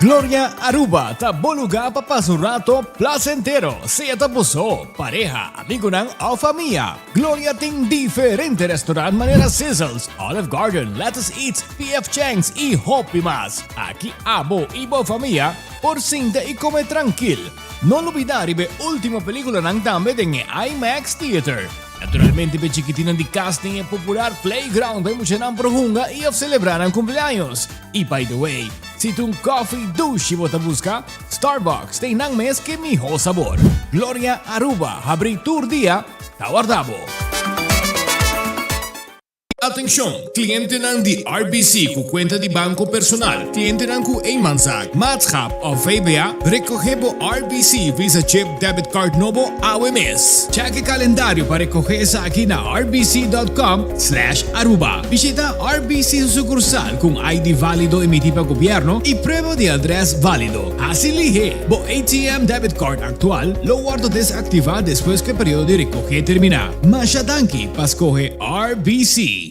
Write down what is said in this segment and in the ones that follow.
Gloria Aruba ta bo lugar pa pasa un rato placentero, sea ta bo so, pareha, amigonan of famia. Gloria tin diferente restaurant manera Sizzles, Olive Garden, Lettuce Eats, PF Chang's y hopi mas. Aki abo y bo famia por sinta y come trankil. No lubida riba e ultimo peliculanan tambe den e IMAX Theater. Naturalmente p'e chikitinnan di cas tin e popular playground pa e muchanan por hunga y of celebra nan cumpleaños. Y by the way, si ta un coffee dushi bo ta busca, Starbucks tin nan mes ke miho sabor. Gloria Aruba habri tur dia, ta warda bo. Atencion! Clientenan di RBC cu cuenta di banco personal, clientenan cu eenmanszaak, maatschap of VBA, recoge bo RBC Visa Chip Debit Card nobo awe mes. Check e calendario pa recoge esaki na rbc.com slash aruba. Bishita RBC su sucursal cu un ID valido emiti pa gobierno y prueba di adres valido. Haci lihe! Bo ATM debit card actual lo wordo desactiva despues cu e periodo di recoge termina. Masha danki pa scoge RBC.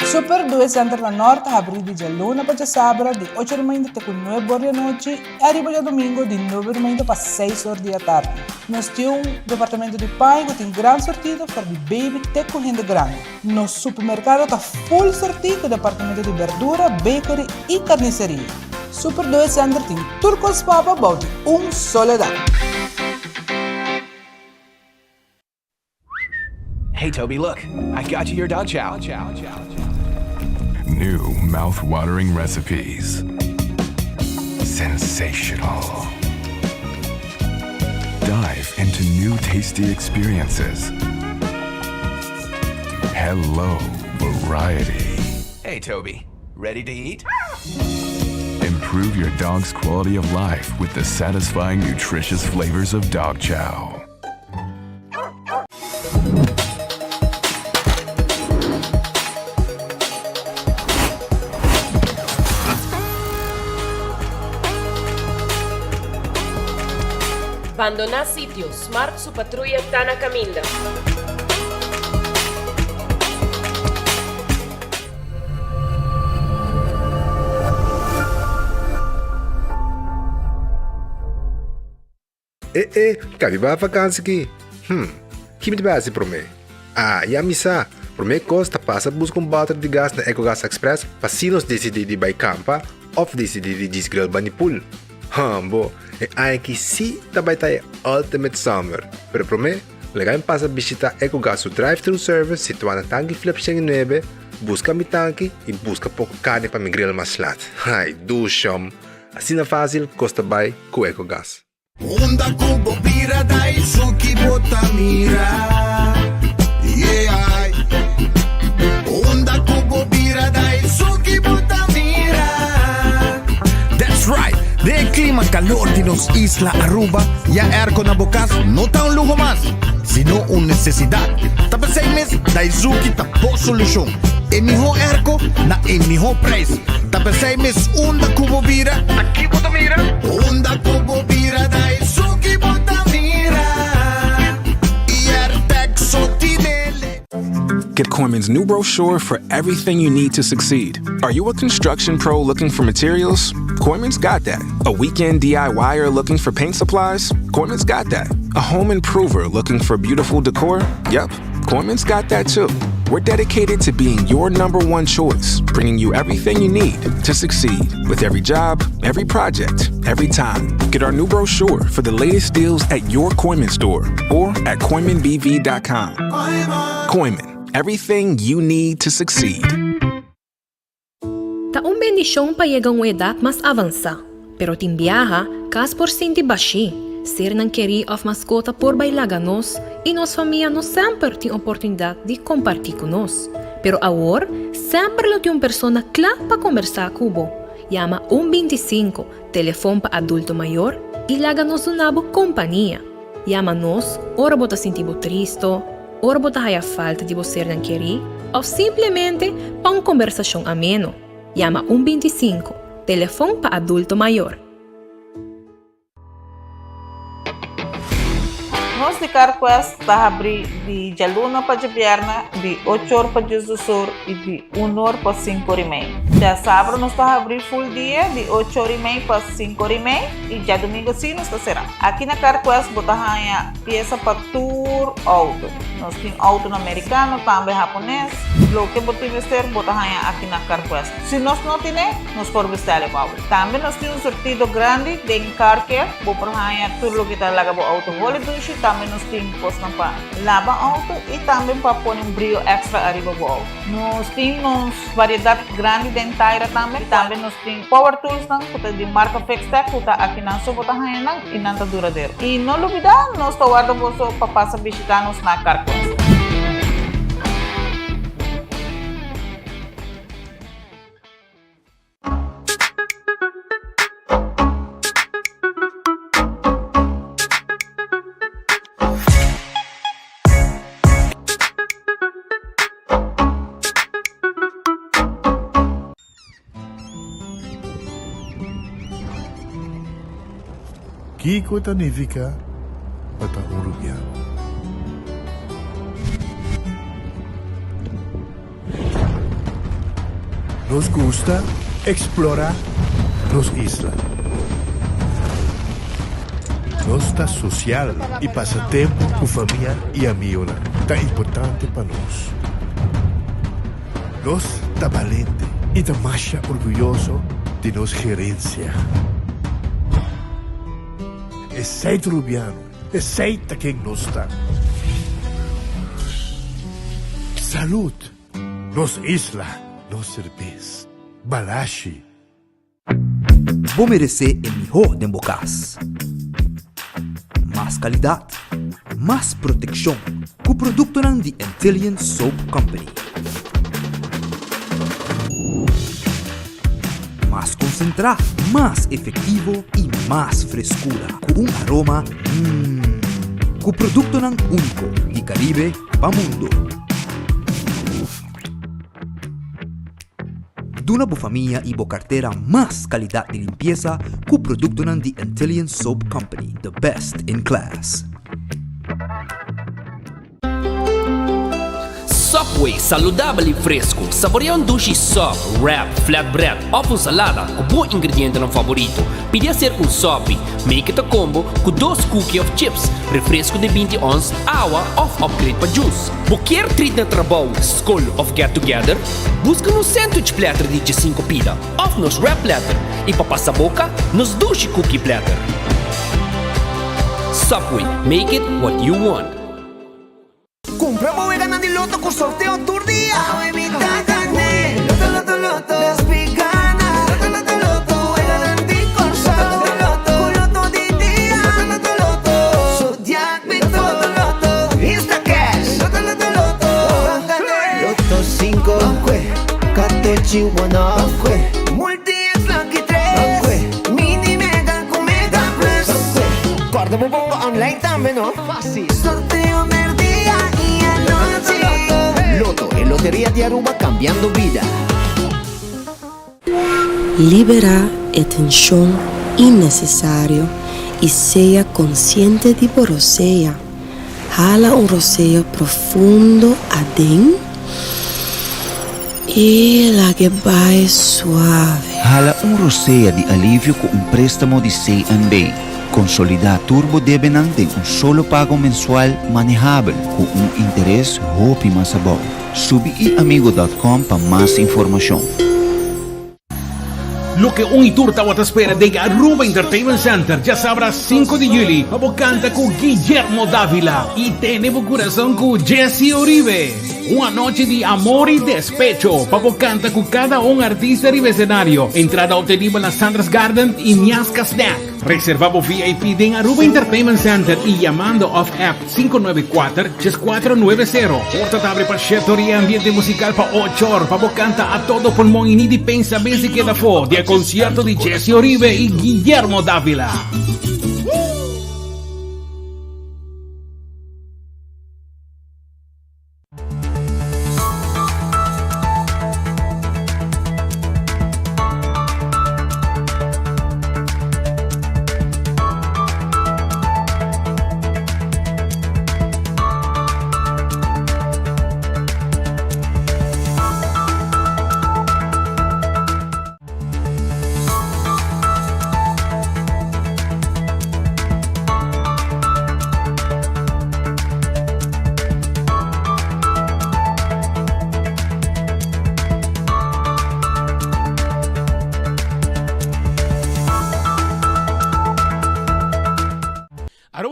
Super Due Center na Nort ta habrí di djaluna pa djasabra di ocho di mainta te ku nuebe or di anochi i ariba djadumingu di nuebe di mainta pa seis or di atardi. Nos tin un departamento di paña ku tin gran sortido for di baby te ku hende grandi. Nos supermerkado ta full sortí ku departamento di berdura, bakery i karniseria. Super Due Center tin tur kos pa bo bou di un solo dak. Hey Toby, look, I got you your dog chow. New mouth-watering recipes. Sensational. Dive into new tasty experiences. Hello, variety. Hey Toby, ready to eat? Improve your dog's quality of life with the satisfying, nutritious flavors of dog chow. Bandoná sitio, Smart su patruya ta na kaminda. E e, ka mi bai vakansi ki? Hm, ki mi ta bai hasi promé? Ah, ya mi sa! Promé kos ta pasa buska un bòter di gas na Ecogas Express pa si nos disidí di bai kampa òf disidí di djis grill bani pool. Hambo, e aña aki sí ta bai ta e ultimate summer! Pero promé, laga mi pasa bishitá Ecogas su drive-thru service situá na Tanki Flip 109, buska mi tanki i buska poko karni pa mi grill mas lat. Ai, dushom! Asina fásil kos ta bai ku Ecogas. Unda ku bo bira Daisuki bo ta mira Yeah Unda ku bo bira Daisuki bo ta mira That's right! Den e klima kalor di nos isla Aruba, ya airco na bo kas no ta un luho mas, sino un nesesidat. Ta p'esei mes Daisuki ta bo solushon. E mihó airco na e mihó prijs. Ta p'esei mes unda ku bo bira, Aki bo ta mira. Unda ku bo bira ta esun ki bo ta mira. Airtag so tinele. Get Kooyman's new brochure for everything you need to succeed. Are you a construction pro looking for materials? Kooyman's got that. A weekend DIYer looking for paint supplies? Kooyman's got that. A home improver looking for beautiful decor? Yep, Kooyman's got that too. We're dedicated to being your number one choice, bringing you everything you need to succeed with every job, every project, every time. Get our new brochure for the latest deals at your Kooyman store or at KooymanBV.com. Kooyman, everything you need to succeed. Ta un bendishon pa yega un edat mas avansá, pero tin biaha, kas por sinti bashí, sernan kerí òf maskota por bai laga nos i nos famia no semper tin oportunidat di kompartí ku nos. Pero awor, semper lo tin un persona kla pa kombersá ku bo. Yama un 25, telefon pa adulto mayor, i laga nos duna bo kompania. Yama nos ora bo ta sinti bo tristo, ora bo ta haya falta di bo sernan kerí òf simplemente pa un kombersashon ameno. Yama un 25, telefon pa adulto mayor. Nos di CarQuest ta habrí di djaluna pa djabièrnè di ocho or pa diesdos or i di un or pa sinku or i mei. Djasabra nos ta habri full dia di ocho ora y mei pa cinco ora y mei y djadomingo si nos ta sera. Aki na Carquest bo ta haña pieza pa tur auto. Nos tin autonan mericano, tambe hapones. Loke bo tin mester bo ta haña aki na Carquest. Si nos no tine, nos por bestele pa bo. Tambe nos tin un surtido grandi den car care. Bo por haña tur loke ta laga bo auto holi dushi. Tambe nos tin kosnan pa laba auto y tambe pa pone un brio extra ariba bo auto. Nos tin nos variedat grandi den taira tambe. Tambe nos tin power toolsnan ku ta di marka Fixtech ku ta akinan so bo ta haña nan y nan ta duradero. Y no lubida nos ta warda boso pa pasa bishita nos na Carquest. Kiko ta nifiká pa ta un rubiano? Nos gusta eksplorá nos isla. Nos ta sosial i pasa tempu ku famia i amionan ta importante pa nos. Nos ta balente i ta masha orguyoso di nos gerensia. Esei ta Rubiano, esei ta ken nos ta. Salud! Nos isla, nos serbes. Balashi. Bo meresé e mihó den bo kas. Mas kalidat, mas protekshon ku produktonan di Antillian Soap Company. Mas konsentrá, mas efektivo i mas freskura ku un aroma mmm. Ku produktonan úniko di Karibe pa mundo. Duna bo famia i bo kartera mas kalidat di limpiesa ku produktonan di Antillian Soap Company, the best in class. Subway, saludabel y fresco. Saborea un dushi sub, wrap, flatbread of un salada cu bo ingredientenan favorito. Pidi acerca un sopi. Make it a combo cu dos cookie of chips, refresco di 20 ons, awa of upgrade pa juice. Bo kier treat na trabou, scol of get together? Busca nos sandwich platter di 15 pida of nos wrap platter y pa pasa boca, nos dushi cookie platter. Subway, make it what you want. Cumpra bo weganan di loto cu sorteo tur dia. Awe mi ta gane. Loto, loto, loto. Nos pi gana. Loto, loto, loto. Weganan di Corsou. Loto, loto, Cu loto di dia. Loto, loto, loto. Zodiac Victor. Loto, loto, loto. Insta Cash. Loto, loto, loto. Ban gane. Loto 5. Catochi one off. Multi X Lucky 3. Mini Mega cu Mega Plus. Corda bo bongo online tambe no. Facil. Sorteo merdia y anochi. Lotto, e loteria di Aruba cambiando bida. Liberá e tenshon innesesario i sea konsiente di bo rosea. Hala un rosea profundo aden i lag'e bai suave. Hala un rosea di alivio ku un préstamo di CNB. Konsolidá tur bo debenan den un solo pago mensual manehabel ku un interes hopi mas abou. Subi iamigo dòt kòm pa mas informashon. Loke un y tur tawata spera den Aruba Entertainment Center djasabra 5 di juli pa bo canta cu Guillermo Davila y tene bo curason cu Jessy Uribe. Un anochi di amor y despecho pa bo canta cu cada un artista riba escenario. Entrada obtenibel na Sandra's Garden y Miaska Snack. Reserva bo VIP den Aruba Entertainment Center y yamando of app 594 3490. Porta ta abri pa shete or y ambiente musical pa ocho or pa bo canta a todo pulmon y ni di pensa ben si keda afo di e concierto di Jessy Oribe y Guillermo Davila.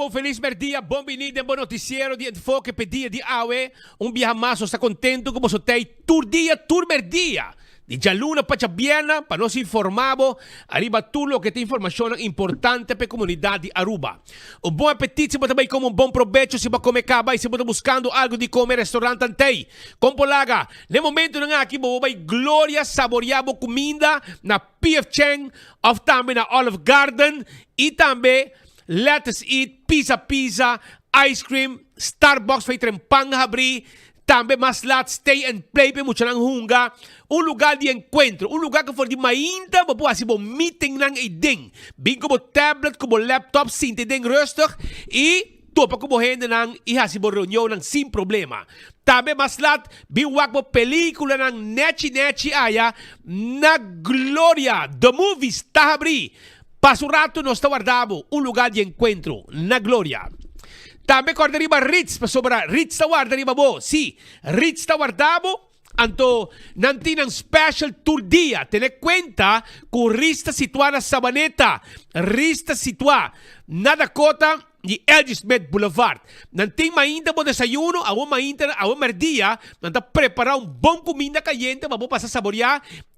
Aruba un felis merdia, bon bini den bo noticiero di Enfoke p'e dia di awe. Un biaha mas nos ta contento cu boso t'ey tur dia, tur merdia, di djaluna pa djabierna pa nos informa bo ariba tur loke ta informacionnan importante p'e comunidad di Aruba. Un bon apetit si bo ta bay come un bon probecho si bo a come caba y si bo ta buscando algo di come restaurantnan t'ey. Con por laga? N'e momentonan aki bo bo bay Gloria saborea bo cuminda na PF Chang of tambe na Olive Garden y tambe Lettuce Eat, Pizza Pizza, Ice Cream, Starbucks fai tren pan habri, tambe mas laat Stay and Play pa e muchanan hunga, un lugar di encuentro, un lugar cu for di mainta bo por haci bo meetingnan eyden. Bin cu bo tablet, cu bo laptop, sinta eyden rustig y topa cu bo hendenan y haci bo reunionnan sin problema. Tambe mas laat bin wak bo peliculanan nechi nechi aya na Gloria. The Movies ta habri. Pasa un rato nos ta warda bo un lugar di encuentro na Gloria. Tambe corda riba Ritz pasobra Ritz ta warda riba bo. Si, Ritz ta warda bo, anto nan tin nan special tur dia. Tene cuenta cu Ritz ta situa na Sabaneta. Ritz ta situa na Dakota di LG Smith Boulevard. Nan tin mainta bo desayuno, awo mainta, awo merdia, nan ta prepara un bon cuminda cayente pa bo pasa saborea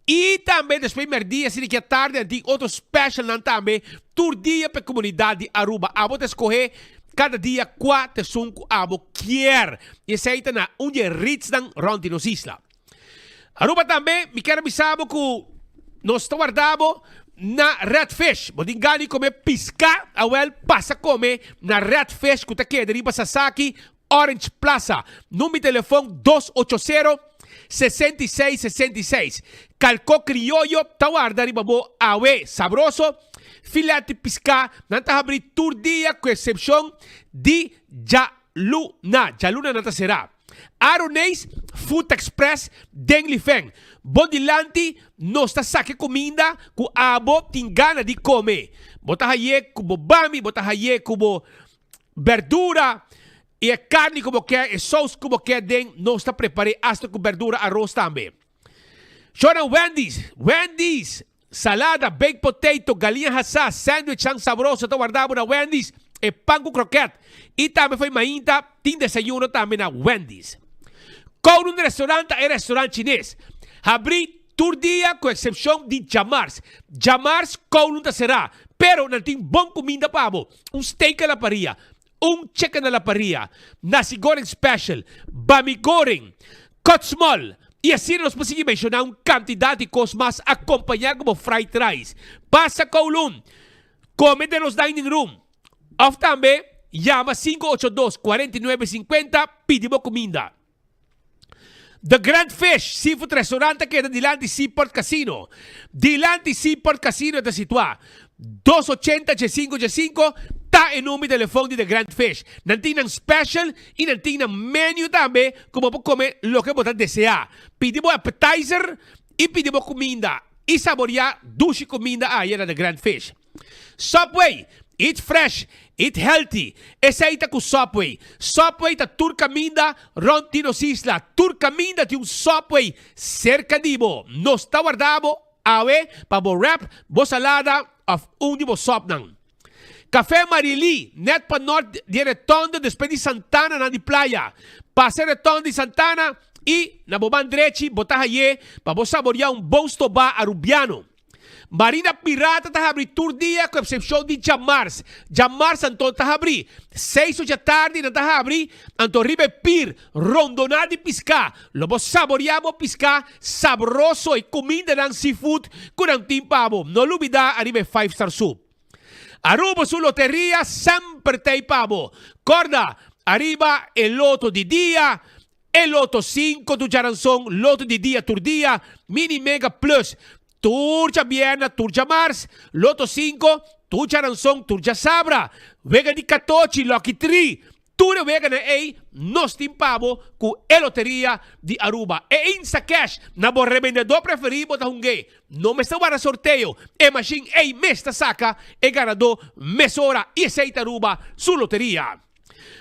Y tambe despues merdia asina ki atardi nan tin otro specialnan tambe tur dia pa e comunidad di Aruba. Abo ta escoge cada dia cua ta esun cu abo kier. Y esey ta na un di e ritsnan rond di nos isla. Aruba tambe mi kier a bisa bo cu nos ta warda bo na Red Fish. Bo tin gana di come pisca? Awel pasa come na Red Fish cu ta keda riba Sasaki Orange Plaza. Number di telefon dos ocho sero, 66 66. Kalko krioyo ta warda riba bo awe sabroso. Filet di piská nan ta habri tur dia ku eksepshon di djaluna. Djaluna nan ta será. Aroneis Food Express den Lifen. Bo dilanti nos ta saka e kuminda ku abo tin gana di kome. Bo ta haye ku bo bami, bo ta haye ku bo Berdura y e carni cu bo kier, e saus cu bo kier den, nos ta prepare hasta cu berdura aros tambe. Shownan Wendy's, Wendy's, salada, baked potato, galiña hasá, sandwichnan sabroso ta warda bo na Wendy's, e pan cu kroket y tambe fo'i mainta tin desayuno tambe na Wendy's. Kowloon Restaurant ta e restaurant chines. Habri Tur dia ku eksepshon di djamars. Djamars Kowloon ta será, pero nan tin bon kuminda pa bo, un steak a la parrilla, un chicken a la parrilla, nasi goreng special, bami goreng, cut small, i asina nos por sigui menshoná un kantidat di kos mas akompañá ku bo fried rice. Pasa Kowloon, kome den nos dining room, òf tambe yama 582 49 50 pidi bo kuminda. The Grand Fish Seafood Restaurant ta keda dilanti Seaport Casino. Dilanti Seaport Casino e ta situá. Dos ochenta djesinko djesinko ta e number di telefon di The Grand Fish. Nan tin nan special i nan tin nan menu tambe ku bo por kome loke bo ta deseá. Pidi bo appetizer i pidi bo kuminda i saboriá dushi kuminda aya na The Grand Fish. Subway, Eat fresh, eat healthy. Esei ta ku Subway. Subway ta tur kaminda rònt di nos isla. Tur kaminda tin un Subway serka di bo. Nos ta warda bo awe pa bo wrap, bo salada òf un di bo sòpnan. Café Marily, nèt pa nòrt di e retònde despues di Santana nan di playa. Pasa e retònde di Santana i na bo man drechi bo ta haye pa bo saboria un bon stobá Arubiano. Marina Pirata ta habri tur dia ku eksepshon di djamars. Djamars anto ta habri seis ocha tardi nan ta habri anto riba e pir rondoná di piská. Lo bo saboriá bo piská sabroso e kumindanan seafood ku nan tin pa bo. No lubidá ariba e five star soup. Aruba su loteria semper t'ei pa bo. Kòrda ariba e loto di dia E Loto 5 tur djaranson, Loto di dia tur dia, Mini Mega Plus tur djabierna tur djamars, Loto 5 tur djaranson tur djasabra, Wega di Katochi, Lucky Tree, tur e weganan ei nos tin pa bo ku e loteria di Aruba. E Instacash na bo rebendedor preferí bo ta hung'é. No mester warda sorteo, e mashin ei mes ta saka e ganadó mesora i esei ta Aruba su loteria.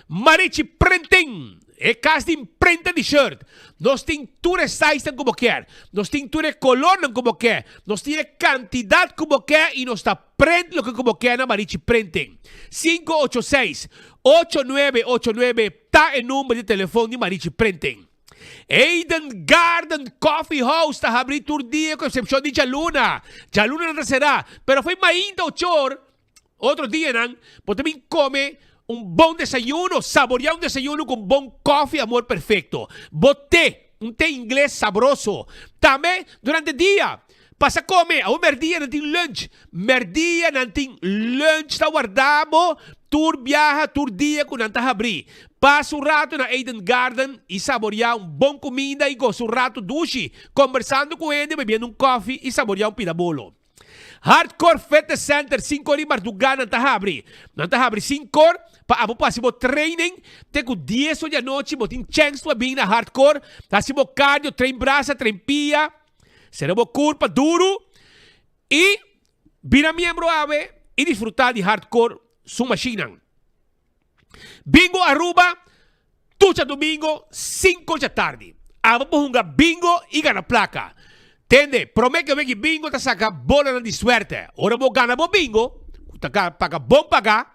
Marichi Printing. E kas di imprenta di shirt. Nos tin tur e sizenan ku bo kier. Nos tin tur e kolornan ku bo ke. Nos tin e kantidat ku bo ke i nos ta prent loke ku bo ke na Marichi Printing. 586 8989 ta e number di telefon di Marichi Printing. Eden Garden Coffee House ta habri tur dia ku eksepshon di djaluna. Djaluna nan ta será, pero fo'i mainta ochor Otro dianan bo ta bin come un bon desayuno, saborea un desayuno cu un bon koffie amor perfecto. Bo te, un te ingles sabroso. Tambe durante dia, pasa come, awor merdia nan tin lunch, merdia nan tin lunch ta warda bo tur biaha, tur dia cu nan ta habri. Pasa un rato na Eden Garden y saborea un bon cuminda y gosa un rato dushi, combersando cu hende, bebiendo un koffie y saborea un pida bolo. Hardcore Fitness Center, sinkor di mardugá nan ta habri. Nan ta habri sinkor pa abo por hasi bo training te ku dies or di anochi bo tin chèns pa bin na Hardcore, hasi bo cardio, train brasa, train pia, sera bo kurpa duru i bira miembro awe i disfrutá di Hardcore su mashinnan. Bingo Aruba, tur djadumingo cinco djatardi. Abo por hunga bingo y gana placa. Tende, prome ke weki bingo ta saca bolanan di suerte. Ora bo gana bo bingo, cu ta paga bon paga,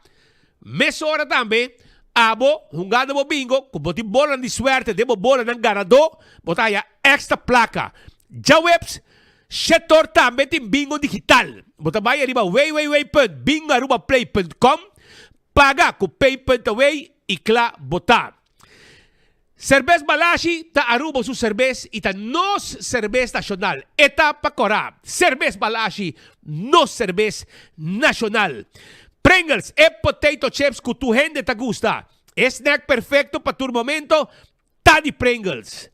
mesora tambe abo hungando bo bingo cu bo tin bolanan di suerte den bo bolanan ganador, bo ta haya extra placa. Djaweps, Shetor tambe tin bingo digital. Bo ta bay ariba www.bingoarubaplay.com Paga ku pay.away i kla bo ta. Serbes Balashi ta Aruba su serbes i ta nos serbes nashonal. E ta pa kora. Serbes Balashi, nos serbes nashonal. Pringles, e potato chips ku tur hende ta gusta. E snack perfekto pa tur momento Ta di Pringles.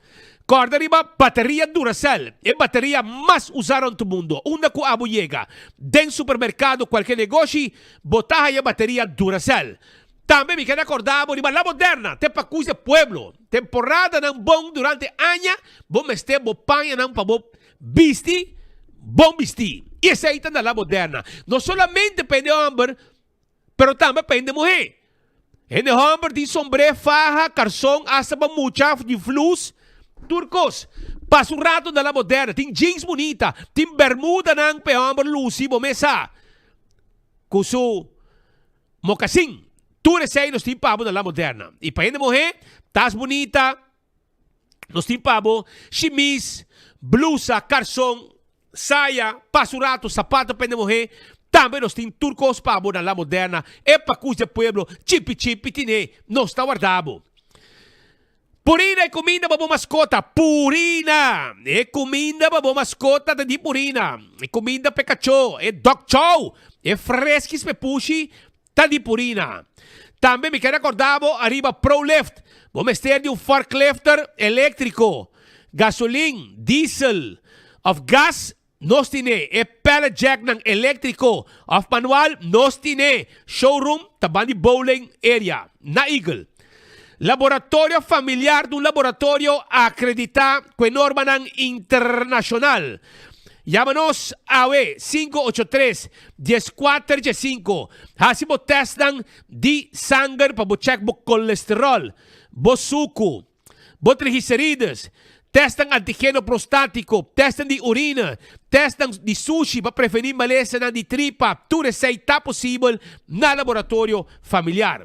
Kòrda riba bateria Duracell, e bateria mas usá rònt mundo. Unda ku abo yega, den supermerkado, kualke negoshi, bo ta haya bateria Duracell. Tambe mi keda kòrda bo riba La Moderna, te pa kuis e pueblo. Temporadanan bon durante aña, bo mester bo pañanan pa bo bisti bon bistí. I esei ta na La Moderna. No solamente pa hende hòmber, Pero tambe pa hende muhé. Hende hòmber tin sombré, faha, karson, asta pa mucha di flus, tur kos. Pasa un rato na La Moderna, tin jeans bunita, tin bermudanan pa e hòmber lusi bo mes sa ku su mokasin. Tur esei nos tin pa bo na La Moderna. I pa hende muhé, tas bunita, nos tin pa bo shimis, blusa, karson, saya, pasa un rato, sapato pa hende muhé. Tambe nos tin tur kos pa bo na La Moderna, e pakus di pueblo, chipi chipi tine, nos ta warda bo. Purina e kuminda pa bo maskota, Purina! E kuminda pa bo maskota ta di Purina. E kuminda pa e kachó, e dog chow, e freskis pa e pushi, Ta di Purina. Tambe mi ker acorda bo ariba Prolift. Bo mester di un forklifter electrico, gasolin, diesel of gas, nos tine. E pallet jacknan electrico of manual, nos tine. Showroom ta ban di bowling area na Eagle. Laboratorio familiar ta un laboratorio acredita cu e normanan internacional. Yama nos awe 583 1415. Haci bo testnan di sanger pa bo check bo colesterol, bo sucu, bo triglicerides, testnan antigeno prostatico, testnan di urine, testnan di sushi pa preveni malesanan di tripa. Tur esey ta posibel na laboratorio familiar.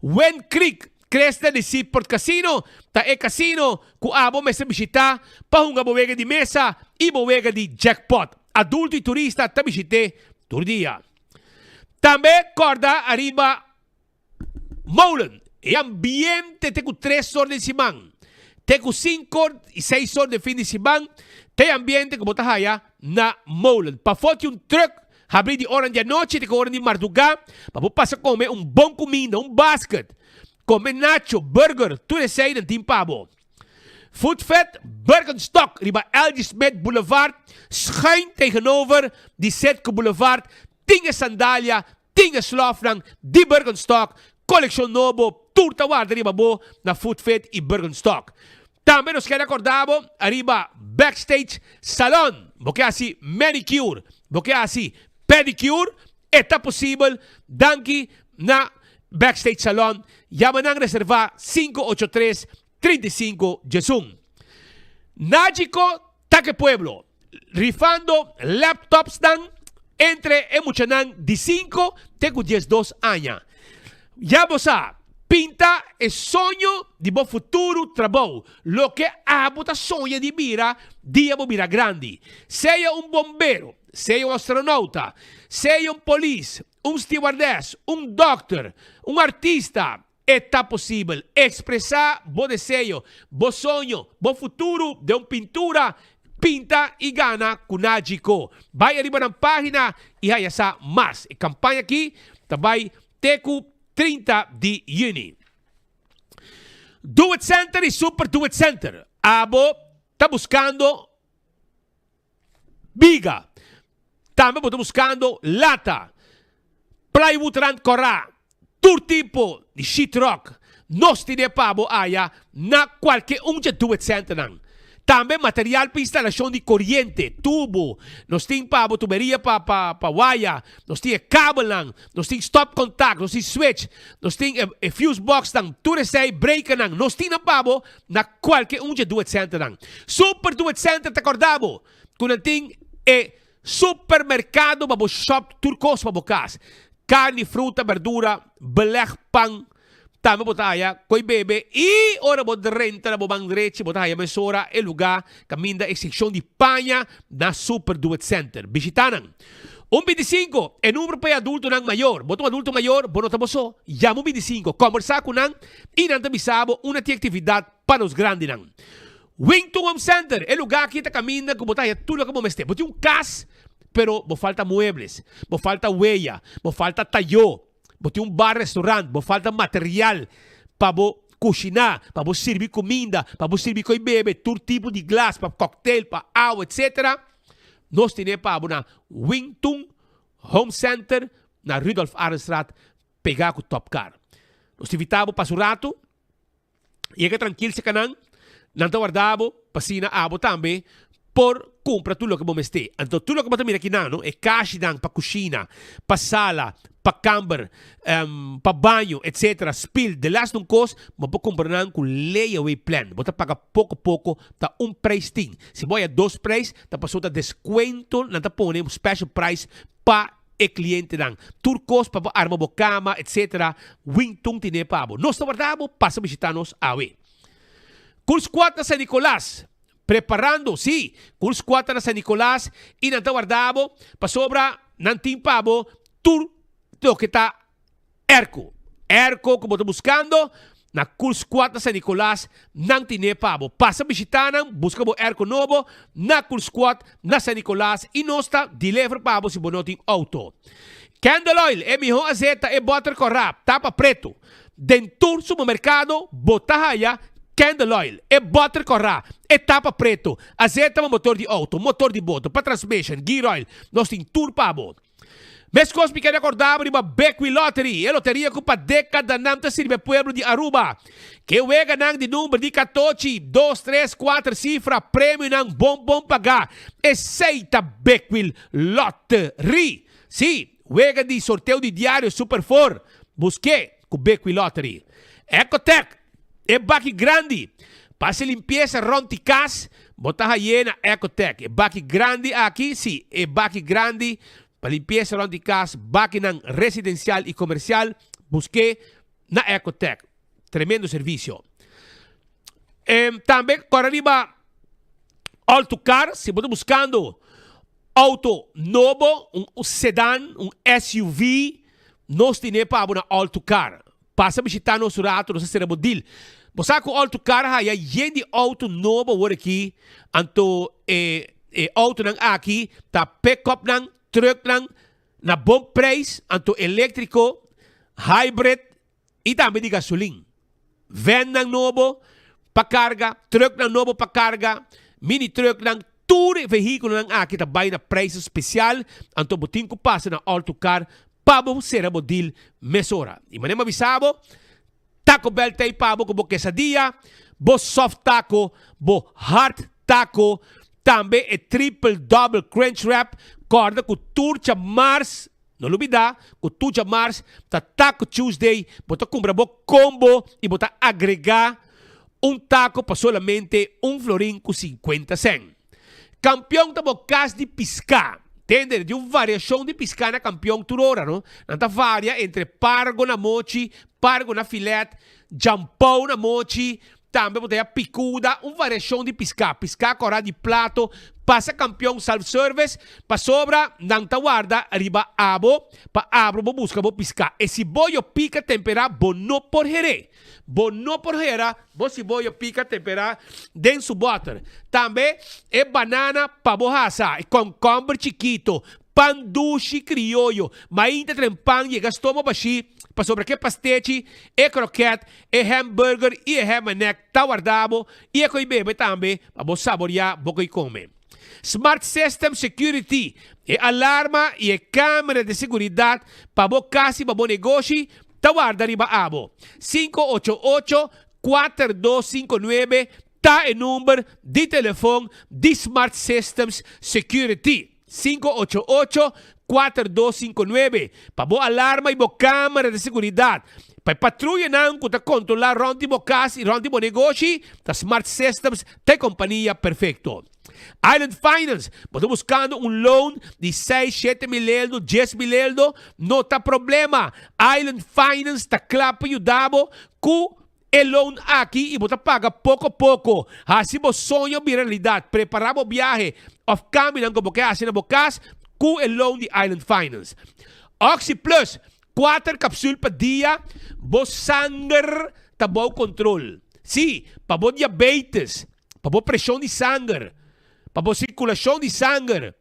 Wind Creek Cresta di Seaport Casino ta e casino cu abo mester bishita pa hunga bo wega di mesa y bo wega di jackpot. Adulto y turista ta bishit'e tur dia. Tambe corda ariba Molen. E ambiente te cu tres or den siman, te cu cinco or y seis or den fin di siman ta e ambiente cu bo ta haya na Molen. Pafó tin un truck Habri di oran di anochi te ku oran di mardugá pa bo pasa kome un bon kuminda, un basket. Kome nacho, burger, tur esei nan tin pa bo. Food Fed Birkenstock riba LG Smith Boulevard, schuin tegenover di Citgo Boulevard, tin e sandalia, tin e slòfnan di Birkenstock, kolekshon nobo, tur ta warda riba bo na Food Fed i Birkenstock. Tambe nos kere acorda bo ariba Backstage Salon. Bo ke haci manicure, bo ke haci pedicure, e ta posibel danki na. Backstage Salon, yama nan reserva 583 35 11. Nagico ta ke pueblo, rifando laptopsnan entre e muchanan di 5 te ku 12 aña. Ya bo sa, pinta e soño di bo futuro trabou, loke abo ta soña di bira dia bo bira grandi. Sea un bombero, sea un astronauta, sea un polis, un stewardess, un dòkter, un artista, e ta posibel. Ekspresá bo deseo, bo soño, bo futuro den un pintura. Pinta i gana ku Nagico. Bai ariba nan página i haya sa mas. E kampaña aki ta bai te ku 30 di yüni. Do It Center i Super Do It Center. Abo ta buskando Biga. Tambe bo ta buskando lata, plywood rand kòrá, tur tipo di sheetrock. Nos tine pa bo aya na kualke un dje Do It Centernan. Tambe material pa instalashon di koriente, tubo, nos tin pa bo tuberia pa pa pa waya, nos tin e kabelnan, nos tin stopcontact, nos tin switch, nos tin e e fuse boxnan, tur esei breakernan, nos tin nan pa bo na kualke un dje Do It Centernan. Super Do It Center ta kòrda bo ku nan tin e supermerkado pa bo shòp tur kos pa bo kas. Karni, fruta, berdura, belèg, pan. Tambe bo ta haya koi bebe i ora bo drenta na bo man drechi bo ta haya mesora e lugá kaminda e sekshon di paña na Super Do It Center. Bishitá nan. Un 25, e number pa e adultonan mayor. Bo ta un adulto mayor, bo no ta bo so. Yama un 25, kòmbersá ku nan i nan ta bisa bo unda tin aktividat pa nos grandinan. Wington Home Center, e lugá aki ta kaminda ku bo ta haya tur loke bo mester. Bo tin un kas, pero bo falta muebles, bo falta weya, bo falta tayó, bo tin un bar restaurant, bo falta material pa bo kushiná, pa bo sirbi kuminda, pa bo sirbi koi bebe, tur tipo di glas, pa kòktel, pa awa, etsetera. Nos tene pa bo na Wington Home Center na Rudolf Arendstraat pegá ku Top Car. Nos ta invitá bo pasa un ratu, yega trankil serka nan, nan ta warda bo pa asina abo tambe por kumpra tur loke bo mester. Anto tur loke bo ta mira akinan no, e kashinan pa kushina, pa sala, pa kamber, pa baño, etsetera, spil, de las un kos, bo por kumpra nan ku layaway plan. Bo ta paga poko poko, ta un preis tin. Si bo haya dos preis, ta pasobra ta deskuento nan ta pone special price pa e klientenan. Tur kos pa bo arma bo kama, etsetera, Wington tine pa bo. Nos ta warda bo, pasa bishita nos awe. Cool Squad na San Nicolas, preparando, si, Cool Squad ta na San Nicolas y nan ta warda bo pasobra nan tin pa bo tur loke ta Airco. Airco ku bo ta buskando na Cool Squad na San Nicolas, nan tine pa bo. Pasa bishita nan, buska bo airco nobo na Cool Squad na San Nicolas y nos ta deliver pa bo si bo no tin auto. Candle Oil, e miho azeta, e boter corá, tapa preto. Den tur supermercado bo ta haya Candle Oil, e boter corá, e tapa preto, azeta pa motor di auto, motor di boto, pa transmission, gear oil, nos tin tur pa bo. Meskos mi kere akorda bo riba Bekwee Lottery, e loteria ku pa dekadanan ta sirbi e pueblo di Aruba. Ke weganan di number di katochi, dos, tres, kuater sifra, premionan bon bon pagá. Esei ta Bekwee Lottery. Sí, wega di sorteo di diario Super Four. Busk'é ku Bekwee Lottery. Ecotec, e baki grandi pa hasi limpiesa rònt di kas, bo ta haye na Ecotec. E baki grandi aki, sí, e baki grandi pa limpiesa rònt di kas, bakinan residensial i komersial, busk'é na Ecotec. Tremendo servisio. Tambe kòrda riba All-to-Car, si bo ta buskando Auto nobo, un sedan, un SUV, nos tine pa bo na All To Car. Pasa bishita nos un rato, nos ta sera bo deal. Bo sa ku All To Car haya yen di auto nobo awor aki, anto e e autonan aki ta pick-upnan, trucknan na bon prijs, anto electrico, hybrid i tambe di gasolin. Vennan nobo pa karga, trùknan nobo pa karga, mini trùknan, tur e vehíkulonan aki ta bai na preis spesial, anto bo tin ku pasa na All To Car pa bo sera bo deal mesora. I manera mi a bisa bo, Taco Bell ta ei pa bo ku bo kesadia, bo soft taco, bo hard taco, tambe e triple double crunch wrap, kòrda ku tur djamars. No lubida ku tur djamars ta Taco Tuesday, bo ta kumpra bo kombo i bo ta agregá un tako pa solamente un florin ku sinkuenta sèn. Kampion ta bo kas di piská. Tende, di un variashon di piská na kampion tur ora, no? Nan ta varia entre pargo na mochi, pargo na filèt, djampou na mochi, Tambe bo ta haya picuda, un variacion di pisca, pisca cora di plato, pasa campeon self service, pasobra nan ta warda riba abo pa abro bo busca bo pisca. E siboyo pica tempera bo no por here. Bo no por hera bo siboyo pica tempera den su boter. Tambe e banana pa bo hasa, e concomber chikito, Pan dushi krioyo, mainta tren pan yega stoma bashí, pasobra ke pastechi, e kroket, e hamburger i e hamanek ta warda bo i e koi bebe tambe pa bo saboriá bo koi kome. Smart System Security, e alarma i e kamera di seguridat pa bo kas i pa bo negoshi ta warda riba abo. 588 4259 ta e number di telefon di Smart Systems Security. 588 4259 pa bo alarma i bo kamera di seguridat. Pa e patruyanan ku ta kontrolá rònt di bo kas i rònt di bo negoshi, ta Smart Systems ta e kompania perfekto. Island Finance, bo ta buskando un loan di seis, shete mil eldo, dies mil eldo? No ta problema! Island Finance ta kla pa yuda bo ku E loan aki i bo ta paga poko poko. Hasi bo soño bira realidat. Prepará bo biahe òf kambionan ku bo ke hasi na bo kas ku e loan di Island Finance. Oxi Plus, kuater kapsul pa dia, bo sanger ta bou kontrol. Sí, pa bo diabetes, pa bo preshon di sanger, pa bo sirkulashon di sanger,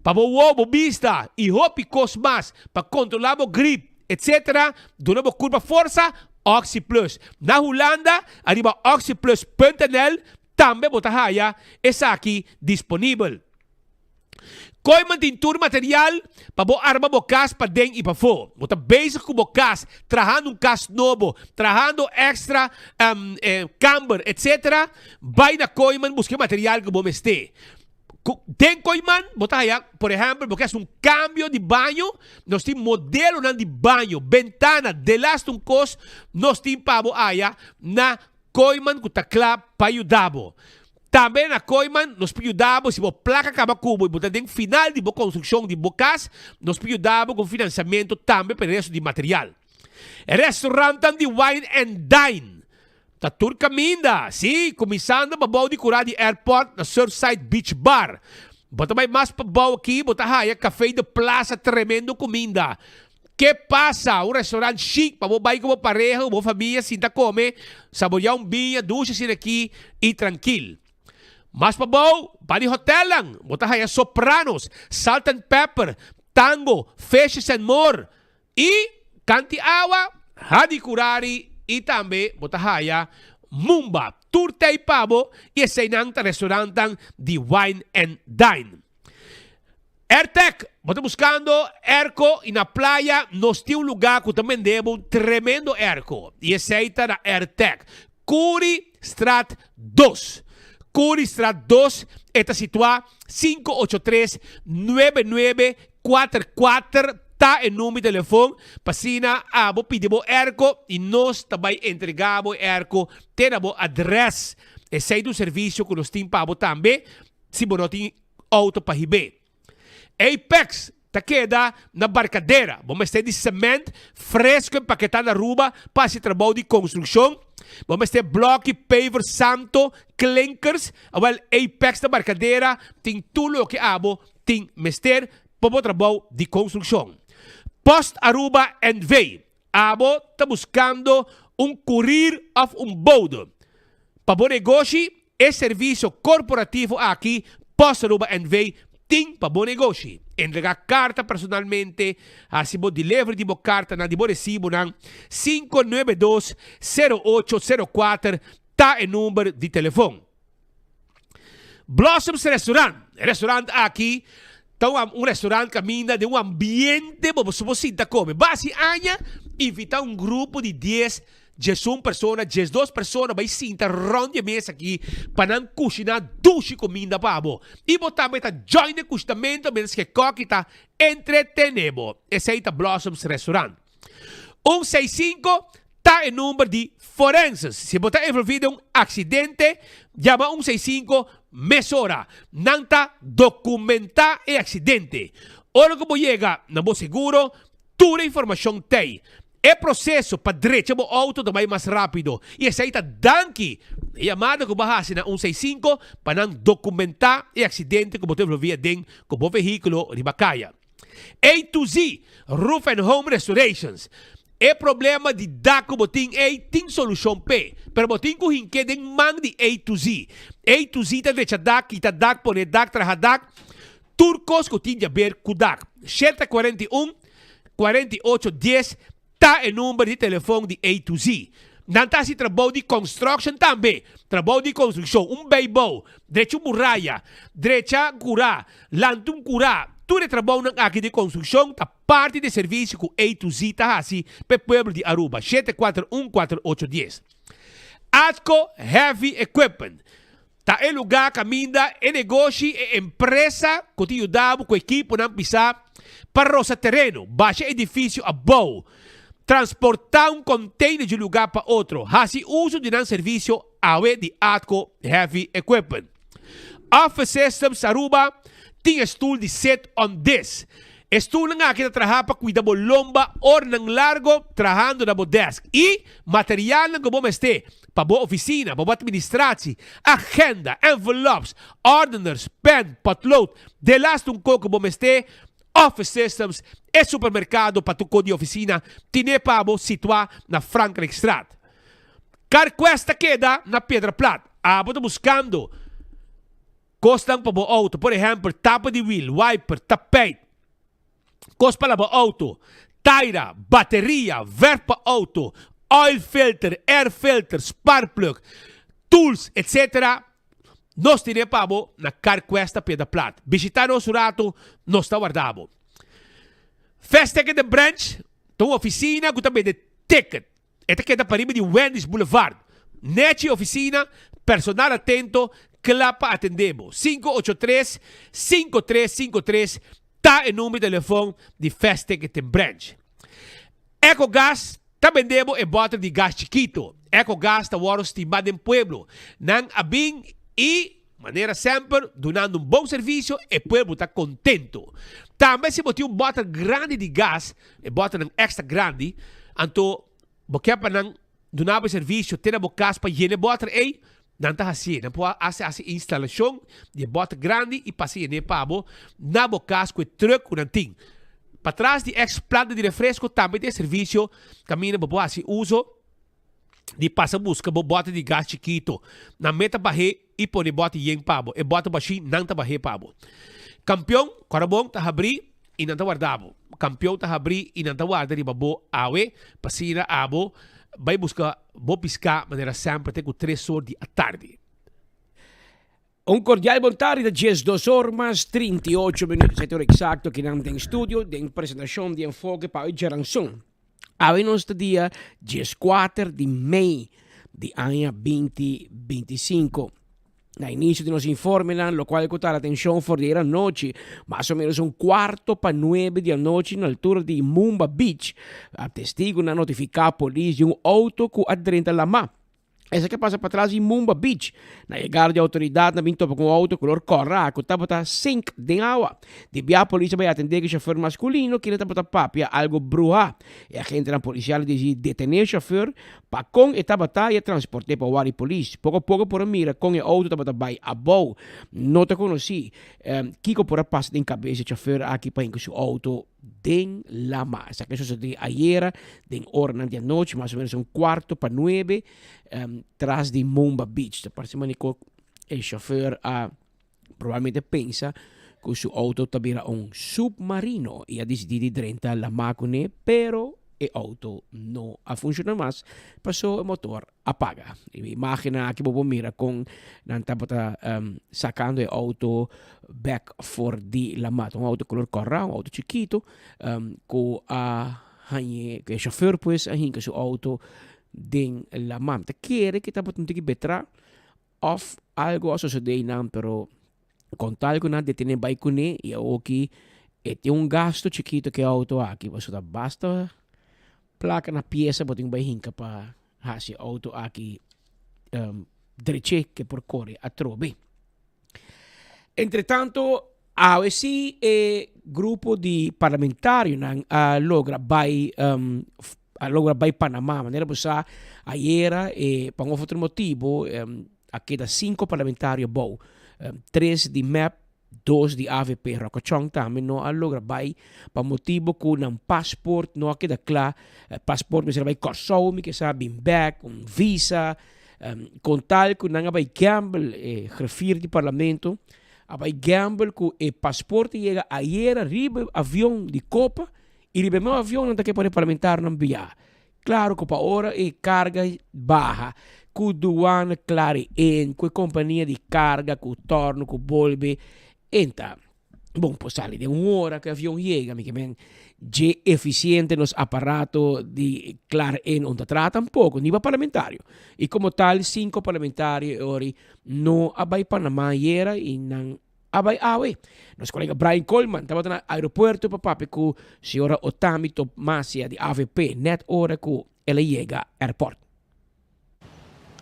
pa bo wowo, bo bista i hopi kos mas, pa kontrolá bo grip, etc. Duna bo kurpa forsa, OxyPlus. Na Hulanda, ariba oxyplus punt nl tambe bo ta haya esaki disponibel. Kooiman tin tur material pa bo arma bo kas paden i pafó. Bo ta bezig ku bo kas, trahando un kas nobo, trahando extra kamber, etc. Bai na Kooiman buska e material ku bo mester. Den Kooiman bo ta haya, por ehèmpel, bo ke hasi un kambio di baño, nos tin modelonan di baño, bentana, delaste un kos nos tin pa bo haya na Kooiman ku ta kla pa yuda bo. Tambe na Kooiman nos por yuda bo si bo plaka kaba ku bo i bo ta den final di bo konstrukshon di bo kas, nos por yuda bo ku un finansiamentu tambe pa e resto di material. E restaurantan di Wine and Dine ta tur kaminda, sí, kuminsando pa bou di kurá di airport na Surfside Beach Bar. Bo ta bai mas pa bou aki bo ta haya Café de Plaza tremendo kuminda. Ke pasa? Un restaurant chic pa bo bai ku bo pareha ku bo famia sinta kome, saboreá un biña dushi asina aki i trankil. Mas pabou, ba di hotelnan, bo ta haya Sopranos, Salt and Pepper, Tango, Fishes and More i Kanti Awa, Hadi Kurari i tambe bo ta haya Mumba. Tur tei pa bo i eseinan ta restaurantnan di Wine and Dine. Airtec, bo ta buscando airco y na playa nos tin un lugar cu ta bende bo un tremendo airco y esey ta na Airtec, Curi Straat dos. Curi Straat dos e ta situa 583 9944 ta e number di telefon pa asina abo pidi bo airco y nos ta bay entrega bo e airco te na bo adres. Esey ta un servicio cu nos tin pa bo tambe si bo no tin auto pa hib'é. Apex ta keda na Barcadera. Bo mester di cement fresco empaketá na Aruba pa hasi trabou di construccion. Bo mester bloki, paver, santo, klinkers. Awel, Apex na Barcadera tin tur loke abo tin mester pa bo trabou di construccion. Post Aruba NV. Abo ta buscando un courier of un bode pa bo negoshi? E servisio korporativo aki Post Aruba NV tin pa bo negoshi. Entregá karta personalmente, hasi bo delivery di bo kartanan, di bo resibonan, 592 0804 ta e number di telefon. Blossoms Restaurant, E restaurant aki ta un restaurant kaminda den un ambiente bo por sinta kome. Basi aña invita un grupo di dies. 11 persona, 12 persona bai sinta rond di e mesa aki pa nan kushiná dushi kuminda pa bo. I bo tambe ta join den kushinamentu mientras ku e kòki ta entretené bo. Esei ta Blossoms Restaurant. Un seis sinku ta e number di forenses. Si bo ta envolví den un aksidente, yama un seis sinku mesora. Nan ta dokumentá e aksidente. Ora ku bo yega na bo seguro, tur e informashon t'ei. E proseso pa drecha bo outo ta bai mas rápido i esei ta danki na e yamada ku bo a hasi na un seis sinku pa nan dokumentá e aksidente ku bo ta envolví aden ku bo vehíkulo riba kaya. A to Z Roof and Home Restorations E problema di dak ku bo tin ei tin solushon p'e, pero bo tin ku hink'é den man di A to Z. A to Z ta drecha dak, kita dak, pone dak, traha dak, tur kos ku tin djaber ku dak. 741 48 dies ta e number di telefon di A to Z. Nan ta hasi trabou di construction tambe, trabou di construccion, un bijbouw, drecha un muraya, drecha curá, lanta un curá, tur e trabounan aki di construccion ta parti di e servicio cu A to Z ta hasi pa e pueblo di Aruba. 7 4 1 4 8 dies. Atco Heavy Equipment ta e lugá kaminda e negoshi, e empresa ku ta yuda bo ku ekiponan pisá pa rosa tereno, basha edifisio abou, transportá un container di un lugá pa otro. Hasi uso di nan servisio awe di Atco Heavy Equipment. Office Systems Aruba tin e stul di sit on this. E stulnan aki ta traha pa cuida bo lomba oranan largo trahando na bo desk y materialnan cu bo mester pa bo oficina, pa bo administratie, agenda, envelops, ordeners, pen, potlood, delaste un co cu bo mester. Office Systems, e supermercado pa tur co di oficina, tine pa bo situa na Frankrijkstraat. Carquest ta keda na Piedra Plat. Abo ta buscando Kosnan pa bo outo, por ehèmpel, tapa di wiel, wiper, tapijt, kos pa laba outo, taira, bateria, verf pa outo, oil filter, air filter, sparkplug, tools, etc. Nos tene pa bo na Carquest ta Piedra Plat. Bishita nos un rato, nos ta warda bo. Fast Ticket The Branch ta un ofisina ku ta bende ticket. E ta keda pariba di Wendy's Boulevard. Nechi oficina, personal atento, kla pa atende bo. 583 5353 ta e number di telefon di Fast Ticketing Branch. Ecogas ta bende bo e boter di gas chikito. Ecogas ta wòrdu stima den pueblo. Nan a bin i, manera semper, dunando un bon servisio, e pueblo ta kontento. Tambe si bo tin un boter grandi di gas, E bòternan èkstra grandi, anto bo ke pa nan duna bo e servisio te na bo kas pa yena e bòter ei, nan ta hasié. Nan por hasi hasi e instalashon di e bòter grandi i pasa yen'é pa bo na bo kas ku e trùk ku nan tin. Patras di èks planta di refresko tambe tin e servisio kaminda bo por hasi uso di pasa buska bo bòter di gas chikito. Nan meta bah'é i pone bòter yen pa bo. E bòter bashí nan ta bah'é pa bo. Kampion, kòrda bon, ta habrí i nan ta warda bo. Kampion ta habrí i nan ta warda riba bo awe pa asina abo bai buska bo piská manera semper te ku tres or di atardi. Un cordial bon tardi ta 12 or mas 38 minuut, sete ora exacto kinan den studio den presentacion di Enfoke pa awe djaranson. Awe nos ta dia 14 di mei di aña 2025. Na inicio di nos informenan, locual cu ta atencion for di ayer anochi, mas o menos un cuarto pa nuebe di anochi na altura di Mumba Beach, testigonan a notifica polis di un auto cu a drenta lama. Esaki a pasa patras di Mumba Beach. Na yegada di outoridatnan bin topa ku un outo kolor kòrá ku tabata sink den awa. Di bia polis a bai atendé ku e shofèr maskulino kende tabata papia algu bruhá. E agentenan polisial a disidí detené e shofèr pa kon e tabata i a transport'é pa wari polis. Poko poko por a mira kon e outo tabata bai abou. No ta konosí kiko por a pasa den kabes di e shofèr aki pa hinka su outo den lama. Esaki a sucedi ayera den oranan di anochi, mas o menos un cuarto pa nuebe, um, tras di Mumba Beach. Ta parece manico e chauffeur a probablemente pensa cu su auto ta bira un submarino y a decidi di drenta lama cune, pero e auto no a funciona mas, paso e motor a paga. E imagennan aki bo por mira kon nan tabata sakando e auto bek for di lamat. Un auto kolor kòrá, un auto chikito ku a hañ'é, ku e shofèr pues a hinka su auto. den laman. Ta kere ke tabata un tiki betra of algo a sosode einan pero con tal cu nan detene bay cune y awoki e tin un gasto chikito ke auto aki pasobra ta basta placa na pieza bo tin bay hinca pa haci auto aki dreche ke por core atrobe. Entretanto awe si e grupo di parlamentarionan a logra bay a logra bay Panama manera bo sa ayera e pa un of otro motibo a keda cinco parlamentario abou tres di mep dos di avp Rocco Chong tambe no a logra bay pa motibo cu nan paspoort no a keda cla paspoort mester a bay Corsou mi ke sa bin bek un visa Con tal cu nan a bay gamble, e griffier di parlamento a bay gamble cu e paspoort a yega ayera riba e avion di Copa y riba e mesmo avion nan ta ke pone parlamentarionan bia. Claro cu pa ora e carga baha cu douane clari in, cu e compania di carga, cu torno, cu bolbe, enta. Bon, por sali den un ora ku e avion yega, mi ke men dje efisiente nos aparato di klar en on ta traha tampoko, ni pa parlamentario. I komo tal sinku parlamentario e ori no a bai Panama ayera i nan a bai awe. Nos kolega Brian Koolman tabata na aeropuerto pa papia ku señora Otami Tomasia di avp nèt ora ku el a yega airport.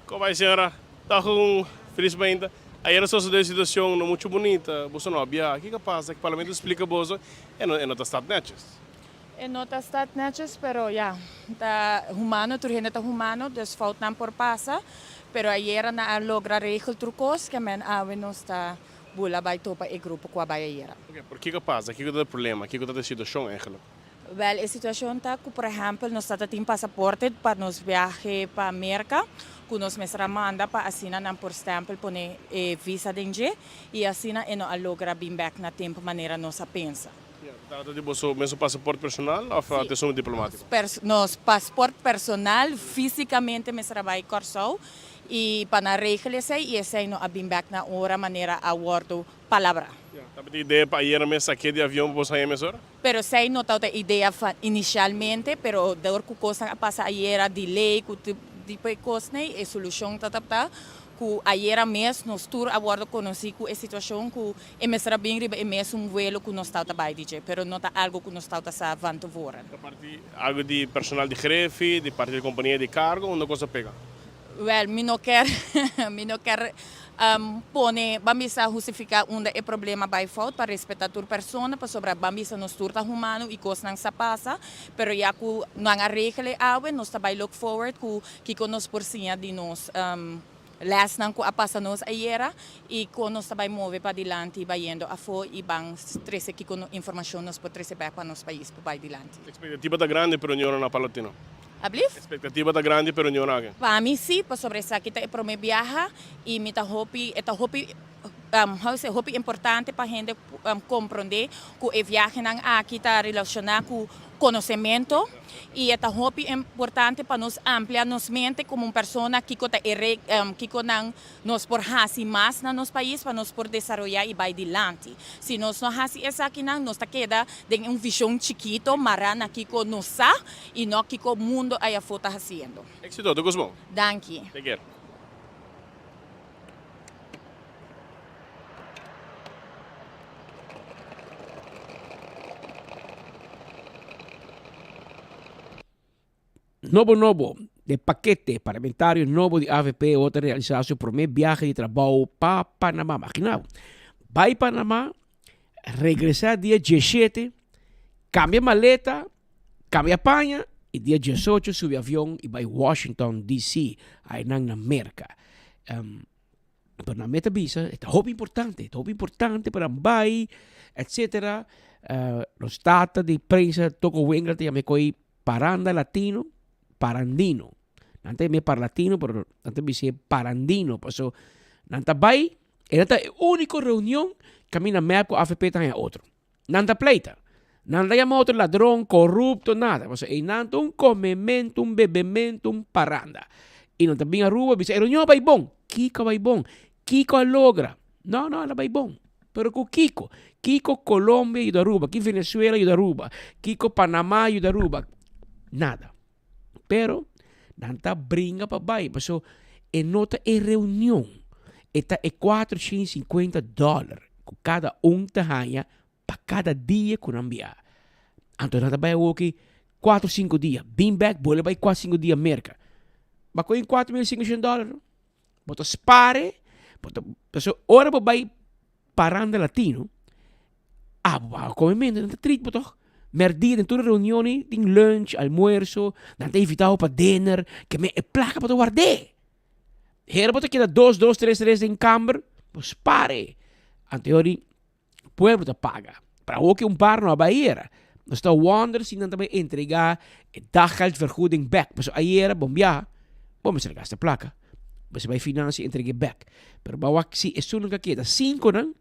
Kon bai señora? Tòg un felis mainta. Ayer a sosodé un situacion no mucho bunita. Boso no a biaha. Kiko a pasa? Ki parlamento splika boso? E no e no ta stat netjes. E no ta stat netjes, pero ya, ta humano, tur hende ta humano, dus foutnan por pasa. Pero ayera nan a logra regel tur kos, ke men awe nos ta bula bai topa e grupo ku a bai ayera. Oke, pero kiko a pasa? Kiko ta e problema? Kiko ta e situacion eigenlijk? Wèl, e situashon ta ku, por ehèmpel, nos ta ta tin pasaporte pa nos biahe pa Merka, ku nos mester a manda pa asina nan por stèmpel pone e visa den dje, i asina e no a logra bin bèk na tempu manera nos a pensa. Ya, ta trata di boso mesun pasaport personal òf ta esun diplomátiko? Nos pasport personal físikamente mester a bai Kòrsou i pa nan regel esei, i esei no a bin bèk na ora manera a wòrdu palabrá. Ya, tabatin idea pa ayera mes saké di avion pa boso haña mesora? Pero esei no tabata e idea inicialmente, pero dor cu cosnan a pasa ayera, delay cu tipo e cosnan, e solucion ta tabata cu ayera mes nos tur a wordo conoci cu e situacion cu e mester a bin riba e mesun vuelo cu nos tabata bay di dje, pero no ta algo cu nos tabata sa van tevoren. Ta parti algo di personal di Grefi, di parti di compania di cargo, unda cos a pega? Wel, mi no kier, mi no kier pone, ban bisa hustifica unda e problema bay fout pa respeta tur persona, pasobra ban bisa nos tur ta humano y cosnan sa pasa, pero ya cu nan a regel e awe, nos ta bay look forward cu kico nos por siña di nos lesnan cu a pasa nos ayera y con nos ta bay move padilanti bayendo afo y ban trece kico informacion nos por trece bek pa nos pais por bay dilanti. Expectativa ta grandi pero ñora na Palatino. Ablief? Expectativa ta grandi pero ño na ke. Pa mi si, pasobra esaki ta e prome biaha y mi ta hopi, e ta hopi, how you say, hopi importante pa hende compronde cu e viahenan aki ta relaciona cu conocemento y e ta hopi importante pa nos amplia nos mente como un persona kico ta e kico nan Nos por hasi mas na nos pais pa nos por desaroyá i bai dilanti. Si nos no hasi esakinan, nos ta keda den un vishon chikito, mará na kiko nos sa i no kiko mundo ayafó ta hasiendo. Éxito, tur kos bon. Danki. Take care. Nobo nobo, de pakete parlamentario nobo di avp awor ta realisa su prome biahe di trabou pa Panama. Magina bo, bai Panama, regresa dia diesshete, kambia maleta, kambia paña y dia diesocho subi avion y bai Washington DC, ainan na Merca. Pero nan meta bisa, e ta hopi importante, e ta hopi importante pa nan bai, etcetera. Nos tata di prensa Toko Wengler ta yama e koi paranda latino, parandino. Nan ta yama e parlatino, pero nan ta bisa e parandino, paso nan ta bai, e nan ta e úniko reunion kaminda mep ku avp ta haña otro. Nan ta pleita. Nan ta yama otro ladron, corrupto, nada. Pasobra einan ta un comemento, un bebemento, un paranda. Y nan ta bin Aruba bisa, e reunion a bay bon. Kico a bay bon? Kico a logra? No, no, el a bay bon. Pero cu kico? Kico Colombia yuda Aruba? Ki Venezuela yuda Aruba? Kico Panama yuda Aruba? Nada. Pero, Nan ta bringa pa bai, paso e no ta e reunion, e ta e 450 dollar ku kada un ta haña pa kada dia ku nan bia. Anto nan ta bai awoki 4 5 dia, bin bek bolbe bai 4 5 dia Merka. Ba kohe 4500 dollar, bo ta spare, bo ta, paso ora bo bai Paranda Latino, abo bo a come mende, nan ta treat bo toch? Merdia den tur e reunion tin lunch, almuerzo, nan ta invita bo pa dinner, ke men e placa bo ta ward'é. Hera bo ta keda dos, dos, tres, tres den kamber, bo spare. Anto yori pueblo ta paga. Pero awor ke un par no a bai era. Nos ta wonder si nan ta bai entrega e daggeldvergoeding bek. Pasobra ayera bon biaha, bo mester gasta placa. Bo mester bai financia entreg'é bek. Pero bo a wak si esun nan ka keda sinkonan,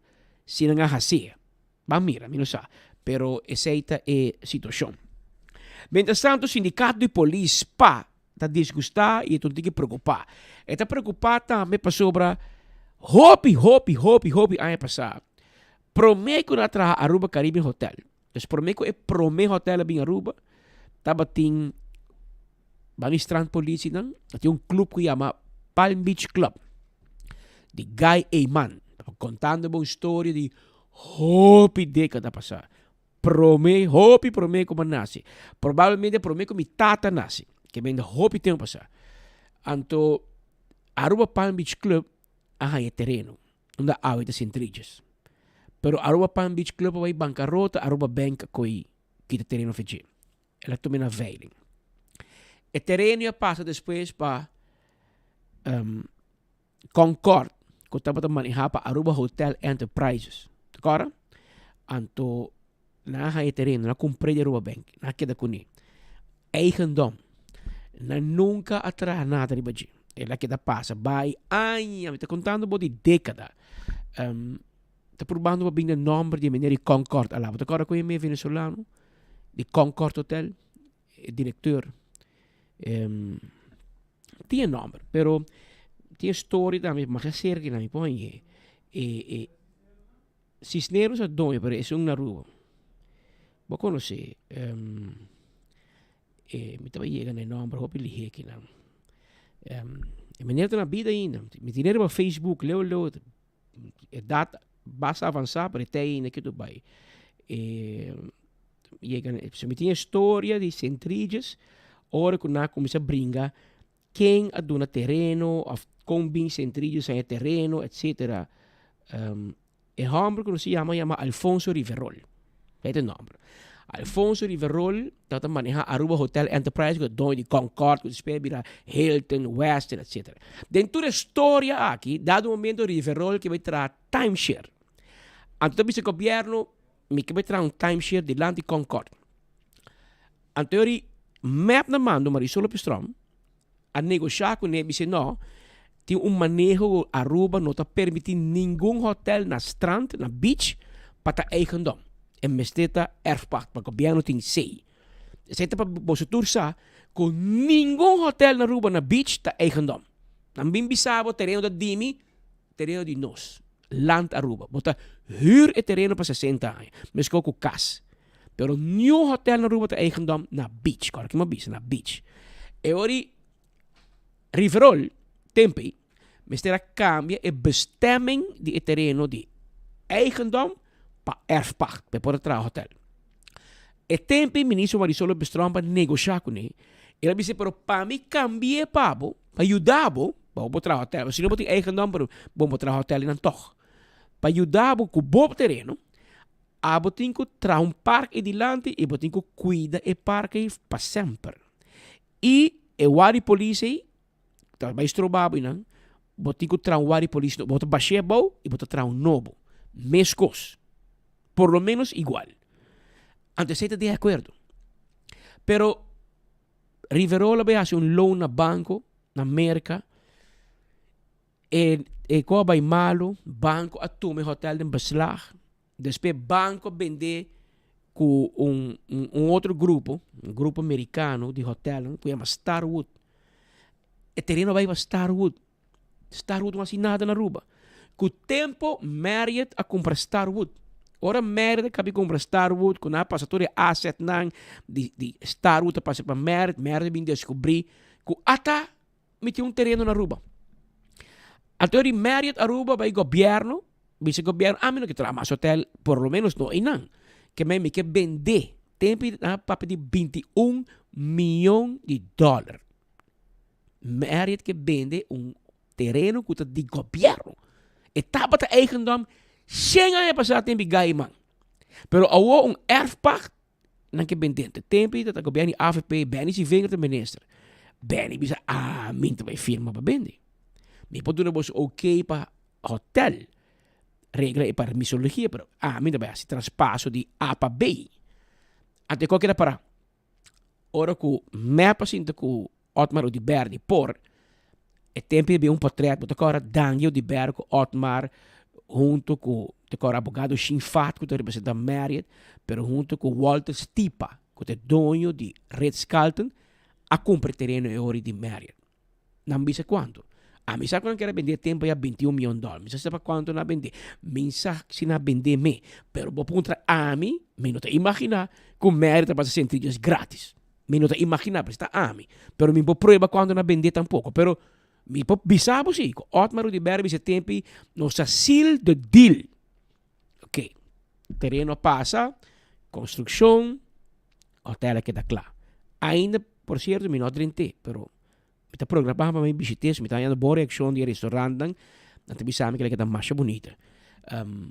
si nan a hasié. Ban mira, mi no sa. Pero esei ta e situashon. Mientrastanto sindikato di polis spa ta disgustá i e ta un tiki preokupá. E ta preokupá tambe pasobra hopi, hopi, hopi, hopi aña pasá, promé ku nan a traha Aruba Caribbean Hotel, dus promé ku e promé hotel a bin Aruba, tabatin ban di strand polisinan, tabatin un club ku yama Palm Beach Club di Guy Eman. Kontando bo un storia di hopi dékada pasá. Prome, hopi prome ku mi a nase. Probablemente prome ku mi tata nase, ke bende hopi tempu pasá. Anto Aruba Palm Beach Club a haña tereno unda awe ta Sint Regis. Pero Aruba Palm Beach Club a bai bankarota, Aruba Bank a ko'i kita tereno for dje. El a tuma na veiling. E tereno a pasa despues pa Concord ku tabata manehá pa Aruba Hotel Enterprises. Ta kòrda? Anto nan a haña e tereno, nan a kumpr'é di Aruba Bank, nan a keda kuné. Eigendom. Nan nunka a traha nada riba dje. El a keda pasa bai aña, mi ta kontando bo di dékada. Ta purbando pa bini e nòmber di e meneer di Concord alá. Bo ta kòrda ku e meneer venezolano di Concord Hotel? E direkteur. Tin e nomber, pero tin e story tambe masha cerca na mi por hañ'é. E e Cisneros a doño, pero esun na Aruba. Bo conoce e mi taba yega na e nomber hopi lihé kinan. E meneer ta na bida ainda. Mi tine riba Facebook leu leu Edat basta avansá pero e te ainda ke tu bai. E yega so mi tin e storia di Sint Regis ora ku nan a kuminsá bringa ken a duna tereno òf kon bin Sint Regis haña tereno etsetera. E hòmber ku nos a yama yama Alfonso Riverol. Esei ta e nòmber. Alfonso Riverol tabata maneha Aruba Hotel Enterprise ku ta doño di Concord ku despues a bira Hilton, Westin etsetera. Den tur e storia aki dado momento Riverol ke bai traha timeshare. Anto ta bisa gobièrnu mi ke bai traha un timeshare dilanti Concord. Anto yori mep na mando Marisol Lopez Tromp a negosha kuné bis'é no tin un maneho ku Aruba no ta permití ningun hotel na strand, na beach, pa ta eigendom. E mester ta erfpacht, pa gobièrnu tin sei. Esei ta pa boso tur sa ku ningun hotel na Aruba na beach ta eigendom. Nan bin bisa bo tereno ta di mi, tereno di nos, Land Aruba. Bo ta hür e tereno pa sesenta aña, meskos ku kas. Pero niun hotel na Aruba ta eigendom na beach. Kòrda ki mi a bisa, na beach. E ora di Riverol, tempo ei, mester a kambia e bestemming di e tereno di eigendom pa erfpacht, pa e por a traha hotel. E tempo ei Ministro Marisol Lopez Tromp a negoshá kuné. El a bisa, pero pa mi kambi'é pa bo, pa yuda bo, pa bo por traha hotel. Si no bo tin eigendom, pero bo por traha hotel einan tòg. Pa yuda bo ku bo tereno, Abo tin ku traha un park ei dilanti i bo tin ku kuida e park ei pa semper. I e wari polis ei ta bai stroba bo einan, bo tin ku traha un wari polis nobo. Bo ta bash'é abou i bo ta traha un nobo. Meskos. Por lo menos igual. Anto esei ta di akuerdo. Pero Riverola bai hasi un loan na banko na Merka. E e ko a bai malu, banko a tuma e hotel den beslag. Despues banko a bend'é ku un un otro grupo, un grupo merikano di hotelnan ku yama Starwood. E tereno a bai pa Starwood. Starwood no hasi nada na Aruba. Ku tempo Marriott a kumpra Starwood. Ora Marriott a kabi kumpra Starwood ku nan a pasa tur e asetnan di di Starwood a pasa pa Marriott, Marriott a bin deskubrí. Ku ata mi tin un tereno na Aruba. Anto di Marriott Aruba bai gobierno, bisa gobierno ami no ke traha mas hotel, por lo menos no einan. Ke men mi ke bende. Tempo nan a papia di 21 miyon di dollar. Marriott ke bende un tereno ku ta di gobierno. E tabata eigendom shen aña pasá tempo di Gaiman. Pero awo un erfpacht Nan ke bende. Te tempo ta gobierno di avp, Benny Sivinger ta minister. Benny bisa, ami ta bai firma pa bende. Mi por duna boso ok pa hotel, regla e permisologia, pero ami ta bai hasi traspaso di A pa B. Anto e kos keda para. Ora ku mep a sinta ku Otmar Oduber di por, e tempo ei bin un potret, bo ta kòrda Dangui Oduber ku Otmar hunto ku ta kòrda abogado Shin Fat ku ta representa Marriott, pero hunto ku Walter Stipa ku ta e doño di Ritz Carlton a kumpra e tereno e ora di Marriott. Nan bisa kuantu? Ami sa ku nan kere bendé e tempo ya 21 mion dòler. Mi sa si ta pa kuantu nan a bendé. Mi sa si nan a bendé me. Pero bo puntra ami, mi no ta imaginá ku Marriott ta pasa Sint Regis gratis. Mi no ta imaginá, pero si ta ami. Pero mi por prueba kuantu nan a bendé tampoko. Pero mi por bisa bo si, ku Otmar Oduber bisa e tempo ei, nos a seal the deal. Ok, tereno a pasa, konstrukshon, hotel a keda kla. Ainda, por sierto, mi no a drent'é, pero Mi ta programá pa mi bishit'é, so mi ta hañando bon reakshon di e restaurantnan. Nan ta bisa mi ku ta masha bunita. Um,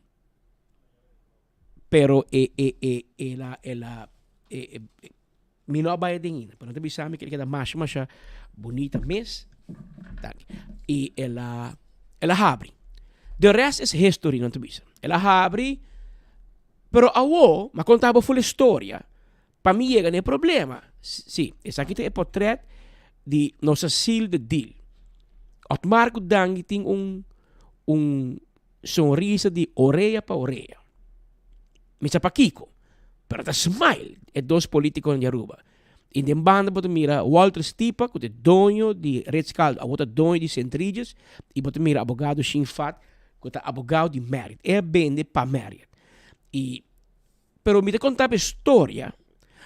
pero e, e, e, e la, e la, e, e, mi no a bai aden ainda, pero nan ta bisa mi ku ta masha, masha bunita mes. Danki. I el a, el a habri. The rest is history, nan ta bisa. El a habri, pero awo, mi a konta bo full e storia. Pa mi yega na e problema. Sí, esaki ta e potret di nos a seal the deal. Otmar ku Dangui tin un un sonrisa di orea pa orea. Mi sa pakiko, pero ta smile e dos politikonan di Aruba. I den banda bo ta mira Walter Stipa ku ta e doño di Ritz Carlton, awor ta doño di Sint Regis, i bo ta mira abogado Shin Fat ku ta abogado di Marriott. E a bende pa Marriott. I Pero mi ta konta bo e storia,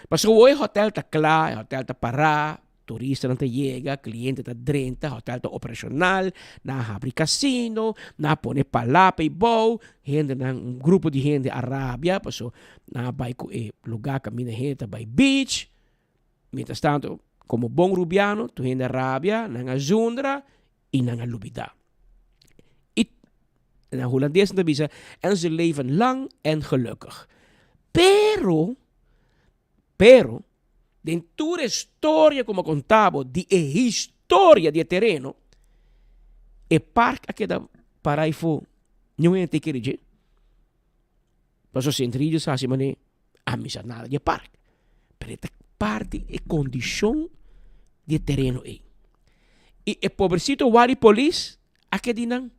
pasobra awor e hotel ta kla, e hotel ta pará, turistanan ta yega, kliente ta drenta, hotel ta operashonal, nan a habri kasino, nan a pone palapa ei bou, hendenan, un grupo di hende a rabia pasobra nan a bai ku e lugá kaminda hende ta bai beach. Mientras tanto, komo bon rubiano, tur hende a rabia, nan a zundra i nan a lubidá. I na hulandes nan ta bisa, en ze leven lang en gelukkig. Pero, pero, den tur e storia ku mi a konta bo di e historia di e tereno, e park a keda para afó, niun hende ta kere dje. Pasobra Sint Regis hasi manera a misa nada di e park. Pero e ta parti e kondishon di e tereno ei. I e pobrecito wari polis a keda di nan.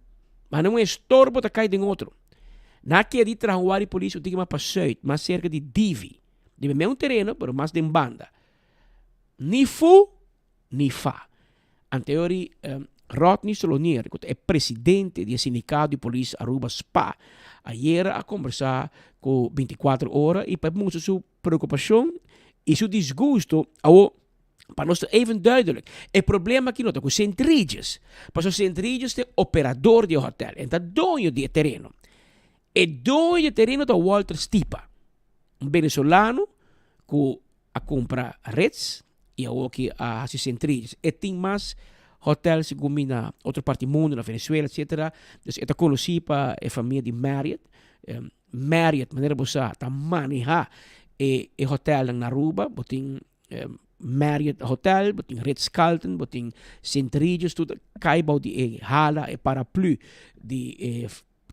Ma nan un estorbo ta kai den otro. Nan a keda di traha un wari polis un tiki mas pa sùit, mas serka di Divi. Di mesun tereno, pero mas den banda. Ni fu ni fa. Anteori Rodney Solonier, ku ta e presidente di e sindikato di polis Aruba spa, ayera a kombersá ku 24 Ora i pa e mustra su preokupashon i su disgusto. Awor, pa nos ta even duidelijk, e problema aki no ta ku Sint Regis, pasobra Sint Regis ta e operador di e hotel, e ta doño di e tereno. E doño di e tereno ta Walter Stipa, un venezolano ku a kumpra Ritz i awoki a hasi Sint Regis. E tin mas hotel segun mi na otro parti mundu, na Venezuela etcetera. Dus e ta konosí pa e famia di Marriott. Marriott manera bo sa ta manehá e e hotelnan na Aruba. Bo tin Marriott Hotel, bo tin Ritz Carlton, bo tin Sint Regis, tur ta kai bou di e hala, e paraplu di e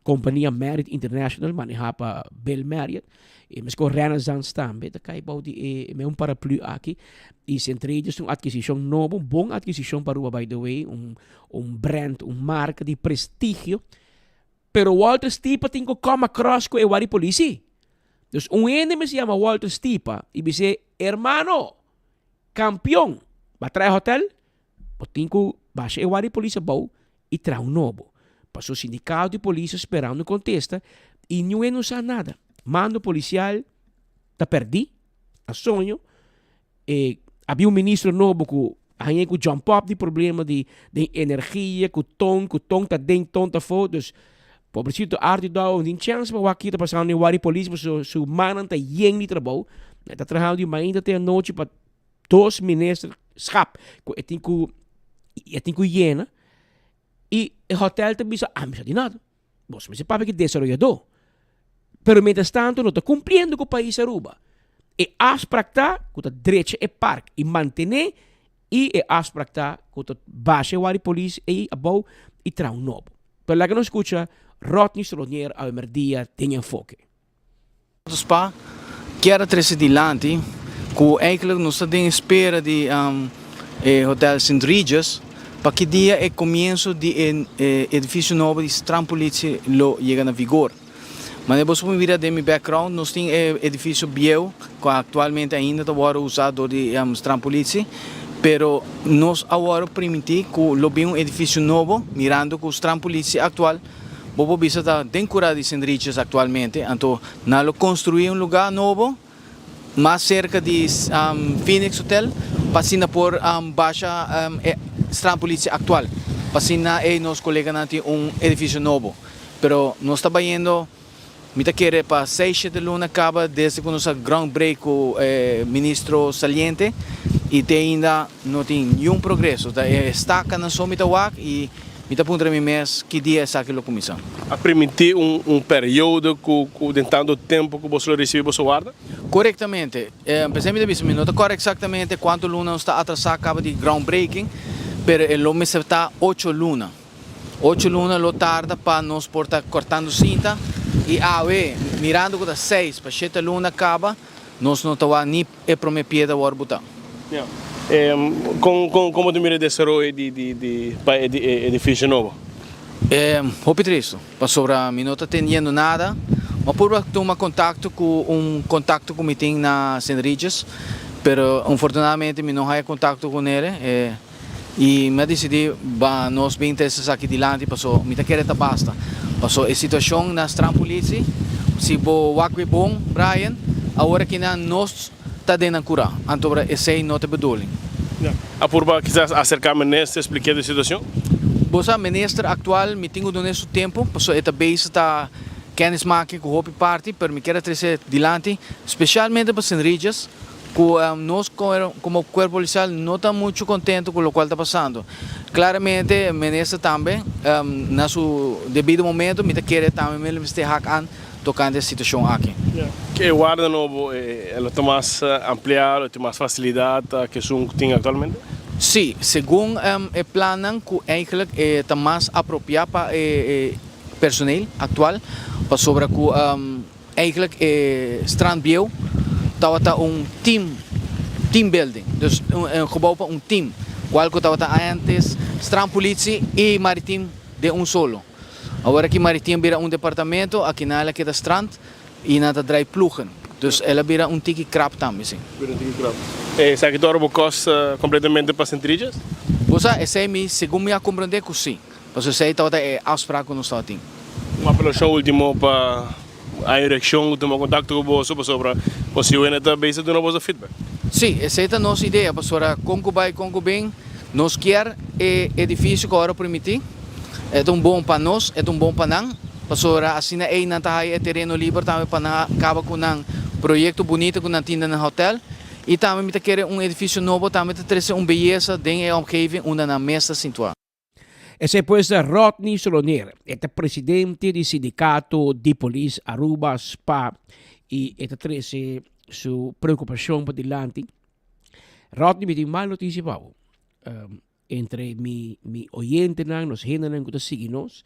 Kompania Marriott International manehá pa Bill Marriott i meskos Renaissance tambe ta kai bou di e mesun paraplu aki i Sint Regis ta un atkisishon nobo, un bon atkisishon pa Aruba by the way, un un brand, un marka di prestigio, pero Walter Stipa tin ku come across ku e wari polisi. Dus un hende mester yama Walter Stipa i bis'é, Hermano, kampion, bo a traha e hotel? Bo tin ku basha e wari polisi abou i traha un nobo. Paso sindikato di polis a sperando kontesta i niun hende no sa nada. Mando polisial ta pèrdí, a soño. E habia un ministro nobo ku. A haña ku jump up di problema di den energia ku ton ku ton ta den ton ta afó dus pobrecito Arthur Douw no tin chèns pa wak kita pasando den wari polis pasobra su mannan ta yen di trabou e ta trahando di mainta te anochi pa dos minister schap ku e tin ku e tin ku yena i e hotel ta bisa ami sa di nada bos mester papia ku e desaroyadó pero mientras tanto no ta kumpliendo ku pais Aruba e afsprak ta ku ta drecha e park i mantené i e afsprak ta ku ta basha e wari polis ei abou i traha un nobo pero laga nos skucha Rodney Solonier awe merdia den Enfoke. Spa kier a trece dilanti cu eigenlijk nos ta den espera di e Hotel Sint Regis pa ki dia e comienzo di e edificio nobo di Strandpolitie lo yega na vigor. Manera boso por mira den mi background nos tin e edificio bieu cu actualmente ainda ta wordo usa door di Strandpolitie pero nos a wordo primiti cu lo bin un edificio nobo mirando cu Strandpolitie actual Bo por bisa ta den kura di Sint Richards aktualmente, anto nan lo konstruí un lugá nobo mas serka di Phoenix Hotel pa asina por basha e strandpolitie aktual, pa asina ei nos koleganan tin un edifisio nobo. Pero nos ta bayendo, mi ta kere pa seis shete luna kaba desde ku nos a ground break ku e ministro saliente i te ainda no tin niun progreso. Ta e stakanan so mi ta wak i. Mi ta puntra mi mes ki dia esaki lo kuminsá. A primintí un un periodo ku ku den tantu tempu ku boso lo risibí boso warda? Korektamente. P'esei mi ta bisa mi no ta kòrda eksaktamente kuantu luna nos ta atrasá kaba di groundbreaking, pero e lo mester ta ocho luna. Ocho luna lo tarda pa nos por ta kòrtando sinta i awe mirando ku ta seis pa shete luna kaba nos no ta wak ni e prome piedra wòrdu butá. Ya. Kon kon kon bo ta mira e desaroyo di di di pa e e edifisio nobo? E hopi tristu, pasobra mi no ta tendiendo nada. Mi a purba tuma kontakto ku un kontakto ku mi tin na Sint Regis, pero unfortunadamente mi no haya kontakto ku nere. E i mi a disidí ba nos bin trese esaki dilanti paso mi ta kere ta basta. Paso e situashon na Strandpolitie, si bo wak be bon, Brian, awor akinan nos ta den nan kurá, anto esei no ta e bedoeling. A purba kisas aserká minister spliké de situashon? Bo sa, minister aktual mi tin ku dun'é su tempu, paso e ta bezig ta kennis maken ku hopi parti, pero mi kier a trese dilanti, spesialmente pa Sint Regis, ku nos komo kuerpo polisial no ta muchu kontentu ku lokual ta pasando. Klaramente minister tambe na su debido momento mi ta kere tambe mi lo mester hak an tokante e situashon aki. E warda nobo lo ta mas ampliá, lo tin mas fasilidat ke esun ku tin aktualmente? Sí, segun e plannan ku eigentlik e ta mas apropiá pa e personeel aktual pasobra ku Eigenlijk e strand bieu tabata un team, team building, dus un gebouw pa un team, cual cu tabata antes strandpolitie y maritiem den un solo. Awor aki maritiem bira un departamento, aki nan el a keda strand y nan ta draai ploegen. Dus el a bira un tiki krap tambe, si. Bira un tiki krap. Esaki ta ora bo kost completamente pa Sint Regis? Bo sa, esey mi, segun mi a comprende cu si. Pasobra esei tabata e afspraak ku nos tabatin. Un apelashon ultimo pa a direkshon ku tuma kontakto ku boso pasobra posiblemente ta bezig duna boso feedback. Sí, esei ta nos idea pasobra kon ku bai kon ku bin nos kier e edifisio ku awor a permití. E ta un bon pa nos, e ta un bon pa nan pasobra asina ei nan ta haya e tereno liber tambe pa nan kaba ku nan proyekto bunita ku nan tin den nan hotel. I tambe mi ta kere un edifisio nobo tambe ta trese un beyesa den e omgeving unda nan mes ta sintuá. Esei pues ta Rodney Solonier, e ta presidente di Sindicato di Polis Aruba, spa, y e ta trece su preocupacion pa dilanti. Rodney, mi tin mal noticia pa bo. Um, entre mi, mi oyentenan, nos hendenan cu ta sigui nos,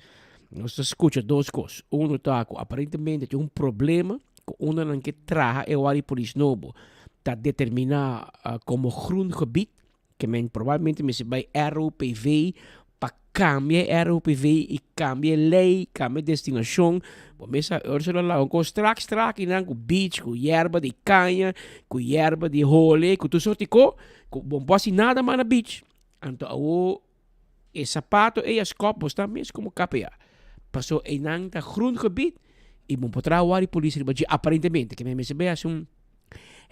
nos ta scucha dos cos. Uno ta cu aparentemente tin un problema cu unda nan ke traha e wari polis nobo ta determina uh, como groen gebied. Ke men probablemente mester bai ROPV pa kambia e ROPV i kambia e lei, kambia e destinashon. Bo mes a Ursula laga un kos strak strak i nan ku beach, ku yerba di kaña, ku yerba di hole, ku tur sorti ko, ku bo no por hasi nada mas na beach. Anto awo e sapato ei a skòp bo sta mes komo KPA. Paso einan ta groengebied i bo no por traha wari polis riba dje aparentemente. Ke men mester bai hasi un.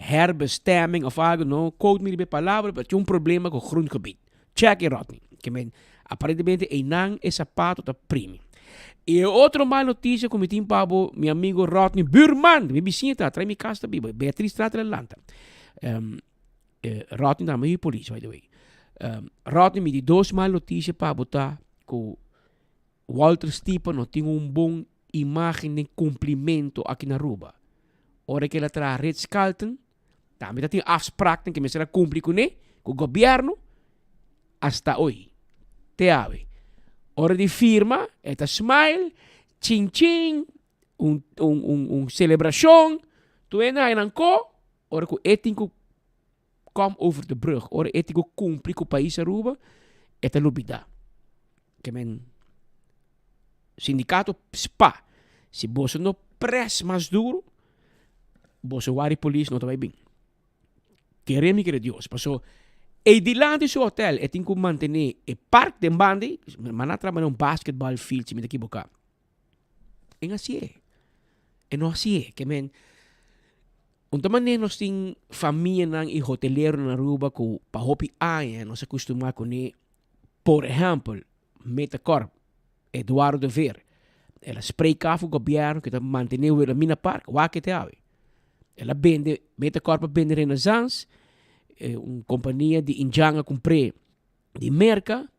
herbestemming of algo, no quote mi riba e palabra, pero tin un problema ku grondgebied. Check e Rodney. Ke men, aparentemente einan e sapato ta primi. I e otro mal notisia ku mi tin pa bo, mi amigo Rodney Buurman, mi bisiña ta, trai mi kas ta biba, Beatriz Straat el a lanta. Rodney tambe hui polis, by the way. Rodney, mi di dos mal notisia pa bo ta ku Walter Stipa no tin un bon imagen den cumplimento aki na Aruba. Ora cu el a traha Ritz Carlton, tambe ta tin afspraaknan cu mester a cumpli cune, cu gobierno, hasta hoy, te awe. Ora di firma, e ta smile, chin chin, un, un, un, un celebracion, tur hende haña nan co, ora cu e tin cu Kom over de brug. Ora e tin ku kumpli ku pais Aruba, e ta lubida. Ke men sindikato spa, si boso no pres mas duro, boso wari polis no ta bai bin. Kere mi kere Dios, paso ei dilanti su hotel e tin ku mantene e park den banda ei, manda traha un basketball field si mi ta kiboka. E no hasié. E no hasié. Ke men, un ta manera nos tin famianan i hoteleronan na Aruba ku pa hopi aña nos a kustumá kuné. Por ehèmpel, Metacorp, Eduardo de Veer, el a spreek af ku gobièrnu ku ta mantené Wilhelmina Park, wak e te awe. El a bende, Metacorp a bende Renaissance, un kompania di indjan a kumpr'é di Merka.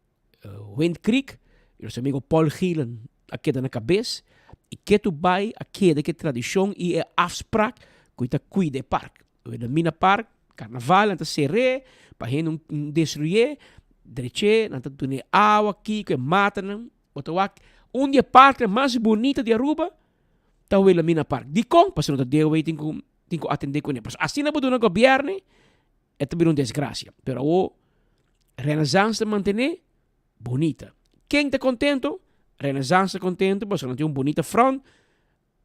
Wind Creek, y nos amigo Paul Gielen a keda na cabes y ketu bay a keda ke tradicion y e afspraak cu ta cuida e park. Wilhelmina Park, carnaval nan ta cer'e pa hende no destruye, dreche, nan ta dune awa, kico, e matanan. Bo ta wak un di e parknan mas bunita di Aruba ta Wilhelmina Park. Dicon? Pasobra no ta dewey tin cu tin cu atende cune. Pasobra asina bo duna gobierne e ta bira un desgracia. Pero awo Renaissance ta mantené bunita. Ken ta contento? Renaissance ta contento pasobra nan tin un bunita front.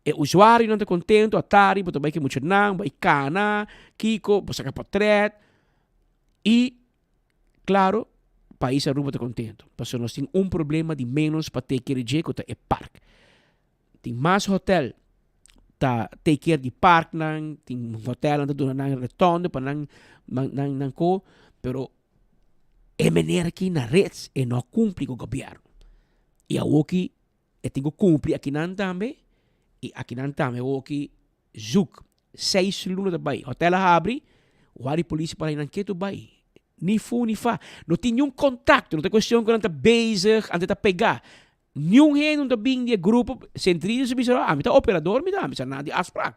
E usuarionan ta contento, atari bo ta bai ku e muchanan, bai cana, kiko, bo saca potret. Y claro, pais Aruba ta contento pasobra nos tin un problema di menos pa take care dje cu ta e park. Tin mas hotel ta take care di parknan, tin hotelnan ta duna nan retondo pa nan nan nan ko, pero e meneer aki na Ritz e no a cumpli cu gobierno. Y awoki e tin cu cumpli akinan tambe y akinan tambe awoki zoek seis luna ta bay. Hotel a habri, wari policia para nan ketu bay. Ni fu ni fa. No tin niun contacto, no ta cuestion cu nan ta bezig, antes ta pega. Niun hende no ta bin di e grupo Centrino si bisa ami ta operador mi ta ami sa na di afspraak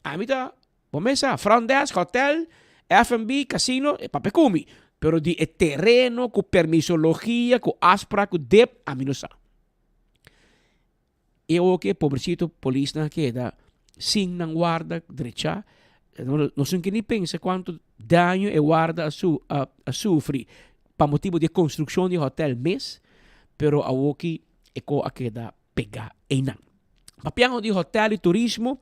ami ta bo mes sa front desk hotel F&B casino e papia ku mi pero di e tereno ku permisologia ku afspraak ku dip ami no sa e oke e pobrecito polisnan a keda sin nan warda drecha nos no ke ni pensa kuantu daño e warda a sufri pa motibo di e construccion di hotel mes, pero awoki e co a keda pega eynan. Papiando di hotel y turismo,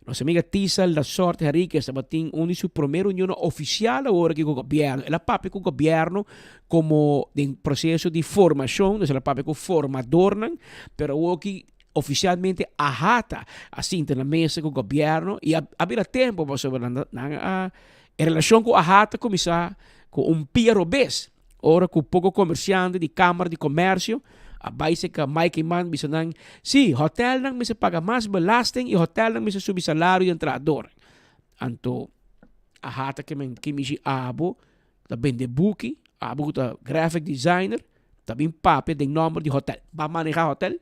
nos amiga Tisa Lasorte Henriquez tabatin un di su prome reunionnan oficial awor aki cu gobierno. El a papia cu gobierno como den proceso di formacion, dus el a papia cu formadornan, pero awoki oficialmente AHATA a sinta na mesa cu gobierno y a bira tempo pasobra nan a E relashon ku AHAT a kuminsá ku un pia robes ora ku poko komersiante di Kámara di Komèrsio a bai serka Mike Eman bisa nan, Sí, hotèlnan mester paga mas belasting i hotèlnan mester subi salario di nan trahadornan. Anto AHAT a kimen ki mishi abo ta bende buki, abo ku ta graphic designer ta bin papia den nòmber di hotèl. Ba manehá hotèl?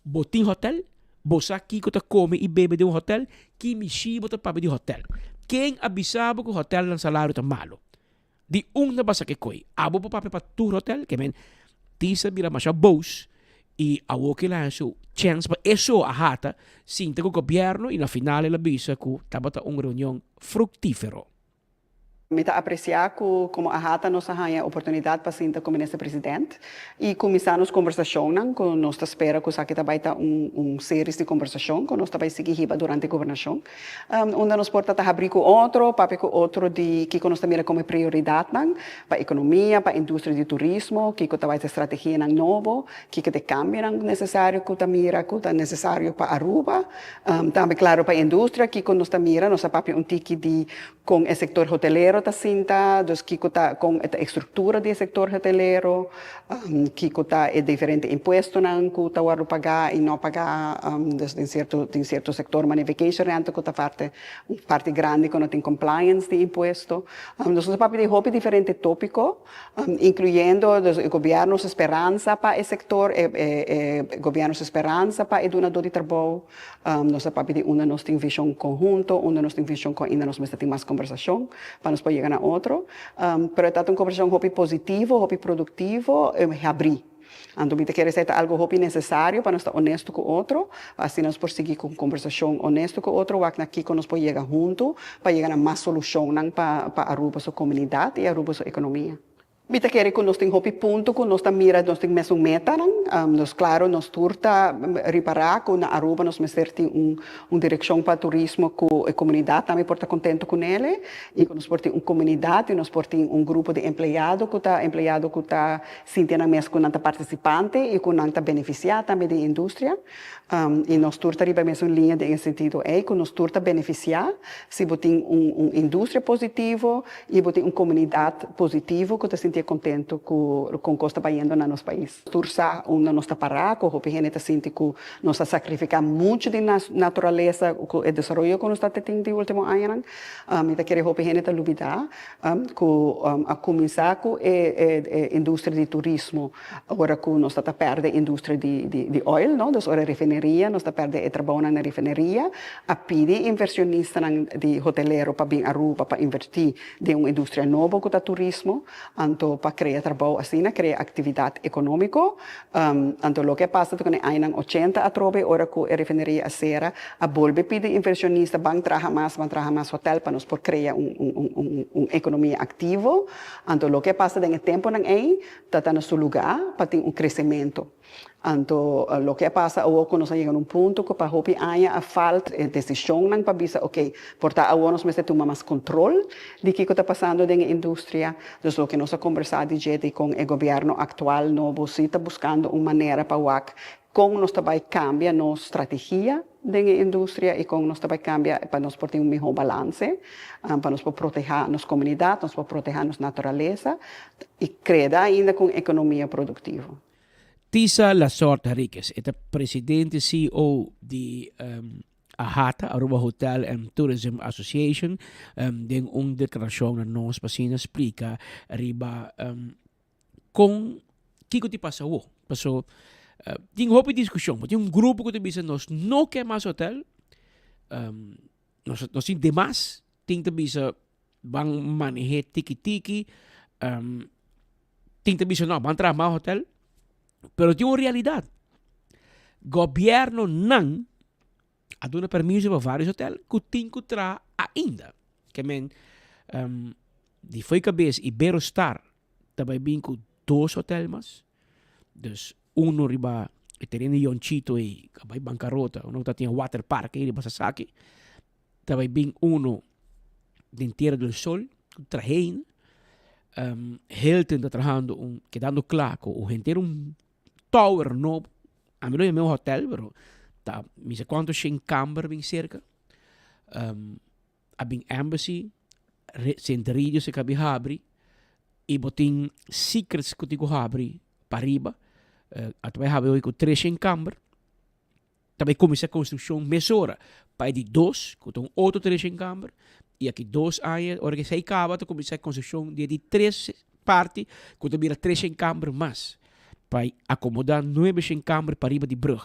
Bo tin hotel? Bo sa kiko ta kome i bebe den un hotel? Ki mishi bo ta papia di hotel? Ken a bisa bo ku hotelnan salario ta malo? Di unda bo a saka e koi? Abo por papia pa tur hotel? Ke men Tisa bira masha bos i awor ke el a haña su chèns pa e so a hata sinta ku gobièrnu i na final el a bisa ku tabata un reunion fruktífero. Mi ta aprecia cu como AHATA nos a haya oportunidad pa sinta cu Minister President y cuminsa nos conversacionnan cu nos ta spera cu esaki ta bay ta un un series di conversacion cu nos ta bay sigui hiba durante gobernacion unda nos por ta ta habri cu otro, papia cu otro di kico nos ta mira como e prioridadnan pa economia, pa industria di turismo, kico ta bay ta e strategianan nobo, kico ta e cambionan necesario cu ta mira cu ta necesario pa Aruba, tambe claro pa industria, kico nos ta mira, nos a papia un tiki di Con e sector hotelero ta sinta, dus kico ta con e ta e structura di e sector hotelero, kico ta e diferente impuestonan cu ta wordo paga y no paga, dus den cierto den cierto sector manera vacation rental cu ta parte un parti grandi cu no tin compliance di impuesto. Dus nos ta papia di hopi diferente topico. Incluyendo dus e gobierno su speransa pa e sector, e e gobierno su speransa pa e dunador di trabou. Nos a papia di unda nos tin vision conhunto, unda nos tin vision cu ainda nos mester tin mas conversacion pa nos por yega na otro. Pero e ta un conversacion hopi positivo, hopi productivo, habri. Anto mi ta kere esei ta algo hopi necesario pa nos ta honesto cu otro, pa asina nos por sigui cu un conversacion honesto cu otro, wak na kico nos por yega hunto pa yega na mas solucionnan pa pa Aruba su comunidad y Aruba su economia. Mi ta kere cu nos tin hopi punto cu nos ta mira nos tin mesun metanan. Nos claro nos tur ta ripara cu na Aruba nos mester tin un un direccion pa turismo cu e comunidad tambe por ta contento cu nele y cu nos por tin un comunidad y nos por tin un grupo di empleado cu ta empleado cu ta Sinti nan mes ku nan ta partisipante i ku nan ta benefisiá tambe di e industria. I nos tur ta riba e mesun liña den e sentido ei, ku nos tur ta benefisiá si bo tin un un industria positivo i bo tin un komunidat positivo ku ta sintié kontentu ku kon kos ta bayendo na nos pais. Tur sa unda nos ta pará, ku hopi hende ta sinti ku nos a sakrifiká muchu di nos naturalesa ku e desaroyo ku nos ta tin di último añanan. Mi ta kere hopi hende ta lubidá ku a kuminsá ku e industria di turismo ora ku nos ta ta pèrdè industria di oil, no, dus ora refineria, nos ta pèrdè e trabounan na refineria, a pidi inversionistanan di hotelero pa bin Aruba pa invertí den un industria nobo ku ta turismo, anto pa krea trabou asina, krea aktividat ekonómiko. Anto loke a pasa ta ku na e añanan ochenta atrobe ora ku e refineria a sera, a bolbe pidi inversionista ban traha mas, ban traha mas hotel pa nos por krea un un un ekonomia aktivo. Anto loke a pasa den e temponan ei ta ta na su lugá pa tin un kresementu. Anto loke a pasa awor ku nos a yega na un punto ku pa hopi aña a falt e desishonnan pa bisa oke por ta awor nos mester tuma mas kontrol di kiko ta pasando den e industria. Dus loke nos a kombersá di dje di kon e gobièrnu aktual nobo si ta buskando un manera pa wak kon nos ta bai kambia nos strategia den e industria i kon nos ta bai kambia pa nos por tin un mihó balanse, pa nos por protehá nos komunidat, nos por protehá nos naturalesa i kreda ainda ku un ekonomia produktivo. Tisa Lasort Henriquez, e ta presidente CEO di AHATA, Aruba Hotel and Tourism Association, den un declaracion na nos pa asina splica riba con kico ti pasa awo. Paso tin hopi discusion, tin un grupo cu ta bisa nos no ke mas hotel, nos tin demas, tin ta bisa ban manehe tiki tiki, tin ta bisa no ban traha mas hotel, pero tin un realidad, gobiernonan a duna permiso pa varios hotel cu tin cu traha ainda, ke men di fo'i cabes Iberostar ta bai bin cu dos hotel mas, dus uno riba e tereno di Yonchito ei a bai bancarota, uno ta tin water park ei riba Sasaki, ta bai bin uno den Tierra del Sol cu trahein, Hilton ta trahando un, kedando cla cu un henter un tower nobo, ami lo yama un hotel pero ta mi sa cuanto shen camber bin cerca, a bin Embassy, Sint Regis a kabi habri y bo tin Secrets cu tin cu habri pariba, a ta bai habri hoy cu tres shen camber. Ta bai kuminsá konstrukshon mesora pa e di dos, ku ta un otro tresenkamber, i aki dos aña, ora ku esei kaba, ta kuminsá konstrukshon di e di tres parti, ku ta bira tresenkamber mas, pa akomodá nuebeshenkamber pariba di brùg.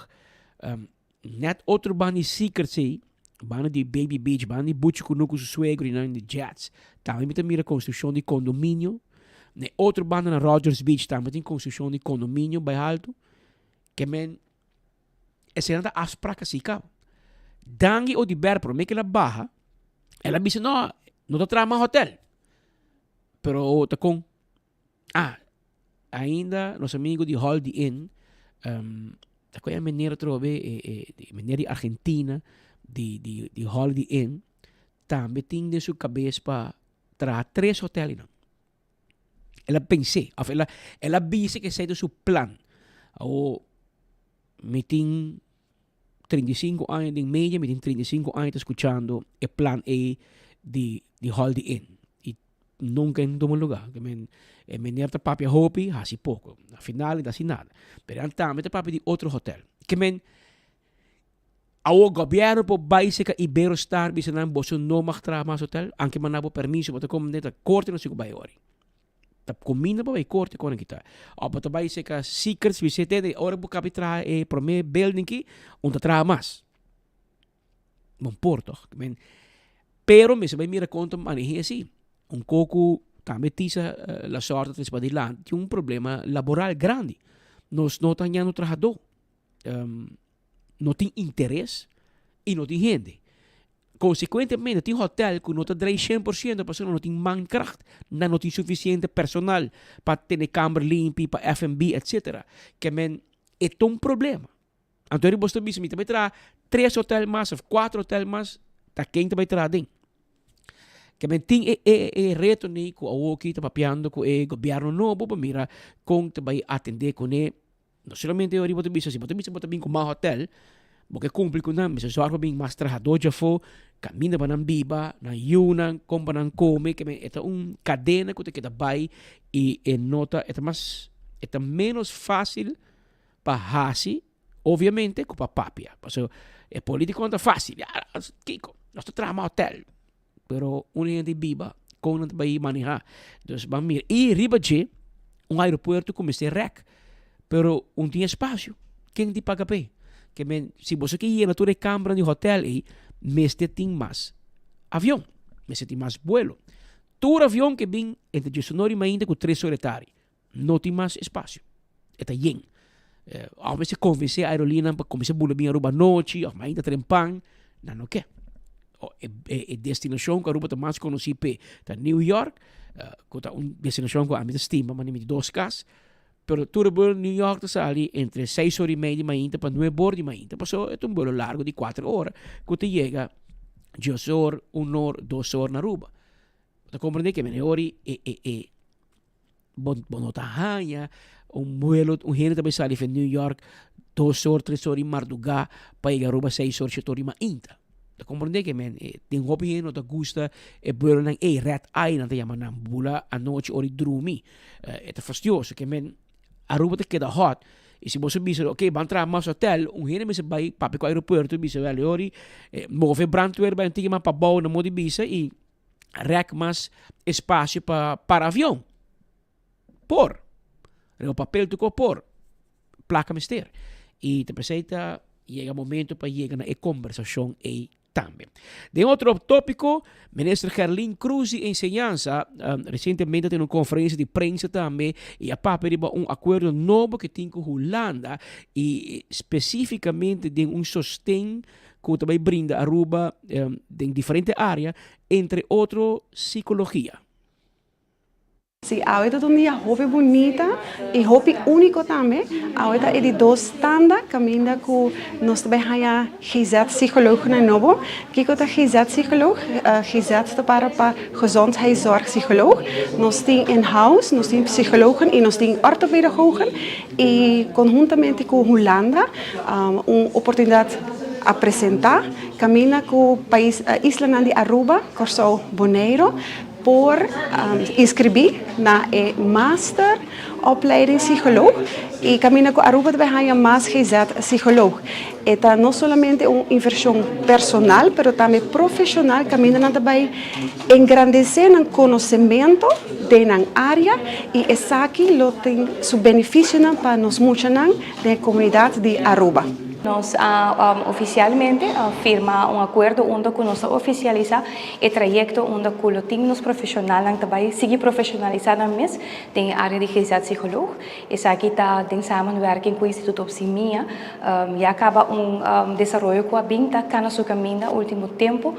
Nèt otro banda di Secrets ei, banda di Baby Beach, banda di Buchi Kunuku su suegro i nan di Jets, tambe mi ta mira konstrukshon di kondominio. Na e otro banda na Rogers Beach tambe tin konstrukshon di kondominio bai haltu. Ke men Esei nan ta afsprak asi kaba. Dangui Odiber prome ke el a baha, el a bisa no, no ta traha mas hotel. Pero ta kon? Ah, ainda nos amigo di Holiday Inn, um, ta kon e meneer atrobe, e, e, e meneer di Argentina, di, di, di Holiday Inn, tambe tin den su kabes pa traha tres hotelnan. El a pens'é, of el a, el a bisa ku esei ta su plan. Awor, mi tin 35 aña den media, mi tin 35 aña ta skuchando e plan ei di, di Holiday Inn. I nunka en tuma lugá. Ke men, e meneer ta papia hopi, hasi poko. Na final e ta hasi nada. Pero nan tambe ta papia di otro hotel. Ke men, Awor gobièrnu por bai seka Iberostar bisa nan boso no mag traha mas hotel, anke manda bo permiso bo ta komende ta korte no siku bai ori. Ta kuminda pa bai korte kon aki ta. Of bo ta bai seka Secrets bisa tende ora bo kabi traha e prome building ki un ta traha mas. Bon por toch. Men, pero mester bai mira kon ta manehe asi. Un koko tambe tisa la sorte ta trese padilanti tin un problema laboral grandi. Nos no ta hañando trahadó. no tin interes y no tin hende. Consecuentemente tin hotel cu no ta draai cien por ciento pasobra no tin mankracht, nan no tin suficiente personal pa tene kamber limpi, pa F&B etcetera. Ke men e ta un problema. Anto eri bo ta bisa mi ta bay traha tres hotel mas of cuatro hotel mas, ta ken ta bay traha aden? Ke men tin e e e reto ni cu awoki ta papiando cu e gobierno nobo pa mira con ta bay atende cune. No solamente ora bo ta bisa, si bo ta bisa bo ta bin ku mas hotel, bo ke kumpli ku nan, mester sòrg pa bin mas trahadó djafó, kaminda pa nan biba, nan yunan, kon pa nan kome, ke men e ta un kadena ku ta keda bai i e no ta, e ta mas, e ta ménos fásil pa hasi, obviamente, ku pa papia. Pasobra e polítikonan ta fásil, ya, kiko, nos ta traha mas hotel. Pero un hende biba, kon nan ta bai maneha? Dus ban mira. I riba dje, un aeropuerto ku mester rèk, pero un tin espasio. Ken tin paga p'e? Ke men, si boso ke yena tur e kambernan di hotèl ei, mester tin mas avion, mester tin mas buelo. Tur avion ke bin entre diesunor i mainta ku tres ora e tardi, no tin mas espasio. E ta yen. Of mester konvensé aerolineanan pa kuminsá bula bin Aruba anochi of mainta trempan, nan no ke. E, e, e destinashon ku Aruba ta mas konosí p'e ta New York, ku ta un destinashon ku ami ta stima, mane mi dos kas. Pero tur e buelo New York ta sali entre seis ora i mei di mainta pa nuebe ora di mainta, pasobra e ta un buelo largu di kuater ora ku ta yega dies or, un or, dos or na Aruba. Bo ta komprendé ke mene ora e, e, e Bo, bo no ta haña un vuelo, un hende ta bai sali for New York dos or, tres or di mardugá pa yega Aruba seis or, shete or di mainta. Ta komprendé ke men e tin hopi hende no ta gusta e vuelonan ei, red eye nan ta yama nan, bula anochi ora di drumi. E ta fastioso ke men Aruba ta keda hot i si boso bisa ok ban traha mas hotel, un hende mester bai papia ku aeropuerto i bisa wèl e ora move brandweer bai un tiki mas pabou nan modo di bisa i rek mas espacio pa para avion. Por. Riba papel tuko por. Placa mester. Y ta pesey ta yega momento pa yega na e conversacion ey tambe. Den otro topico, Minister Gerlin Cruz di Enseñansa um, recientemente a tene un conferencia di prensa tambe y a papia riba un acuerdo nobo que tin cu Hulanda y specificamente den un sosten ku ta bai brinda Aruba den diferente área, entre otro sikologia. Sí, awe ta un dia hopi bunita y hopi unico tambe. Awe ta e di dos tanda caminda cu nos ta bay haya GZ psycholoognan nobo. Kico ta GZ psycholoog? GZ ta para pa gezondheidszorgpsycholoog. Nos tin in-house, nos tin psychologen y nos tin orthopedagogen. Y conhuntamente cu Hulanda un oportunidad a presenta caminda cu pais islanan di Aruba, Corsou, Boneiro por inscribi na e master opleiding psycholoog y caminda cu Aruba ta bay haya mas GZ psycholoog. E ta no solamente un inversion personal pero tambe profesional caminda nan ta bay engrandece nan conocemento den nan area y esaki lo tin su beneficionan pa nos muchanan den e comunidad di Aruba. Nos a ofisialmente firma un akuerdo unda ku nos ta ofisialisá e trayekto unda ku lo tin nos profeshonalnan ta bai sigui profeshonalisá nan mes den e área di GZ-psycholoog. Esaki ta den samenwerking ku Instituto Opsimia. Ya kaba un desaroyo ku a bin ta kana su kaminda ultimo tempu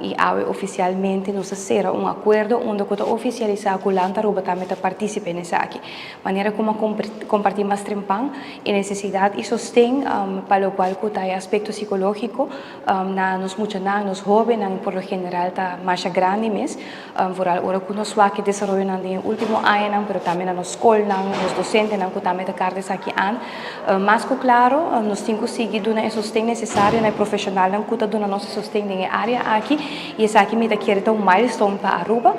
i awe ofisialmente nos ta sera un akuerdo unda ku ta ofisialisá ku Land Aruba tambe ta partisipe na esaki. Manera ku a kompartí mas trempan e nesesidat i sosten pa lokual ku ta e aspekto sikológiko na nos muchanan, nos hóbennan por lo general ta masha grandi mes, vooral ora ku nos wak e desaroyonan den e último añanan, pero tambe na nos skolnan, nos dosentenan ku tambe ta karga esaki an. Mas ku klaro nos tin ku sigui duna e sosten nesesario na e profeshonalnan ku ta duna nos e sosten den e área aki i esaki mi ta kere ta un milestone pa Aruba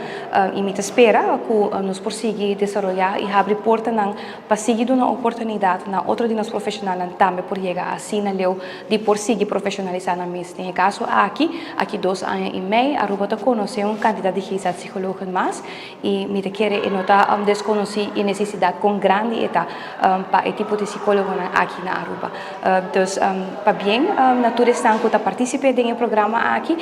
i mi ta spera ku nos por sigui desaroyá i habri portanan pa sigui duna oportunidat na otro di nos profeshonalnan tambe por yega asina leu di por sigui profeshonalisá nan mes. Den e kaso aki, aki dos aña i mei, Aruba ta konosé un kantidat di GZ-psikologen mas i mi ta kere e no ta deskonosí e nesesidat kon grandi e ta pa e tipo di sikólogonan aki na Aruba. Dus pabien na tur esnan ku ta partisip'é den e programa aki,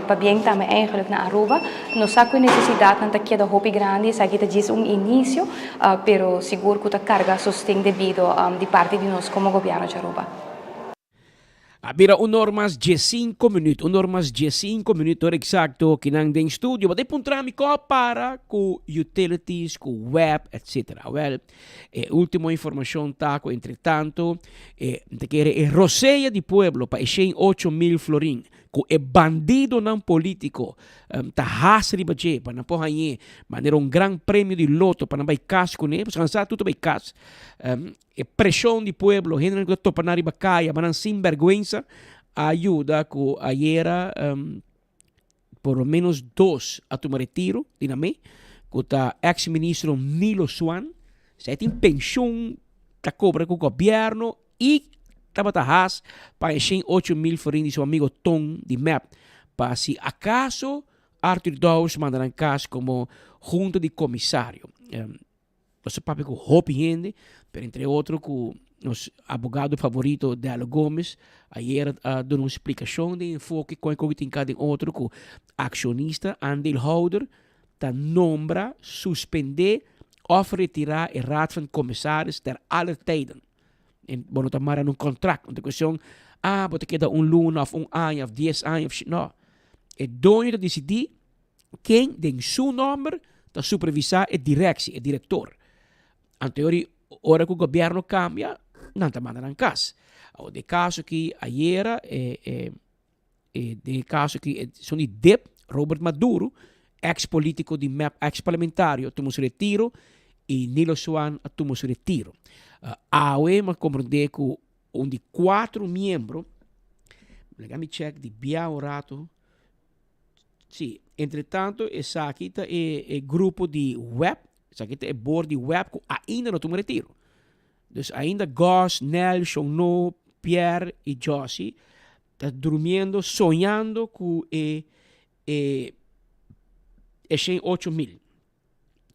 pabien tambe eigenlik na Aruba. Nos sa ku e nesesidatnan ta keda hopi grandi, esaki ta djis un inisio. Pero sigur cu ta carga sosten debido di parti di nos como Gobierno di Aruba. A bira un or mas diesinco minuut, un or mas diesinco minuut ora exacto kinan den studio. Bo ta puntra mi con a para cu utilities, cu web, etc. Wel, e ultimo informacion ta cu entre tanto e ta kere e rosea di pueblo pa e shen 8000 florin Ku e bandidonan polítiko ta has riba dje pa nan por hañ'é manera un gran premio di loto pa nan bai kas kuné, pasobra nan sa tur ta bai kas. E preshon di pueblo, hendenan ku ta topa nan riba kaya, ma nan sinbèrgwensa a yuda ku ayera por lo menos dos a tuma retiro di nan me, ku ta eks ministro Nilo Swan, esei tin penshun ta kobra ku gobièrnu I tabata has pa e shen 8000 florin di su amigo Ton di mep pa si acaso Arthur Dowers manda nan cas como junta di comisario. Nos a papia cu hopi hende, pero entre otro cu nos abogado favorito Dello Gomez ayer a duna un splicacion den enfoke con e con tin ca den otro cu accionista, aandeelhouder, ta nombra, suspende of retira e Raad van Commissaris ter aller tijden. En bo no ta mara nun contract, no ta cuestion, ah, bo ta keda un luna of un aña of dies aña of no. E doño ta decidi ken den su nomber ta supervisa e directie, e director. Anto yori ora cu gobierno cambia, nan ta manda nan cas. Awor den e caso aki ayera e e e den e caso aki e son di dip Robert Maduro, ex politico di mep, ex parlamentario a tuma su retiro y Nilo Swan a tuma su retiro. Awe mi a comprende cu un di cuatro miembro, laga mi check di bia un rato, si, entre tanto esaki ta e e grupo di web, esaki ta e board di web cu ainda no tuma retiro. Dus ainda Gus, Nel, Shonno, Pierre y Jossy ta durmiendo, soñando cu e e e shen 8000.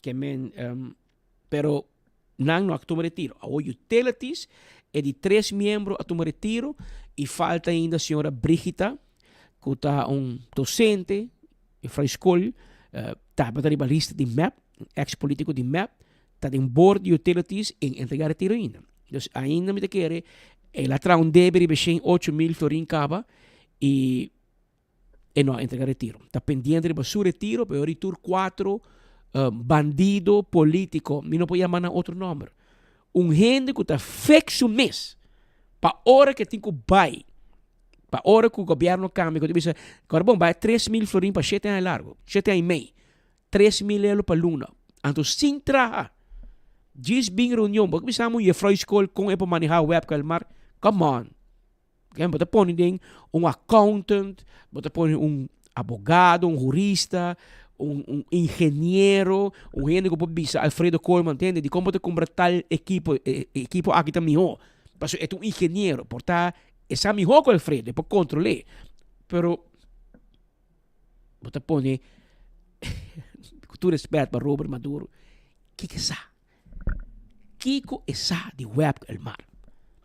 Ke men, um, pero nan no a tuma retiro. Awor utilities e di tres miembro a tuma retiro y falta ainda señora Brigita cu ta un docente juffrouw di school, uh, tabata riba lista di mep, ex politico di mep, ta den board di utilities en entrega retiro ainda. Dus ainda mi ta kere el a traha un debe riba shen 8000 florin kaba y e no a entrega retiro. Ta pendiente riba su retiro, pero ori tur cuatro bandido politico, mi no por yama nan otro nomber. Un hende cu ta fek su mes pa ora ke tin cu bay, pa ora cu gobierno cambia, cu ta bisa, cu bon bay 3000 florin pa shete aña largo, shete aña y mei, 3000 euro pa luna, anto sin traha, djis bin reunion, bo bisa mi un juffrouw school con e por maneha web cu Elmar, come on. Bo ta pone den un accountant, bo ta pone un abogado, un hurista, un, un ingeniero, un hende ku por bisa Alfredo Koolman, tende, di kon bo ta kumpra tal ekipo, e ekipo aki ta mihó. Pasobra e ta un ingeniero, por ta e sa mihó ku Alfredo, e por kontrol'é. Pero bo ta pone, ku tur respèt pa Robert Maduro, kiko e sa? Kiko e sa di web ku Elmar?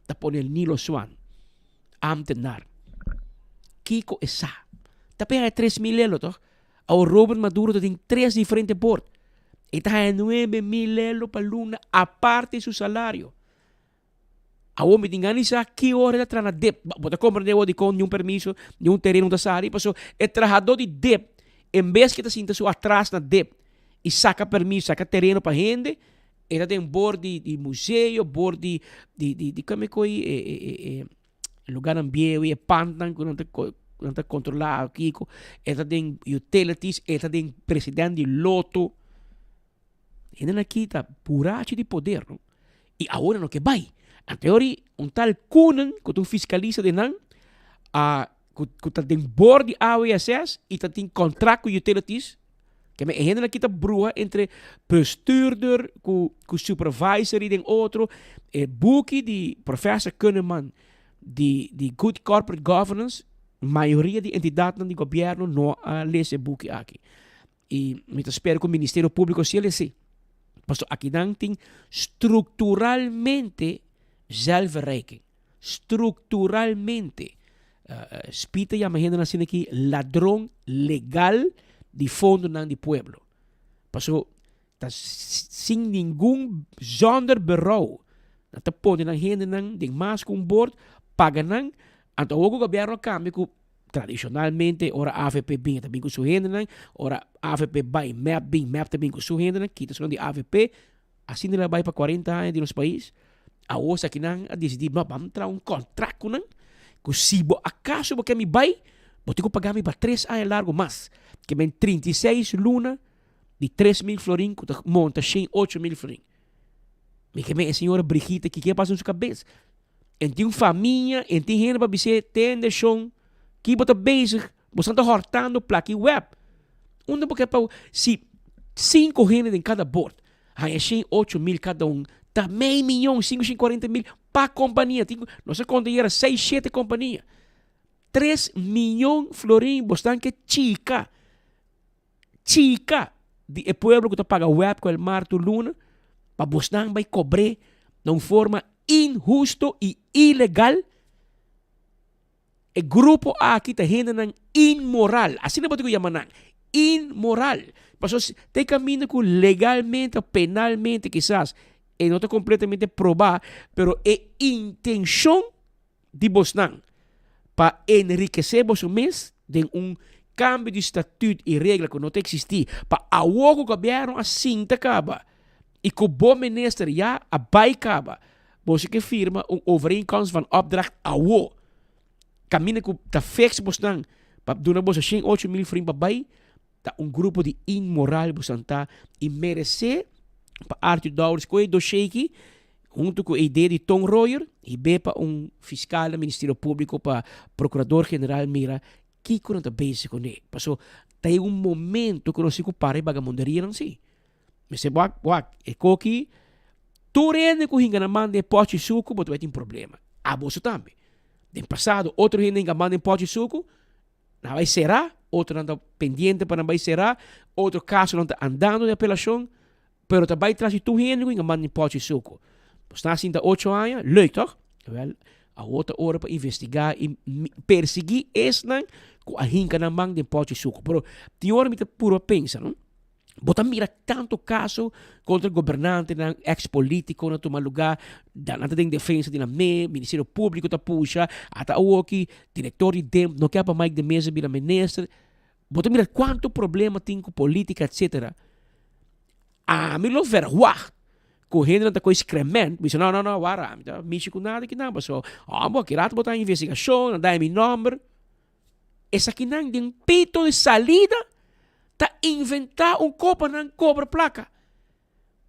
Ta pone Nilo Swan. Ambtenaar. Kiko e sa? Ta p'e haya 3000 lelo toch? Awor Robert Maduro ta tin tres diferente bord. E ta haya 9000 lelo pa luna aparte su salario. Awor mi tin gana di sa ki ora e ta traha na dip. Bo ta comprende awor dikon niun permiso, niun tereno ta sali paso e trahador di dip en bes ke ta sinta su atras na dip i saka permiso, saka tereno pa hende, e ta den bord di di museo, bord di di di di kome koe e e e e lugarnan bieu i e pandnan ku nan ta ku nan ta kontrolá kiko, e ta den utilities, e ta den president di loto. Hendenan aki ta burachi di poder no. I awor nan no ke bai. Anteori un tal Koenen ku ta un fiskalista di nan a ku ku ta den bord di AWSS i ta tin kontrakt ku utilities. Ke men e hendenan aki ta bruha entre bestuurder ku ku supervisor i den otro. E buki di professor Kunneman di di Good Corporate Governance mayoria di entidatnan di gobièrnu no a lesa e buki aki. I mi ta spera ku Ministerio Públiko si a lesi. Pasobra akinan tin strukturalmente zelfverrijking. Strukturalmente. Speed ta yama hendenan asina aki ladron legal di fondonan di pueblo. Pasobra ta sin ningun zonder berouw nan ta pone nan hendenan den mas ku un bord, paga nan, anto awor ku gobièrnu a kambia ku Tradicionalmente ora avp bin e ta bin cu su hendenan, ora avp bay mep bin, mep ta bin cu su hendenan, kita esunnan di avp, asina el a bay pa cuarenta aña di nos pais, awor esakinan a dicidi no bam traha un contract cu nan, cu si bo acaso bo ke mi bay, bo tin cu paga mi pa tres aña largo mas, ke men 36 luna di 3000 florin cu ta monta 108 mil florin. Mi ke men e señora Brigita kiko a pasa den su cabes? En tin famia, en tin hende pa bis'é, tende shon, ki bo ta bezig, boso ta hòrtando plaki wèp. Unda bo ke pa si sinku hende den kada bord haña shen 8000 kada un, ta mei miyon, 540 mil pa kompania. Tin nos a konta yera seis, shete kompania. 3 miyon florin bosnan ke chika. Chika di e pueblo ku ta paga wèp ku Elmar tur luna pa bosnan bai kobr'é na un forma inhusto i ilegal. E grupo aki ta hendenan inmoral, asina bo tin ku yama nan, inmoral. Pasobra ta e kaminda ku legalmente o penalmente kisas e no ta kompletamente probá, pero e intenshon di bosnan pa enrikesé boso mes den un kambio di statut i regla ku no ta eksistí, pa awor ku gobièrnu a sinta kaba i ku bo minister ya a bai kaba, boso ke firma un overeenkomst van opdracht awor, kaminda ku ta fix bosnan pa duna boso 108 mil florin pa bai, ta un grupo di inmoral bosan ta i meresé pa Arthur Dowers koe doshé aki hunto ku e idea di Ton Royer i be pa un fiskal na Ministerio Públiko pa Prokurador General mira kiko nan ta bezig kuné. Paso ta yega un momento ku nos tin ku para e bagamonderianan si. Mester wak wak e koki tur hende ku hinga nan man den e pòchi suku bo ta bai tin problema. Aboso tambe. Den pasado otro hende hinga man den pòchi suku. Nan bai será, otronan ta pendiente pa nan bai será, otro kasonan ta andando den apelashon, pero ta bai tras di tur hende ku inga manda den pòchi suku. Bo sta sinta ocho aña, leuk tòg? Wèl, awor ta ora pa investigá i persiguí esnan ku a hinka nan man den pòchi suku. Pero tin ora mi ta purba pensa, no? Bo ta mira tanto caso contra gobernantenan, ex politiconan tuma lugar, nan ta den defensa di nan me, Ministerio Publico ta pusha, ata awoki director di DEM no kier pa Mike de Meza bira minister. Bo ta mira cuanto problema tin cu politica etcetera. Ami lo verwacht cu hendenan ta coy screment, bisa no no no wara ami ta mishi cu nada kinan paso homber aki rato bo ta investigacion nan daña mi nomber. Esakinan den pito di salida ta inventá un ko pa nan kobra plaka.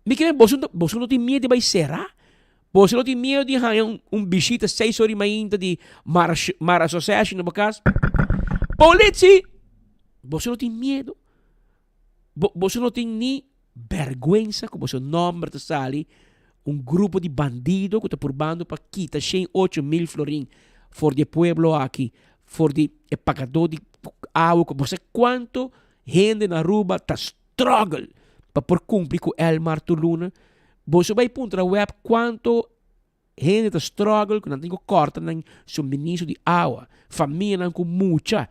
Mi kere boso boso no tin miedu di bai será? Boso no tin miedu di haña un un bishita seis ora di mainta di mara mara association na bo kas? Politie! Boso no tin miedu? Bo boso no tin ni bèrgwensa ku boso nòmber ta sali un grupo di bandido ku ta purbando pa kita 108 mil florin for di e pueblo aki, for di e pagadó di awa ku bo sa kuantu hende na Aruba ta struggle pa por kumpli ku Elmar tur luna. Boso bai puntra wèp kuantu. Hende ta struggle ku nan tin ku kòrta nan suministro di awa. Famianan ku mucha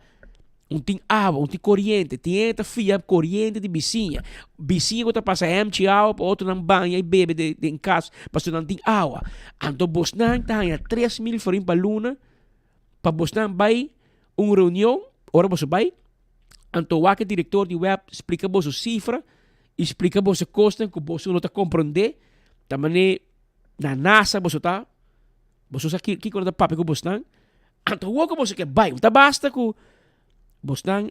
un tin awa, un tin koriente. Tin hende ta fia koriente di bisiña. Bisiña ku ta pasa hèmchi awa pa otronan baña i bebe den kas pasobra nan tin awa. Anto bosnan ta haña 3000 florin pa luna pa bosnan bai un reunion. Ora boso bai, anto wak e direktor di web splika boso sifra i splika boso kosnan ku boso no ta komprondé. Ta manera. Na NASA boso ta, boso sa kiko nan ta papia ku bosnan, anto awor ku boso ke bai, ta basta ku bosnan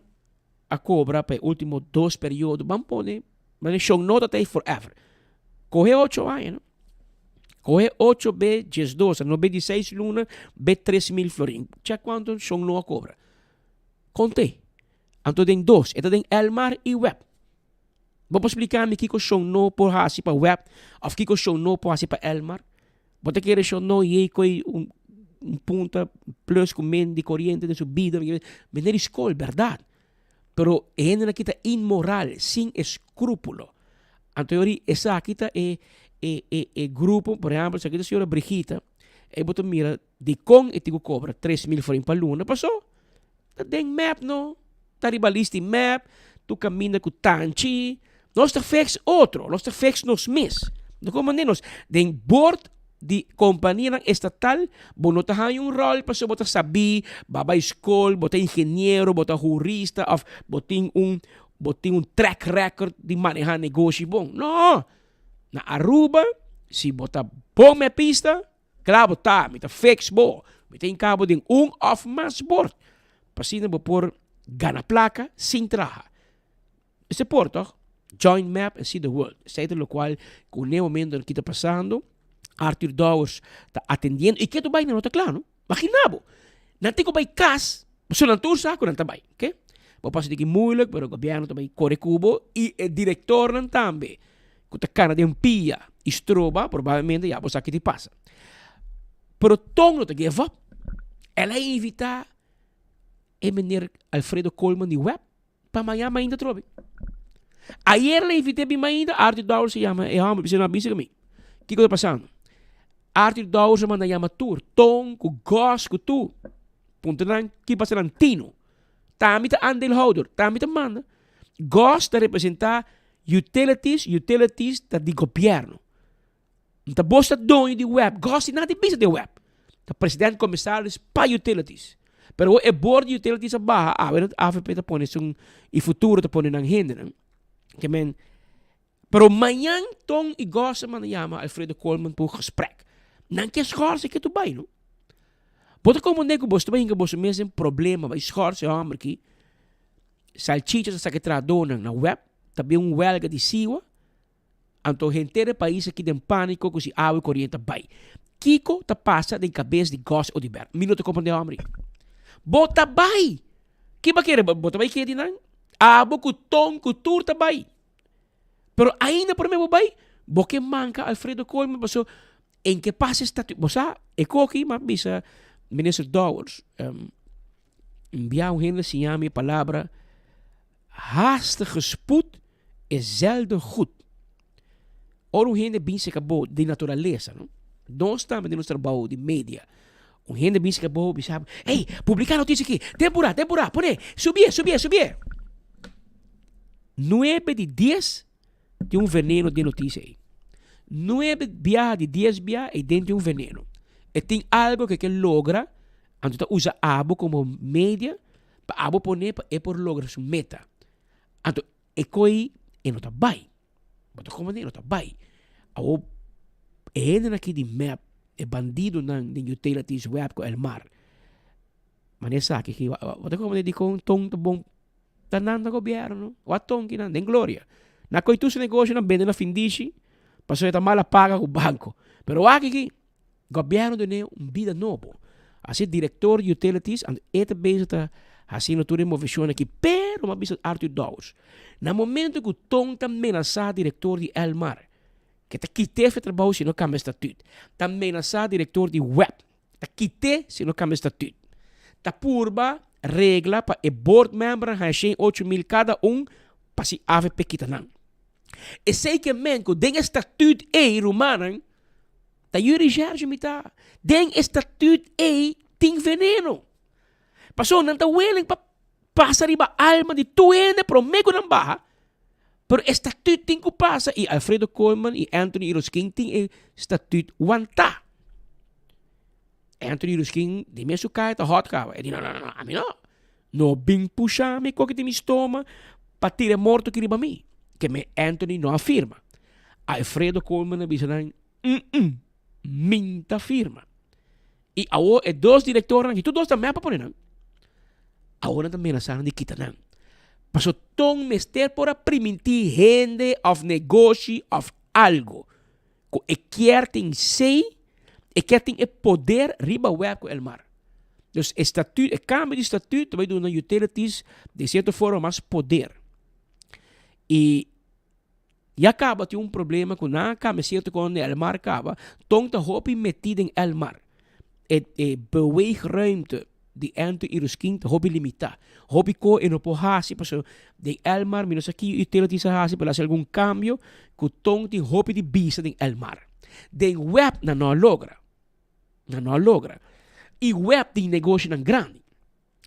a kobra pa e ultimo dos periodo, ban pone, manera shon no ta tei forever. Kohe ocho aña no, kohe ocho be diesdos, no be dieseis luna, be 3000 florin, chek kuantu shon no a kobra. Konte, anto den dos, e ta den Elmar i Web. Bo por splika mi kiko shon no por hasi pa web of kiko shon no por hasi pa Elmar? Bo ta kere shon no yei koe un punta plus ku min di koriente den su bida? Mester di skol, bèrdat. Pero e hendenan aki ta inmoral, sin eskrupulo. Anto yori esaki ta e e e e grupo, por ehèmpel, esaki ta señora Brigita, e bo ta mira dikon e tin ku kobra 3000 florin pa luna, paso Ta den mep no, ta riba list di mep, tur kaminda ku tanchi. Nos ta fix otro, nos ta fix nos mes. No komo manera nos den bord di kompanianan estatal bo no ta haña un ròl pasobra bo ta sabí, bo a bai skol, bo ta ingeniero, bo ta hurista òf bo tin un bo tin un track record di manehá negoshi bon. No! Na Aruba si bo ta bon mepista Kla bo ta, mi ta fix bo. Mi ta hinka bo den un of mas bord. Pa asina bo por gana plaka sin traha. Esei por toch? Join map and see the world. Esei ta lokual ku n'e momentonan ki ta pasando, Arthur Dowers ta atendiendo i ke tur bai nan no ta kla no. Magina bo, nan tin ku bai kas, pasobra nan tur sa ku nan ta bai, oke. Bo pasa di ki moeilijk, pero gobièrnu ta bai kore ku bo i e direktornan tambe ku ta kana den pia i stroba, probablemente ya bo sa ki ta pasa. Pero Ton no ta give up. El a invitá e meneer Alfredo Koolman di web pa mañan mainta atrobe. Ayer el a invit'é bin mainta, Arthur Dowers a yama e hòmber, bisa no a bisa ku mi. Kiko ta pasando? Arthur Dowers a manda yama tur, Ton ku Gòs ku tur. Puntra nan ki pasa nan tino. Tambe ta aandeelhouder, tambe ta manda. Gòs ta representá utilities, utilities ta di gobièrnu. Nta bos ta doño di web, gòs tin nada di bisa den web. Ta president commissaris pa utilities. Pero awor e board di utilities a baha, awe nan avp ta pone esun i futuro ta pone nan hendenan. Ke men, pero mañan Ton i Gòs a manda yama Alfredo Koolman pa un gesprek. Nan ke schorsen ke tur bai no. Bo ta komprende ku boso ta bai hinka boso mes den problema bai schorsen e hòmber aki. Salchicha ta saka e trahadónan na web, ta bin un wèlga di siwa. Anto henter e pais aki den panico cu si awa y coriente ta bay. Kico ta pasa den cabes di Gos Oduber? Mi no ta comprende hombre. Bo ta bay! Ki bo a kere? Bo ta bay kedi nan? Abo cu ton cu tur ta bay. Pero ainda prome bo bay, bo ke manca Alfredo Koolman paso en ke pasa e statu. Bo sa, e koki m'a bisa Minister Dowers, un bia un hende siña mi e palabra Haastige spoed is zelden goed. Ora un hende bin seka bo di naturalesa, no? Nos tambe den nos trabou di media. Un hende bin seka bo bisa bo, Ey, publica noticia aki, den pura, den pura, pone, subié, subié, subié. Nuebe di dies tin un veneno den noticia ey. Nuebe biaha di dies biaha ey den tin un veneno. E tin algo ke ke logra, anto ta usa abo como media Pa abo pone pa e por logra su meta. Anto e koi e no ta bai. Bo ta komprende? E no ta bai. Awor e hendenan aki di mep, e bandidonan den utilities web ku Elmar, manera esaki aki, bo ta komprende dikon ton ta bon ta nan na gobièrnu? Wak ton kinan den gloria. Nan koi tur su negoshonan bende na findishi pasobra e ta mala paga ku banko. Pero wak aki. Gobierno dun'é un bida nobo. Así director di utilities anto e ta bezig ta haciendo tur e movecion aki pero m'a bisa Arthur Dowers na momento cu Ton ta menasa director di Elmar ke ta kit'é fe trabou si no cambia statuut ta menasa director di web ta kit'é si no cambia statuut ta purba regla pa e board membernan haya 108 mil cada un pa si avp kita nan. Esey ke men cu den e statuut ey rumannan. Ta yu recherche mi ta. Den e statuut ei tin veneno. Pasobra nan ta willing pa pasa riba alma di tur hende prome ku nan baha, pero e statuut tin ku pasa i Alfredo Koolman i Anthony Iroskin tin e statuut wantá. Anthony Iroskin den mes su kaya ta hòt kaba. E di no no no ami no. No bin pusha mi koke den mi stoma pa tira e morto aki riba mi. Ke me Anthony no a firma. Alfredo Koolman a bisa nan, Mm-mm, min ta firma. I awor e dos direktornan, i tur dos ta mep a pone nan, awor nan ta menasá nan di kita nan. Pasobra ton mester por a primintí hende òf negoshi òf algu ku e kier tin sei, e kier tin e poder riba web ku Elmar. Dus e statuut, e kambio di statuut ta bai duna utilities den sierto forma mas poder. I Ya caba tin un problema cu nan a cambia cierto con den Elmar caba, ton ta hopi meti den Elmar. E e beweegruimte di Anthony y Ruskin ta hopi limita. Hopi co e no por haci pasobra den Elmar mi no sa ki utilities a haci pero a haci algun cambio cu ton tin hopi di bisa den Elmar. Den web nan no a logra. Nan no a logra. Y web tin negoshonan grandi.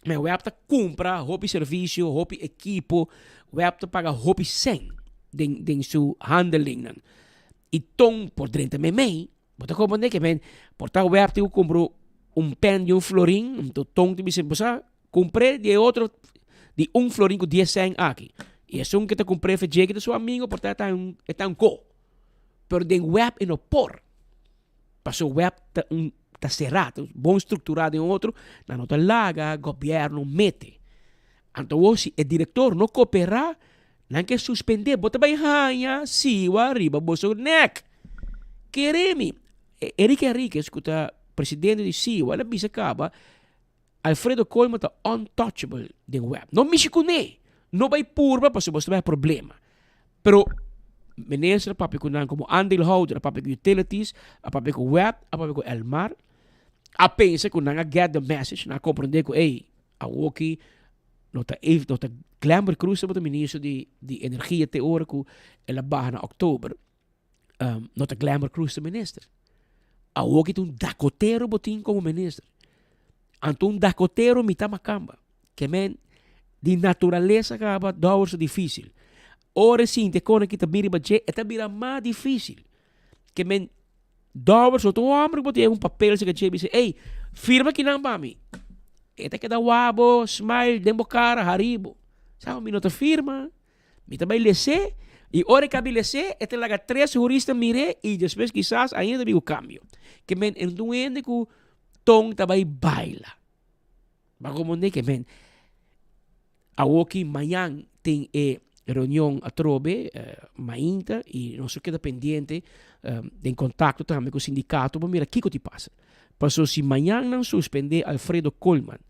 Men web ta kumpra hopi servisio, hopi ekipo, web ta paga hopi sèn den den su handelingnan. I ton por drenta meimei, bo ta komprendé ke men por ta web tin ku kumpra un pèn di un florin, anto ton ta bisa bo sa kumpr'é di e otro di un florin ku dies sèn aki. I esun ke ta kumpr'é fe dje ke ta su amigo por ta e ta un e ta un ko. Pero den web e no por. Pasobra web ta un ta será, ta bon strukturá den otro, nan no ta laga gobièrnu mete. Anto awor si e direktor no koperá, nan ke suspendé, bo ta bai haña siwa riba boso nèk. Kere mi, Enrique Henriquez ku ta presidente di siwa, el a bisa kaba, Alfredo Koolman ta untouchable den web. No mishi kuné, no bai purba pasobra boso ta bai haña problema. Pero minister a papia ku nan komo aandeelhouder, a papia ku utilities, a papia ku web, a papia ku Elmar, a pensa ku nan a get the message, nan a komprende ku ey, awoki no ta no ta Glenbert Croes tabata minister di di energia te ora ku el a baha na oktober, no ta Glenbert Croes ta minister. Awoki ta un dakotero bo tin komo minister. Anto un dakotero mita makamba. Ke men di naturalesa kaba dòwer su difísil. Ora e sinti e kona ki ta bin riba dje, e ta bira mas difísil. Ke men dòwer su otro hòmber ku bo tin un papel serka dje bisa, ey, firma kinan pa mi. E ta keda wak bo, smile den bo kara, hari bo. Sa mi no ta firma. Mi ta bai les'é, i ora e kabi les'é, e ta laga tres hurista mir'é i despues kisas ainda ta bin ku kambio. Ke men e no ta un hende ku ton ta bai baila. Ba komprendé ke men awoki mañan tin e reunion atrobe mainta i nos a keda pendiente den kontakto tambe ku sindikato pa mira kiko ti pasa. Pasobra si mañan nan suspendé Alfredo Koolman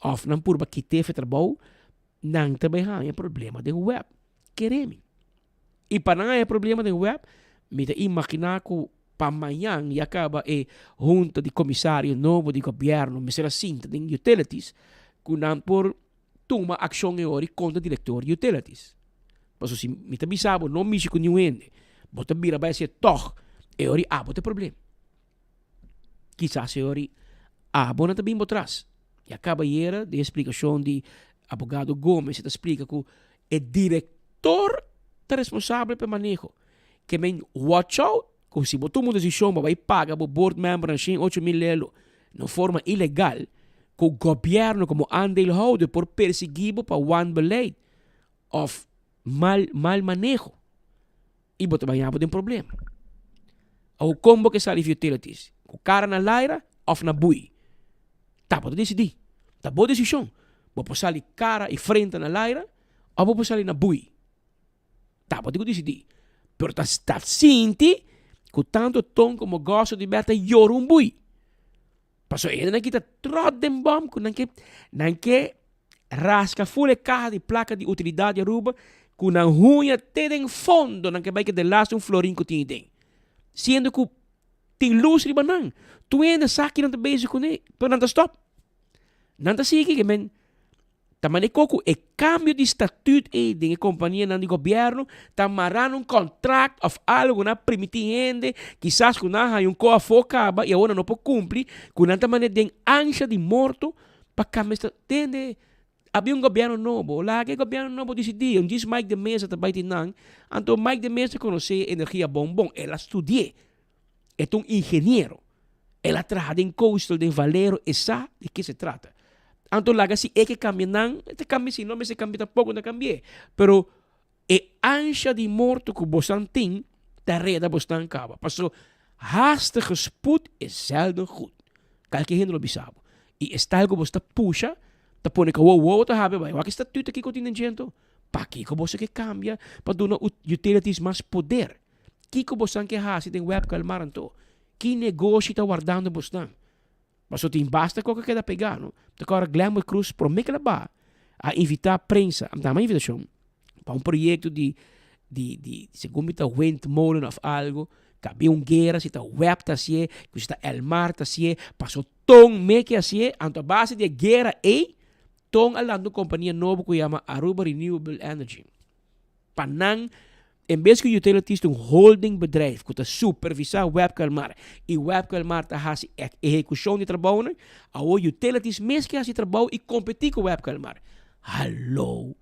òf nan purba kit'é for trabou, nan ta bai haña problema den web. Kere mi. I pa nan haña problema den web, mi ta imaginá ku pa mañan ya kaba e hunta di komisario nobo di gobièrnu mester a sinta den utilities ku nan por tuma akshon e ora i kontra direktor di utilities. Pasobra si mi ta bisa bo no mishi ku niun hende, bo ta bira bai hasié tòg e ora i abo ta e problema. Kisas e ora i abo nan ta bin bo tras. Ya kaba ayera den e splikashon di abogado Gomez e ta splika ku E director ta responsabel pa e maneho. Ke men watch out ku si bo tuma un desishon pa bai paga bo board membernan shen 8000 lelo na un forma ilegal, ku gobièrnu komo aandeelhouder por persiguí bo pa wanbeleid òf mal mal maneho i bo ta baña bo den problema. Awor kon bo ke sali fi utilities? Ku kara na laira òf na bui? Ta bo ta disidí. Ta bo desishon. Bo por sali kara i frenta na laira òf bo por sali na bui. Ta bo tin ku disidí. Pero ta ta sinti ku tantu Ton komo Goso di bèr ta yora un bui. Pasobra e hendenan kita tròt den bòm ku nan ke nan ke raska ful e kaha di plaka di utilidat di Aruba ku nan huña te den fondo nan ke bai keda lastu un florin ku tin aden. Siendo ku Tin lus riba nan. Tur hende sa ki nan ta bezig kuné, pero nan ta stòp. Nan ta sigui ke men. Ta manera ko ku e kambio di statuut ei den e kompanianan di gobièrnu ta mará na un kontrakt òf algu ku nan a primintí hende, kisas ku nan a haña un ko afó kaba i awor nan no por kumpli, ku nan ta manera den ansha di morto pa kambia e statuut. Tende, a bin un gobièrnu nobo, laga e gobièrnu nobo disidí. Un djis Mike de Meza ta bai tin nan, anto Mike de Meza konosé energia bon bon, el a studi'é. E ta un ingeniero. El a traha den Coastal, den Valero, e sa di ke se trata. Anto laga si e ke kambia nan, e ta kambia, si no mester kambia tampoco ta kambi'é. Pero e ansha di morto ku bosan tin ta reda bosnan kaba. Paso haastige spoed is zelden goed. Kalke hende lo bisa bo. I e style ku bos ta pusha ta pone ku awor wowo ta habia bai. Wak e statuto kiko tin den djento. Pakiko boso ke kambia pa duna utilities mas poder? Kiko bosan ke hasi den web Kalmar anto? Ki negoshi ta wardando bosnan? Paso tin basta kok a keda pegá no. Ta kòrda Glenwood Cruz promé ke la baha a invitá prensa, a dama invitashon pa un proyekto di di di segun mi ta windmolen òf algo, ku a bin un guera si ta web ta hasié, ku si ta Elmar ta hasié, paso Ton me ke hasié, anto a base di e guera ei Ton a lanta un kompania nobo ku yama Aruba Renewable Energy. Pa nan, en bes ku utilities ta un holdingbedrijf ku ta supervisá Web Kalmar i Web Kalmar ta hasi e ehekushon di trabounan, awor utilities mes ke hasi trabou i kompetí ku Web Kalmar. Hallo!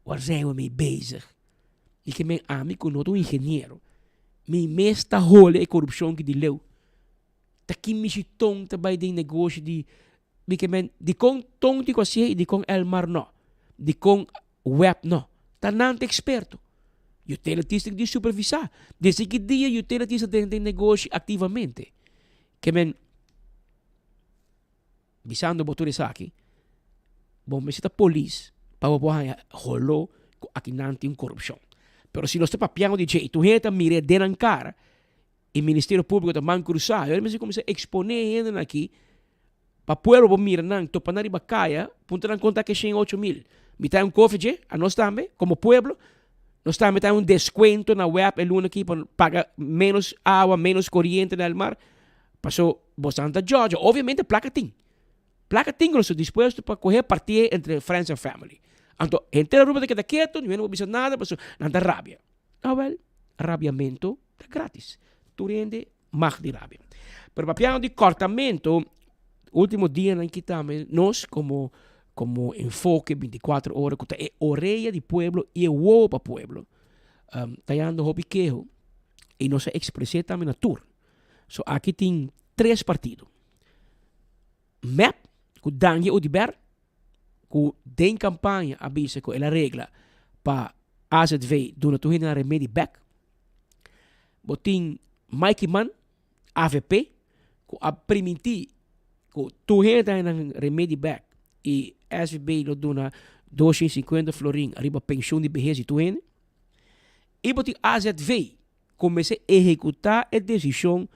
Waar zijn we mee bezig? Mi ke men ami ku no ta un ingeniero, mi mes ta hole e korupshon ki di leu. Ta ki mishi ton ta bai den negoshi di mi ke men dikon ton tin ku hasié i dikon Elmar no? Dikon Web no. Ta nan ta eksperto. Utilities tin di supervisá. Desde ki dia utilities ta den den negoshi aktivamente? Ke men, bisando bo tur esaki, bo mester ta polis pa bo por haña holó ku aki nan tin korupshon. Pero si nos ta papiando di dje i tur hende ta mir'é den nan kara, E Ministerio Públiko ta man krusá. E ora mester kuminsá eksponé e hendenan aki pa pueblo por mira nan, topa nan riba kaya, puntra nan konta ke shen ocho mil. Mi ta un kofe dje, anos tambe, komo pueblo, nos tambe ta un deskuento na web e luna aki pa paga ménos awa, ménos koriente na el mar. Paso bosan ta jòjò. Obviamente plaka tin. Plaka tin ku nos ta dispuesto pa kohe partié entre friends and family. Anto henter Aruba ta keda ketu, niun hende no por bisa nada paso nan ta rabia. Awel, rabiamento ta gratis. Tur hende mag di rabia. Pero papiando di kòrtamentu, último dianan ki tambe nos komo komo Enfoke 24 Ora ku ta e orea di pueblo i e wowo pa pueblo, ta yando hopi keho i nos a ekspres'é tambe na tur. So aki tin tres partido. Mep ku Dangui Oduber ku den kampaña a bisa ku el a regla pa AZV duna tur hende nan remedi bek. Bo tin Mike Eman, avp, ku a primintí ku tur hende ta haña nan remedi bek i SVB lo duna 250 florin ariba penshun di behes di tur hende. I bo tin AZV ku mester ehekutá e desishon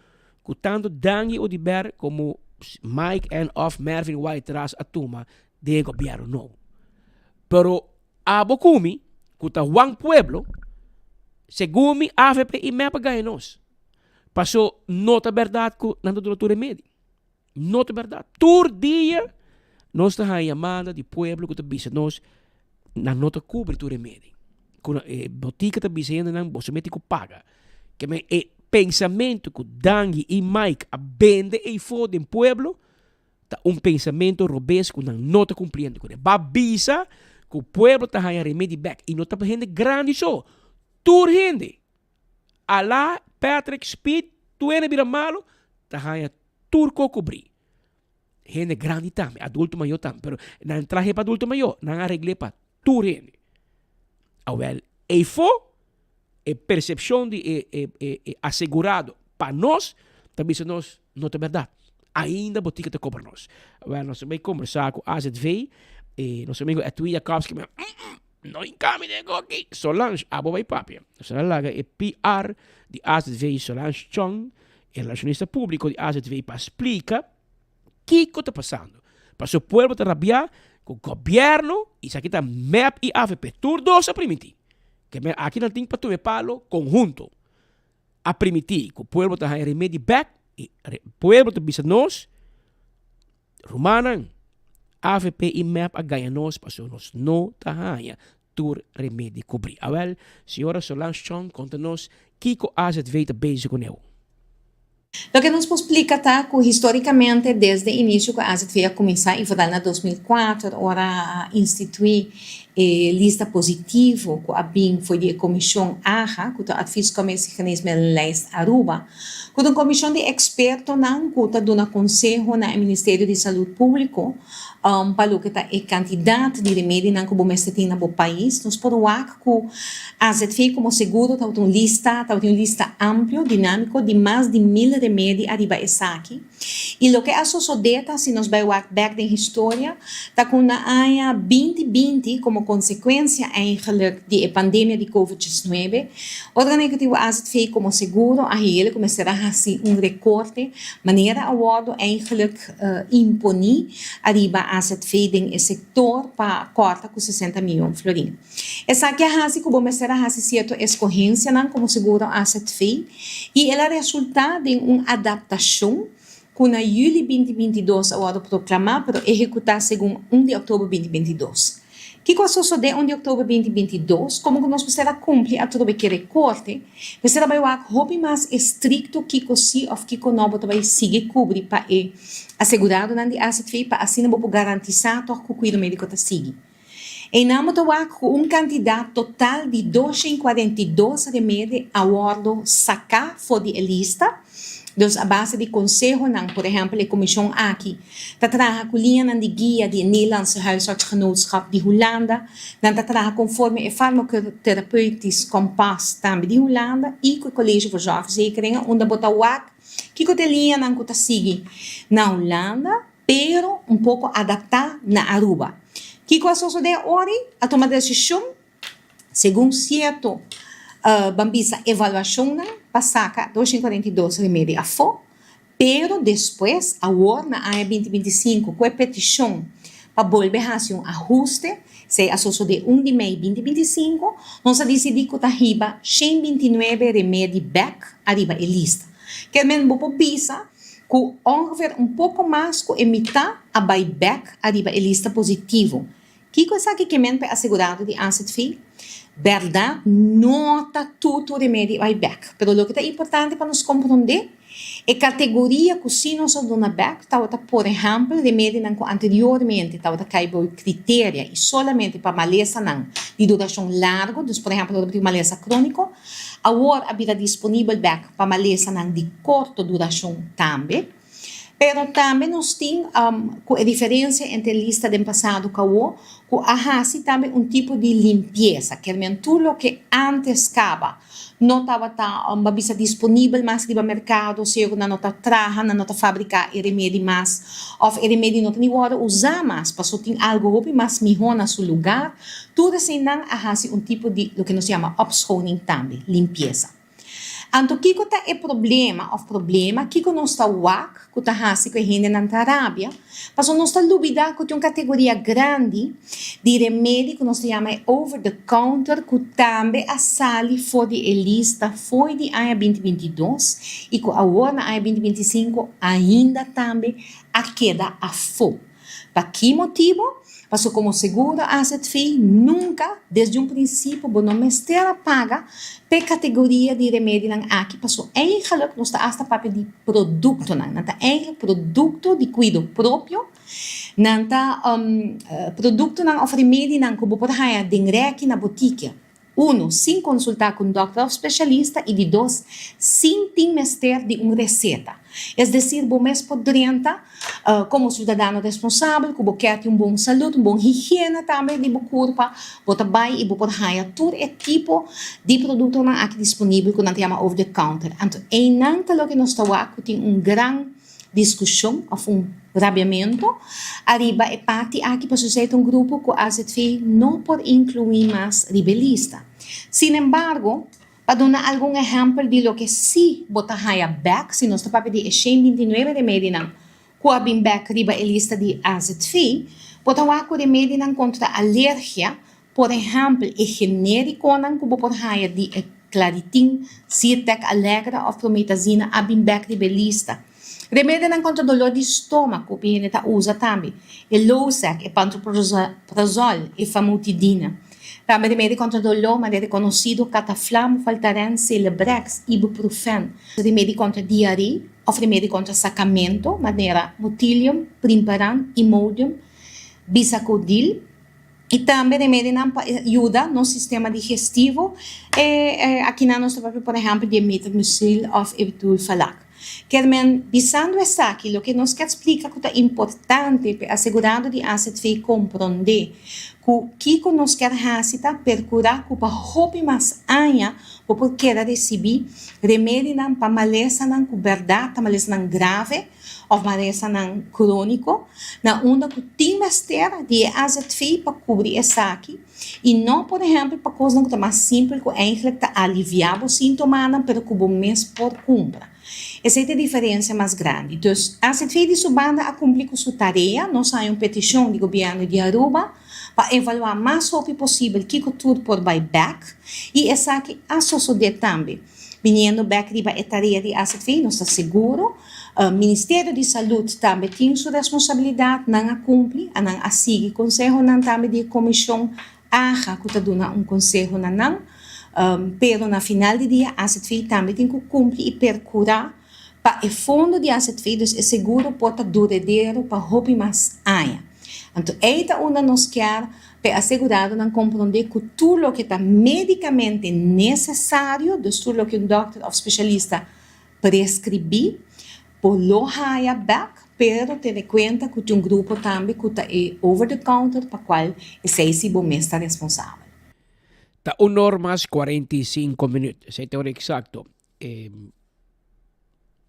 ku tantu Dangui Oduber komo Mike en òf Mervin Wyatt-Ras a tuma den e gobièrnu nobo. Pero Abo ku mi, ku ta Juan Pueblo, segun mi avp i mep a gaña nos. Paso no ta bèrdat ku nan ta duna tur remedi. No ta bèrdat. Tur dia nos ta haña yamada di pueblo ku ta bisa nos nan no ta kubri tur remedi. Ku e botika ta bisa hendenan boso mester ku paga. Ke men e pensamentu ku Dangui i Mike a bende eifó den pueblo Ta un pensamentu robes ku nan no ta kumpliendo kuné. Ba bisa ku pueblo ta haña remedi bèk i no ta pa hende grandi so, tur hende, Alá, Patrick, Speed, tur hende bira malu, ta haña tur kos kubrí. Hende grandi tambe, adulto mayó tambe, pero nan trahe pa adulto mayó, nan a regl'é pa tur hende. Awèl, eifó e persepshon di e e e e asegurado pa nos ta bisa nos no ta bèrdat. Ainda botika ta kobra nos. Wèl nos a bai kombersá ku AZV i nos amigo Edwin Jacobs ki no hinka mi den koki. Solange abo bai papia. Nos a laga e PR di AZV Solange Chong e relashonista públiko di AZV pa splika Kiko ta pasando? Pasobra pueblo ta rabiá ku gobièrnu i esaki ta mep i avp. Tur dos a primintí. Ke men aki nan tin pa tuma e palo konhunto. A primintí ku pueblo ta haña remedi bèk i pueblo ta bisa nos, rumannan. Avp i mep a gaña nos pasobra nos no ta haña tur remedi kubrí. Awèl, señora Solange Chong konta nos kiko AZV ta bezig ku neu. Loke nos por splika ta ku histórikamente desde inisio ku AZV a kuminsá i foral na 2004 ora a instituí e lista positivo ku a bin for di e komishon AHA ku ta Adviescommissie Geneesmiddelenlijst Aruba ku ta un komishon di ekspertonan ku ta duna konseho na e Ministerio di Salud Públiko pa loke ta e kantidat di remedinan ku bo mester tin na bo pais. Nos por wak ku AZV komo seguro tabata un lista, tabatin un lista amplio, dinámiko di mas di mil remedi ariba esaki. I loke a sosodé ta, si nos bai wak bèk den historia, ta ku na aña 2020, komo konsekuensia eigenlik di e pandemia di Covid 19, Órgano Ehekutivo AZV komo seguro a hel ku mester a hasi un rekorte manera a wòrdu eigenlik imponí ariba AZV den e sektor pa kòrta ku 60 miyon florin. Esaki a hasi ku bo mester a hasi sierto eskohensianan komo seguro AZV i el a resultá den un adaptashon ku na yüli 2022 a wòrdu proklamá pero ehekutá segun 1 di òktober 2022. Kiko a sosodé 1 di òktober 2022? Komo ku nos mester a kumpli atrobe ku e rekorte, mester a bai wak hopi mas estrikto kiko si òf kiko nò bo ta bai sigui kubri pa e aseguradonan di AZV pa asina bo por garantisá tòg ku kuido médiko ta sigui. Einan bo ta wak ku un kantidat total di 242 remedi a wòrdu saká for di e lista. Dus a base di konsehonan, por ehèmpel e komishon aki ta traha ku liñanan di guia di e Nederlandse Huisartsgenootschap di Hulanda, nan ta traha konforme e Farmacotherapeutisch Kompas tambe di Hulanda i ku e College voor Zorgverzekeringen unda bo ta wak kiko ta e liñanan ku ta sigui na Hulanda. pero un poko adaptá na Aruba. Kiko a sosodé ori? A tuma desishon segun sierto ban bisa evaluashonnan pa saka 242 remedi afó, pero despues awor na aña 2025 ku e petishon pa bolbe hasi un ahuste, esei a sosodé 1 di mei 2025, nos a disidí ku ta hiba 129 remedi bèk ariba e lista. Kier men bo por bisa ku ongeveer un poko mas ku e mitá a bai bèk ariba e lista positivo. Kiko esaki ke men pa e asegurado di AZV? Bèrdat no ta tur tur remedi a bai bèk, pero loke ta importante pa nos komprondé, e kategoria ku si nos a duna bèk tabata por ehèmpel remedinan ku anteriormente tabata kai bou kriteria i solamente pa malesanan di durashon largu, dus por ehèmpel ora bo tin un malesa króniko, awor a bira disponibel bèk. pa malesanan di korto durashon tambe. Pero tambe nos tin ku e diferensia entre lista den pasado ku awo, ku a hasi tambe un tipo di limpiesa, kier men tur loke ántes kaba no tabata bo bisa disponibel mas riba merkado, sea ku nan no ta traha, nan no ta fabriká e remedi mas òf e remedi no ta ni wòrdu usá mas pasobra tin algu hopi mas mihó na su lugar, tur eseinan a hasi un tipo di loke nos yama opschoning tambe, limpiesa. Anto kiko ta e problema of problema? Kiko nos ta wak ku ta hasi ku e hendenan ta rabia? Pasobra nos ta lubida ku tin un kategoria grandi di remedi ku nos ta yama e over the counter ku tambe a sali for di e lista fo'i di aña 2022 i ku awor na aña 2025 ainda tambe a keda afó. Pa ki motibu? Pasobra komo seguro AZV nunka desde un prinsipio bo no mester a paga p'e kategoria di remedinan aki pasobra eigenlik nos ta asta papia di produktonan. Nan ta eigenlik produkto di kuido propio, nan ta produktonan òf remedinan ku bo por haña den rèki na botikia. Uno, sin konsultá ku un dòkter òf spesialista i di dos, sin tin mester di un reseta. Es desir, bo mes por drenta komo siudadano responsabel ku bo kier tin un bon salud, un bon higiena tambe di bo kurpa, bo ta bai i bo por haña tur e tipo di produktonan aki disponibel ku nan ta yama over the counter. Anto einan ta loke nos ta wak ku tin un gran diskushon òf un rabiamentu ariba e parti aki pasobra esei ta un grupo ku AZV no por inkluí mas riba e lista. Sin embargo, pa duna algun ehèmpel di loke sí bo ta haña bèk, si nos ta papia di e 129 remedinan ku a bin bèk riba e lista di AZV, bo ta wak ku remedinan kontra alergia, por ehèmpel e genérikonan ku bo por haña di e. Claritin, Zyrtec, Allegra òf Promethazina a bin bèk riba e lista. Remedinan kontra dolor di stoma ku hopi hende ta usa tambe, e Losec, e Pantoprazol, e Famotidina. Tambe remedi kontra doló manera konosido Cataflam, Voltaren, Celebrex, Ibuprofen. Remedi kontra diaré òf remedi kontra sakamento manera Motilium, Primperan, Imodium, Bisacodyl. I tambe remedinan pa yuda nos sistema digestivo. E akinan nos ta papia por ehèmpel di e Metamucil òf e Dulfalac. Kier men bisando esaki loke nos kier splika ku ta importante pa e asegurado di AZV komprondé ku kiko nos kier hasi ta perkurá ku pa hopi mas aña bo por keda risibí remedinan pa malesanan ku bèrdat ta malesanan grave òf malesanan króniko, na unda ku tin mester di e azv pa kubri esaki i no por ehèmpel pa kosnan ku ta mas simpel ku eigentlik ta aliviá bo síntomanan pero ku bo mes por kumpra. Esei ta e diferensia mas grandi. Dus azv di su banda a kumpli ku su tarea, nos haña un petishon di gobièrnu di Aruba pa evaluá mas hopi posibel kiko tur por bai bèk i esaki a sosodé tambe. Biniendo bek riba e tarea di azv, nos ta seguro Ministerio di Salud tambe tin su responsabilidad, nan a cumpli, a nan a sigui consehonan tambe di e comision AHA cu ta duna un conseho na nan, pero na final di dia azv tambe tin cu cumpli y percura pa e fondo di azv, dus e seguro por ta duredero pa hopi mas aña. Anto ey ta unda nos kier P'e aseguradonan komprondé ku tur loke ta médikamente nesesario, dus tur loke un dòkter òf spesialista preskribí, bo lo haya bèk, pero tene kuenta ku tin un grupo tambe ku ta e over the counter pa kual esei si bo mes ta responsabel. Ta un or mas 45 minuut, esei ta ora eksakto. E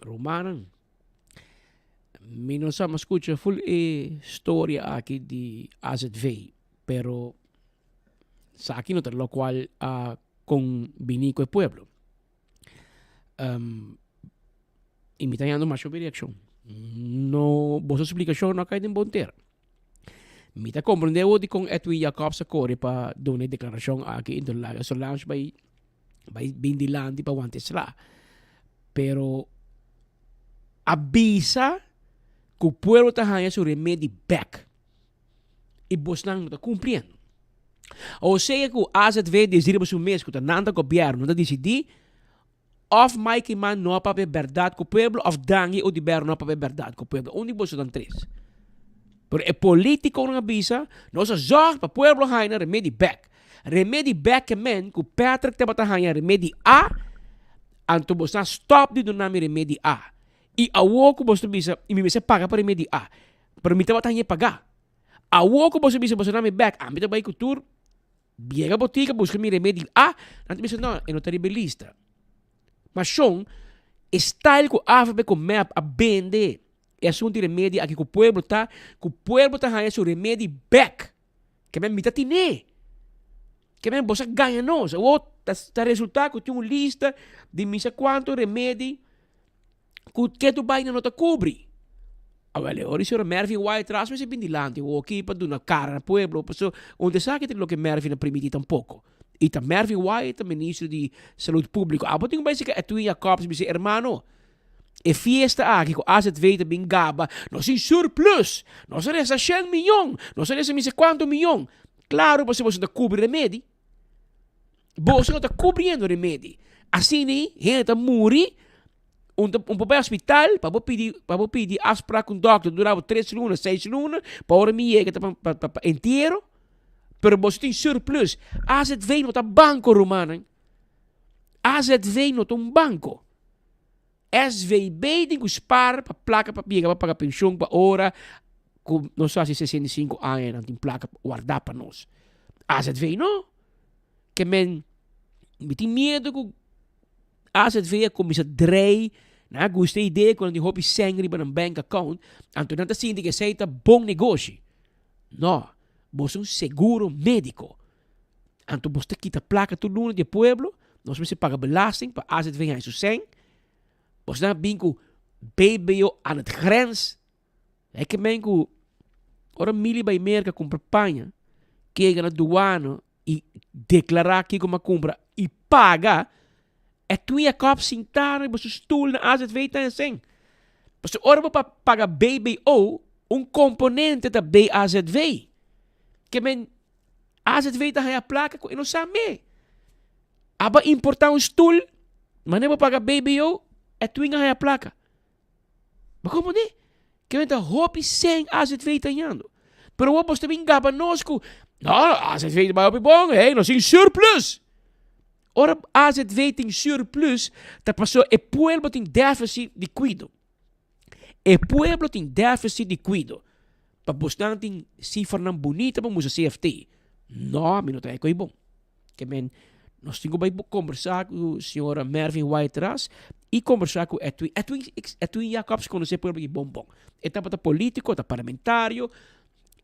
rumannan. Mi no sa, mi a scucha full e storia aki di AZV, pero sa aki no ta locual a conbini cu e pueblo. Um, y mi ta hañando masha hopi reaccion. No, boso explicacion no a cay den bon tera. Mi ta comprende awor dicon Edwin Jacobs a core pa duna e declaracion aki, enton laga Solange bay Bai bin dilanti pa wanta e sla. Pero a bisa ku pueblo ta haña su remedi bek. I bosnan no ta kumpliendo. O sea ku AZV desdi riba su mes ku ta nan ta gobièrnu ta disidí òf Mike Eman no a papia bèrdat ku pueblo òf Dangui Oduber no a papia bèrdat ku pueblo. Un di bosonan tres. Pero e politikonan a bisa nos a zòrg pa pueblo haña nan remedi bek. Remedi Beckerman ku Patrick tabata haña remedi A, anto boso a stòp di duna mi remedi A. I awor ku boso ta bisa, i mi mester paga pa remedi A, pero mi tabata hañ'é pagá. Awor ku boso bisa boso duna mi bèk, ami ta bai ku tur biega botika buska mi remedi A, nan ta bisa no, e no ta riba e lista. Ma shon, e style ku avp ku mep a bende e asuntu di remedi aki ku pueblo ta, ku pueblo ta haña su remedi bèk. Ke men mi ta tine. Ke men boso a gaña nos. Awor ta, ta resulta ku tin un lista di misa kuantu remedi ku ketu baina no ta kubri. Awel e ora di señora Mervin White tras mester bin dilanti hoki pa duna kara na pueblo paso un ta sa ki ta loke Mervin a primiti tampoco. I ta Mervin White ta ministro di salud publico. Abo tin ku bai sika Edwin Jacobs bisa hermano E fiesta aki ku azv ta bin gaba, nos tin surplus, nos a resa shen miyon, nos a resa misa kuantu miyon. Klaro pasobra boso ta kubri remedi. Boso no ta kubriendo remedi. Asina ei hende ta muri, un ta un por bai hospital pa bo pidi pa bo pidi afsprak ku un dòkter dura bo tres luna, seis luna, pa ora mi yega ta pa pa pa entiero. Pero boso tin surplus. Azv no ta banko rumannan. Azv no ta un banko. SVB tin ku spar pa plaka pa yega pa paga penshon pa ora ku nos hasi 65 aña nan tin plaka wardá pa nos. AZV no. Ke men mi tin miedu ku AZV a kuminsá drei nan a gusta e idea ku nan tin hopi sèn riba nan bank account anto nan ta sinti ku esei ta bon negoshi. No, bo ta un seguro médiko. Anto bos ta kita plaka tur luna di e pueblo, nos mester paga belasting pa azv haña su sèn. Bos nan a bin ku BBO aan het grens. E ke men ku ora Milly bai Merka kumpra paña, kega na duana i deklará kiko m'a kumpra i paga. Edwin Jacobs sintá riba su stul na AZV ta hesén. Pasobra ora bo pa paga BBO, un komponente ta BAZV. Ke men AZV ta haña plaka ku e no sa me. Aba importá un stul, manera bo paga BBO, Edwin a haña plaka. Bo komprendé? Ke men ta hopi sèn AZV ta hañando. Pero awor bo ta bin gaba nos ku, no, AZV ta bai hopi bon, hey, nos tin surplus. Ora AZV tin surplus, ta pasobra e pueblo tin deficit di kuido. E pueblo tin deficit di kuido. Pa bosnan tin sifranan bunita pa mustra CFT. No, mi no ta eko ei bon. Ke men, nos tin ku bai kombersá ku señora Mervin Whiteras i kombersá ku Edwin. Edwin, Edwin Jacobs konosé pueblo aki bon bon. E tabata polítiko, ta parlamentario,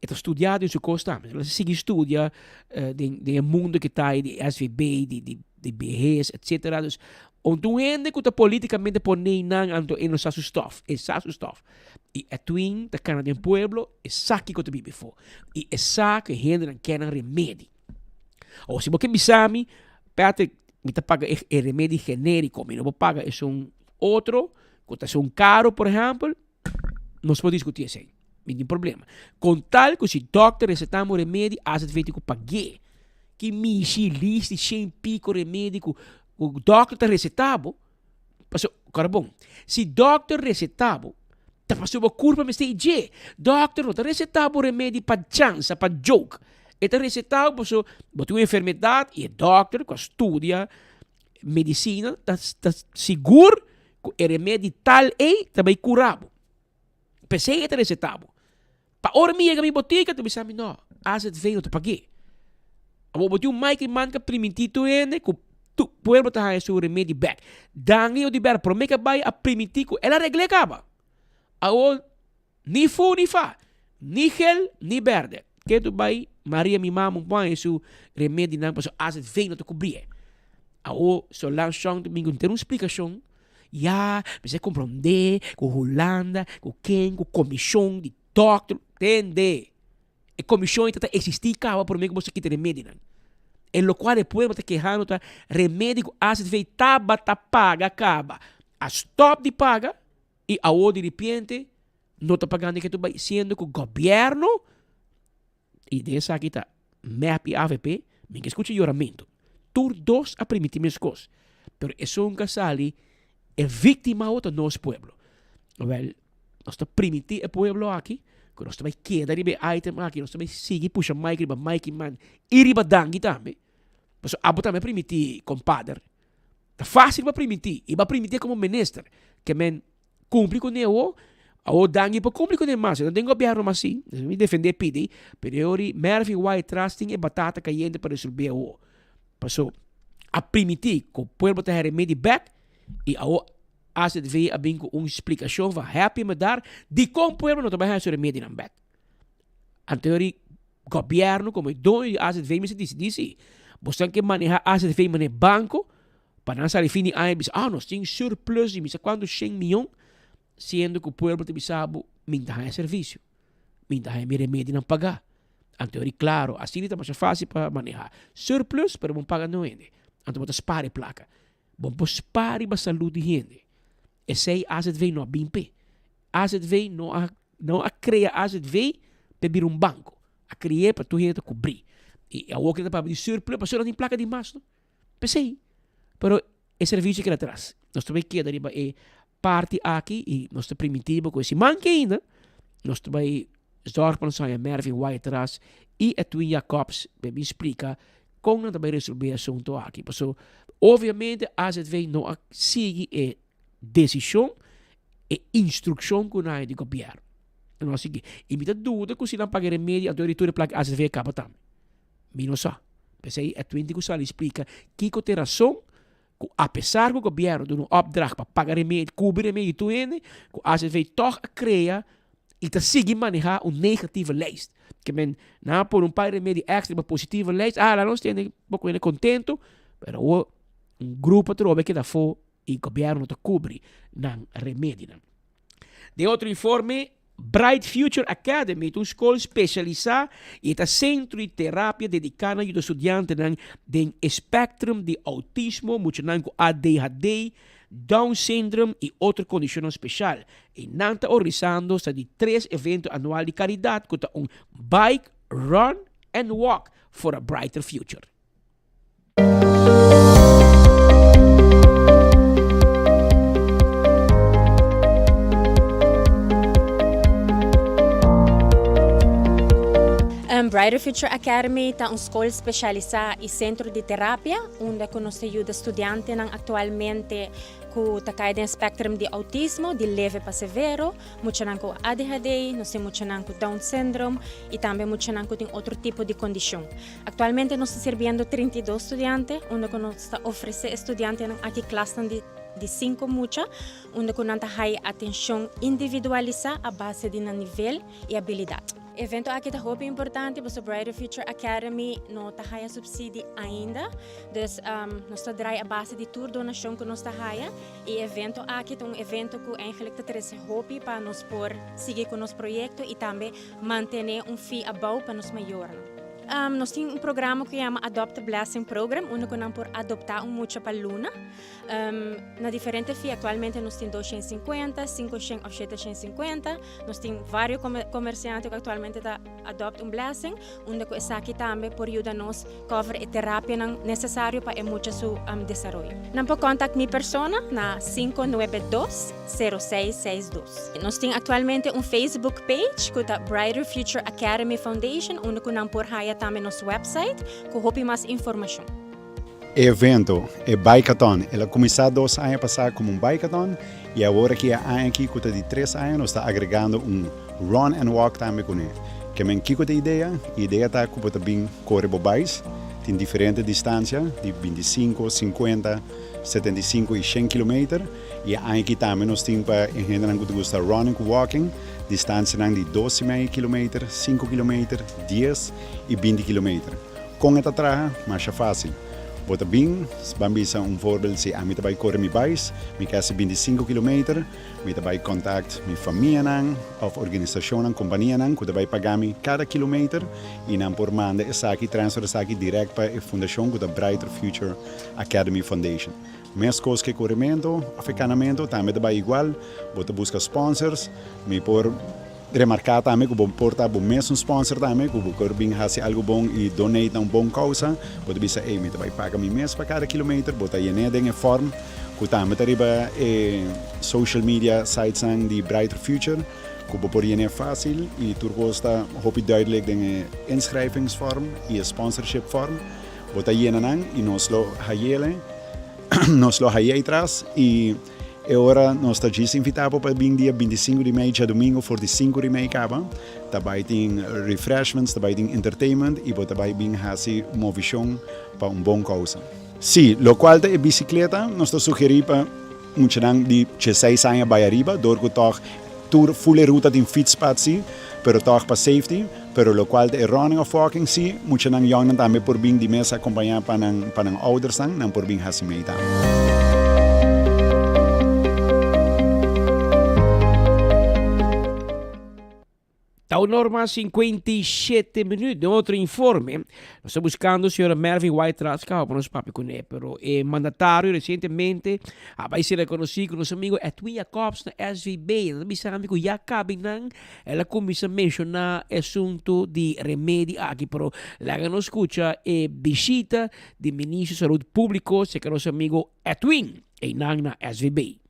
e ta studiá den su kos tambe. El a sigui studia den den e mundo ki ta ei di SVB, di di di behes, etcetera. Dus, un tur hende ku ta polítikamente poné nan anto e no sa su stòf. E sa su stòf. I Edwin ta kana den pueblo, e sa kiko ta biba afó. I e sa ku e hendenan ke nan remedi. Awor si bo ke bisa mi, Patrick, mi ta paga e e remedi genériko, mi no por paga esun otro ku ta esun karo, por ehèmpel, nos por diskutí esei, mi tin problema. Kon tal ku si dòkter resetá mi un remedi, AZV tin ku pag'é. Ki mishi, listi, shen piko remedi ku ku dòkter ta resetá bo, Paso, kòrda bon, si dòkter resetá bo, ta pasobra bo kurpa mester i dje. Dòkter no ta resetá bo remedi pa chansa, pa joke. E ta resetá bo pasobra bo tin un enfermedat i e dòkter ku a studia medisina ta ta sigur ku e remedi tal ei ta bai kura bo. P'esei e ta resetá bo. Pa ora mi yega mi botica ta bisa mi no, AZV no ta pag'é. Awor bo tin un Mike Man ka primintí tur hende ku tur pueblo ta haña su remedi bèk. Dangui Oduber promé ke bai a primintí ku el a regl'é kaba. Awor ni fu ni fa, ni gel ni bèrdè. Ke tu bai Maria mi mama un por haña su remedinan pasobra AZV no ta kubrié. Awor Solange Chong ta bin ku henter un splikashon. Ya, mester komprondé ku Hulanda, ku ken, ku komishon di dòkter, tende! E komishon ei ta ta eksistí kaba promé ku boso kita remedinan. E lokual e pueblo ta kehando ta remedi ku AZV tabata paga kaba. A stòp di paga i awor diripiente no ta pagando ke tur bai, siendo ku gobièrnu I den esaki ta mep i avp, mi ke skucha yoramentu. Tur dos a primiti meskos, pero esun ka sali e viktima awo ta nos pueblo. Wèl, nos ta primiti e pueblo aki ku nos ta bai keda riba e item aki, nos ta bai sigui pusha Mike riba Mike Man i riba Dangui tambe. Pasobra abo tambe a primiti, kompader. Ta fásil pa primiti i bo a primitié komo minister, ke men Cumpli cu ne awo, awo Dangui por cumpli cu ne mas, e no den gobierno mas si, mi defende pidi, pero e ori Mervin Wyatt Ras tin e batata cayente pa resolve awo. Paso a primiti cu pueblo ta heremedi bek y awo AZV a bin cu un splicacion van happy me dar dicon pueblo no ta bay haya su remedinan bek. Anto e ori gobierno como e doño di AZV mester dicidi si bosan ke maneha AZV mane banco, Pa nan sali fin di aña bisa, ah, nos tin surplus di misa cuanto shen miyon, siendo cu pueblo ta bisa bo, min ta haña servicio, min ta haña mi remedinan pagá. Anto ori claro, asina ta masha fácil pa maneha. Surplus, pero bon paga no hende. Anto bo ta spar e placa. Bon por spar riba salud di hende. Esey AZV no a bin p'e. AZV no a, no a crea AZV p'e bira un banco. A cre'e pa tur hende ta cubri. Y awor cu nan ta papia di surplus, pasobra nan tin placa di mas no. P'esei, pero e servisio keda atras. Nos ta bai keda riba e parti aki i nos ta primintí bo ku e siman ke ainda nos ta bai zòrg pa nos haña Mervin Wyatt-Ras i Edwin Jacobs pa e bin splika kon nan ta bai resolvé e asuntu aki. Pasobra obviamente AZV no a sigui e desishon, e instrukshon ku nan haña di gobièrnu. Nan no a sigui. I mi ta duda ku si nan paga e remedi anto e ritur e plaka AZV a kaba tambe. Mi no sa. P'esei e twinti ku sali splika kiko ta e rason ku apesar ku gobièrnu duna un opdracht pa paga remedi, kubri remedi di tur hende, ku AZV tòg a krea i ta sigui manehá un negatieve lijst. Ke men nan a pone un par di remedi èkstra riba positieve lijst, ah laga nos tende poko hende kontentu, pero awor un grupo atrobe keda afó i gobièrnu no ta kubri nan remedinan. Den otro informe. Bright Future Academy ta un skol spesialisá i e ta sentro di terapia dediká na yuda studiantenan den e spectrum di outismo, muchanan ku ADHD, Down syndrome i otro kondishonnan speshal. I nan ta organisando sa di tres evento anual di karidat ku ta un Bike, Run and Walk for a Brighter Future. Brighter Future Academy ta un skol spesialisá i sentro di terapia unda ku nos ta yuda studiantenan aktualmente ku ta kai den spectrum di outismo, di leve pa severo, muchanan ku ADHD, nos tin muchanan ku Down syndrome i tambe muchanan ku tin otro tipo di kondishon. Aktualmente nos ta sirbiendo 32 studiante, unda ku nos ta ofresé e studiantenan aki klasnan di di sinku mucha, unda ku nan ta haya atenshon individualisá a base di nan nivel i abilidat. E evento aki ta hopi importante pasobra Brighter Future Academy no ta haya supsidi ainda, dus nos ta drai a base di tur donashon ku nos ta haya i e evento aki ta un evento ku eigenlijk ta trese hopi pa nos por sigui ku nos proyekto i tambe mantené un fee abou pa nos mayornan. Nos tin un programa ku yama Adopt a Blessing Program, unda ku nan por adoptá un mucha pa luna. Na diferente fee, aktualmente nos tin 250, 500 òf 750. Nos tin vários komersiante ku aktualmente ta adopt un blessing, unda ku esaki tambe por yuda nos cover e terapianan nesesario pa e mucha su desaroyo. Nan por contact mi persona na 592 0662. Nos tin actualmente un Facebook page cu ta Brighter Future Academy Foundation unda cu nan por haya tambe nos website cu hopi mas informacion. E evento, e bikeathon, el a kuminsá dos aña pasá komo un bikeathon i awor aki e aña aki ku ta di tres aña nos ta agregando un run and walk tambe kuné. Ke men kiko ta e idea? E idea ta ku bo ta bin kore bo bais, tin diferente distansia di 25, 50, 75 i shen kilometer i e aña aki tambe nos tin pa e hendenan ku ta gusta running ku walking distansianan di dos i mei kilometer, sinku kilometer, dies i binti kilometer. Kon e ta traha? Masha fásil. Bo ta bin, ban bisa un voorbeeld, si ami ta bai kore mi bais, mi ke hasi 25 kilometer, mi ta bai kontakt mi famianan òf organisashonnan, kompanianan ku ta bai paga mi kada kilometer i nan por manda esaki, transfer esaki dirèkt pa e fundashon ku ta Brighter Future Academy Foundation. Meskos ku e korementu òf e kanamentu tambe ta bai igual, bo ta buska sponsors, mi por. Remarká tambe ku bo por ta bo mes un sponsor tambe, ku bo por bin hasi algu bon i donate na un bon kousa. Bo ta bisa, ey, mi ta bai paga mi mes pa kada kilometer. Bo ta yen'é den e form ku tambe ta riba e social media sitesnan di Brighter Future, ku bo por yen'é fásil i tur kos ta hopi duidelijk den e inschrijvingsvorm i e sponsorship form. Bo ta yena nan i nos lo hay'é, nos lo hay'é tras i. E ora nos ta djis invitá bo pa bin dia 25 di mei djadumingu for di sinku di mei kaba. Ta bai tin refreshments, ta bai tin entertainment i bo ta bai bin hasi movishon pa un bon kousa. Sí, lokual ta e bisikleta nos ta sugerí pa muchanan di dieseis aña bai ariba dor ku tòg tur ful e ruta tin fietspad sí, pero tòg pa safety. Pero lokual ta e running òf walking sí, muchanan yòngnan tambe por bin di mes akompañá pa nan pa nan oudersnan, nan por bin hasi mei tambe. Ta un norma 57 minuut. Den otro informe, nos ta buscando señora Mervin White Raska pa nos papia cune, pero e mandatario recientemente a bay ser reconoci cu nos amigo Edwin Jacobs na SVB. Nan ta bisa mi cu ya cabe nan El a kuminsá menshoná e asuntu di remedi aki, pero laga nos skucha e bishita di Ministro di Salud Públiko serka nos amigo Edwin einan na SVB.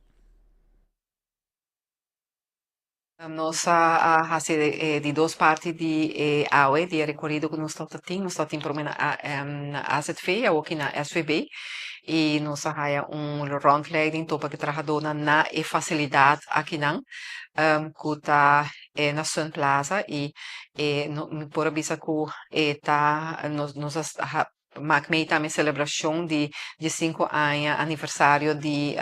Nos a hasi e di dos parti di e awe di e rekorido ku nos tabata tin. Nos tabata tin promé na AZV, awoki na SVB. I nos a haya un rondleiding topa ku e trahadónan na e fasilidat akinan. ku ta e na Sun Plaza i e no mi por a bisa ku e ta nos nos a mak mei tambe selebrashon di diesinku aña aniversario di.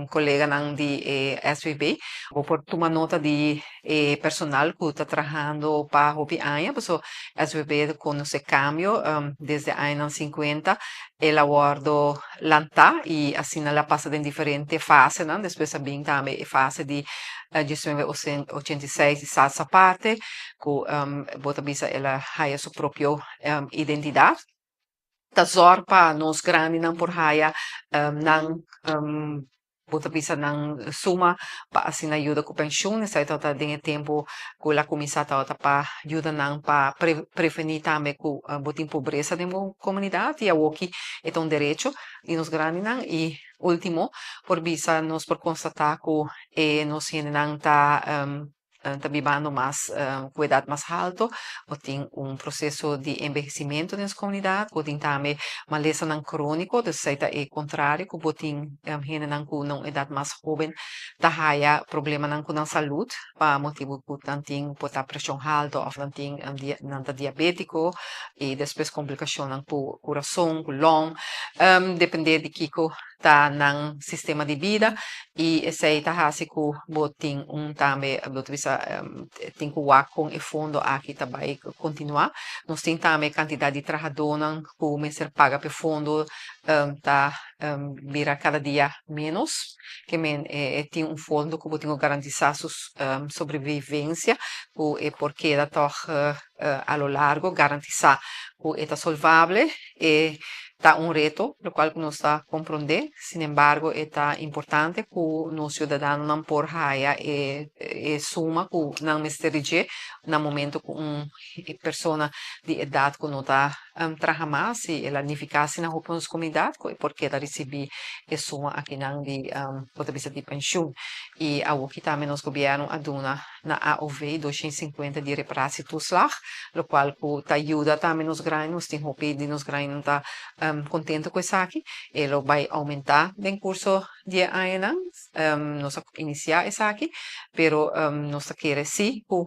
koleganan di e SVB. Bo por tuma nota di e personal ku ta trahando pa hopi aña, paso SVB ta konosé kambio desde añanan sinkuenta el a wòrdu lantá i asina el a pasa den diferente fasenan, despues a bin tambe e fase di diesnuebe ochenta i seis di Salsa Aparte ku bo ta bisa el a haya su propio identidat. Ta zòrg pa nos grandinan por haya nan bo ta bisa nan suma pa asina yuda ku penshun. Esei tabata den e tempu ku el a kuminsá tabata pa yuda nan pa prevení tambe ku bo tin pobresa den bo komunidat i awoki e ta un derecho di nos grandinan. I último por bisa nos por konstatá ku e nos hendenan ta ta bibando mas ku edat mas halto, bo tin un proseso di enbehesimentu den nos komunidat, bo tin tambe malesanan króniko, dus esei ta e kontrario ku bo tin hendenan ku na un edat mas hóben ta haya problemanan ku nan salud pa motibu ku nan tin por ta preshon halto òf nan tin nan ta diabétiko i despues komplikashonnan ku kurason, ku long, depende di kiko ta nan sistema di bida y esey ta haci cu bo tin un tambe bo ta bisa tin cu wak con e fondo aki ta bay continua. Nos tin tambe cantidad di trahadonan cu mester paga p'e fondo ta bira cada dia menos ke men e tin un fondo cu bo tin cu garantisa su sobrevivencia cu e por keda tog a lo largo garantisa cu e ta solvable. E ta un reto, locual cu nos ta comprende, sin embargo e ta importante cu nos ciudadanonan por haya e e suma cu nan mester di dje na momento cu un persona di edad cu no ta traha mas y el a nifica asina hopi nos comunidad cu e por keda ricibi e suma akinan di bo ta bisa di pensioen. Y awoki tambe nos gobierno a duna na AOV 250 di reparatietoeslag, locual cu ta yuda tambe nos grandi, nos tin hopi di nos grandinan ta contento cu esaki, e lo bay aumenta den curso di e añanan, nos a inicia esaki, pero nos ta kere si cu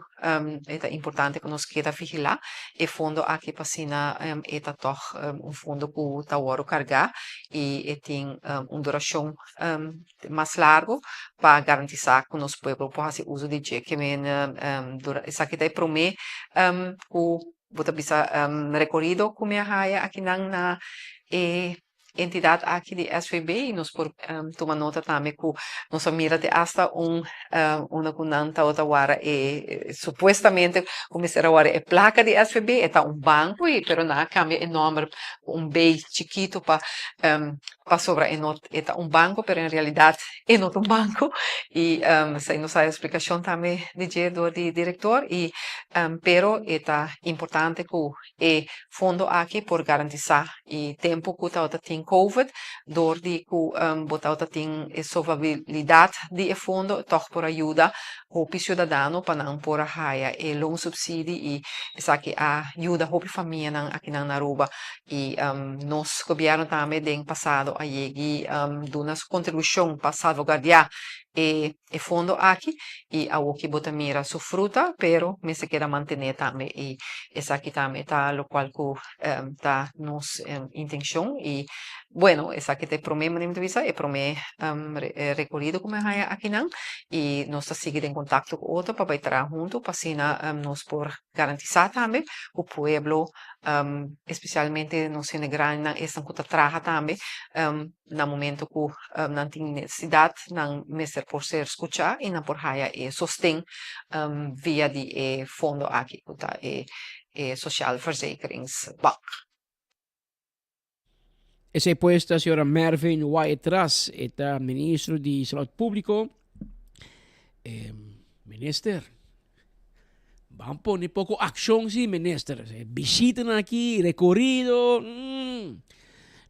e ta importante pa nos keda vigila e fondo aki pa asina e ta tog un fondo cu ta wordo carga y e tin un duracion mas largo pa garantisa cu nos pueblo por haci uso di dje. Ke men dura esaki ta e prome cu bo ta bisa recorido cu mi a haya akinan na e entidad aki di SVB y nos por tuma nota tambe cu nos a mira te hasta un unda cu nan tabata wara e supuestamente cu mester a wara e placa di SVB e ta un banco y pero nan a cambia e nomber cu un B chikito pa Pasobra e no e ta un banco pero en realidad e no ta un banco y esei nos haya explicacion tambe di dje door di director y pero e ta importante cu e fondo aki por garantisa y tempo cu tabata tin covid door di cu bo tabata tin e solvabilidad di e fondo tog por a yuda hopi ciudadano pa nan por a haya e loonsubsidie y esaki a yuda hopi famianan akinan na Aruba y nos gobierno tambe den pasado a yegi duna su contribucion pa salvaguardia e e fondo aki y awoki bo ta mira su fruta pero mester keda mantene tambe y esaki tambe ta locual cu ta nos intencion y bueno esaki ta e prome manera mi ta bisa e prome recorido cu mi a haya akinan y nos ta sigui den contacto cu otro pa bay traha hunto pa asina nos por garantisa tambe cu pueblo especialmente nos hende grandinan esnan cu ta traha tambe na momento cu nan tin necesidad nan mester por ser scucha y nan por haya e sosten via di e fondo aki cu ta e Sociaal Verzekeringsbank. Esei pues ta señora Mervin Wyatt-Ras, e ta ministro di Salud Publico. Eh, minister, ban pone poco accion si, minister. Visitanan aki, recorido. Mm.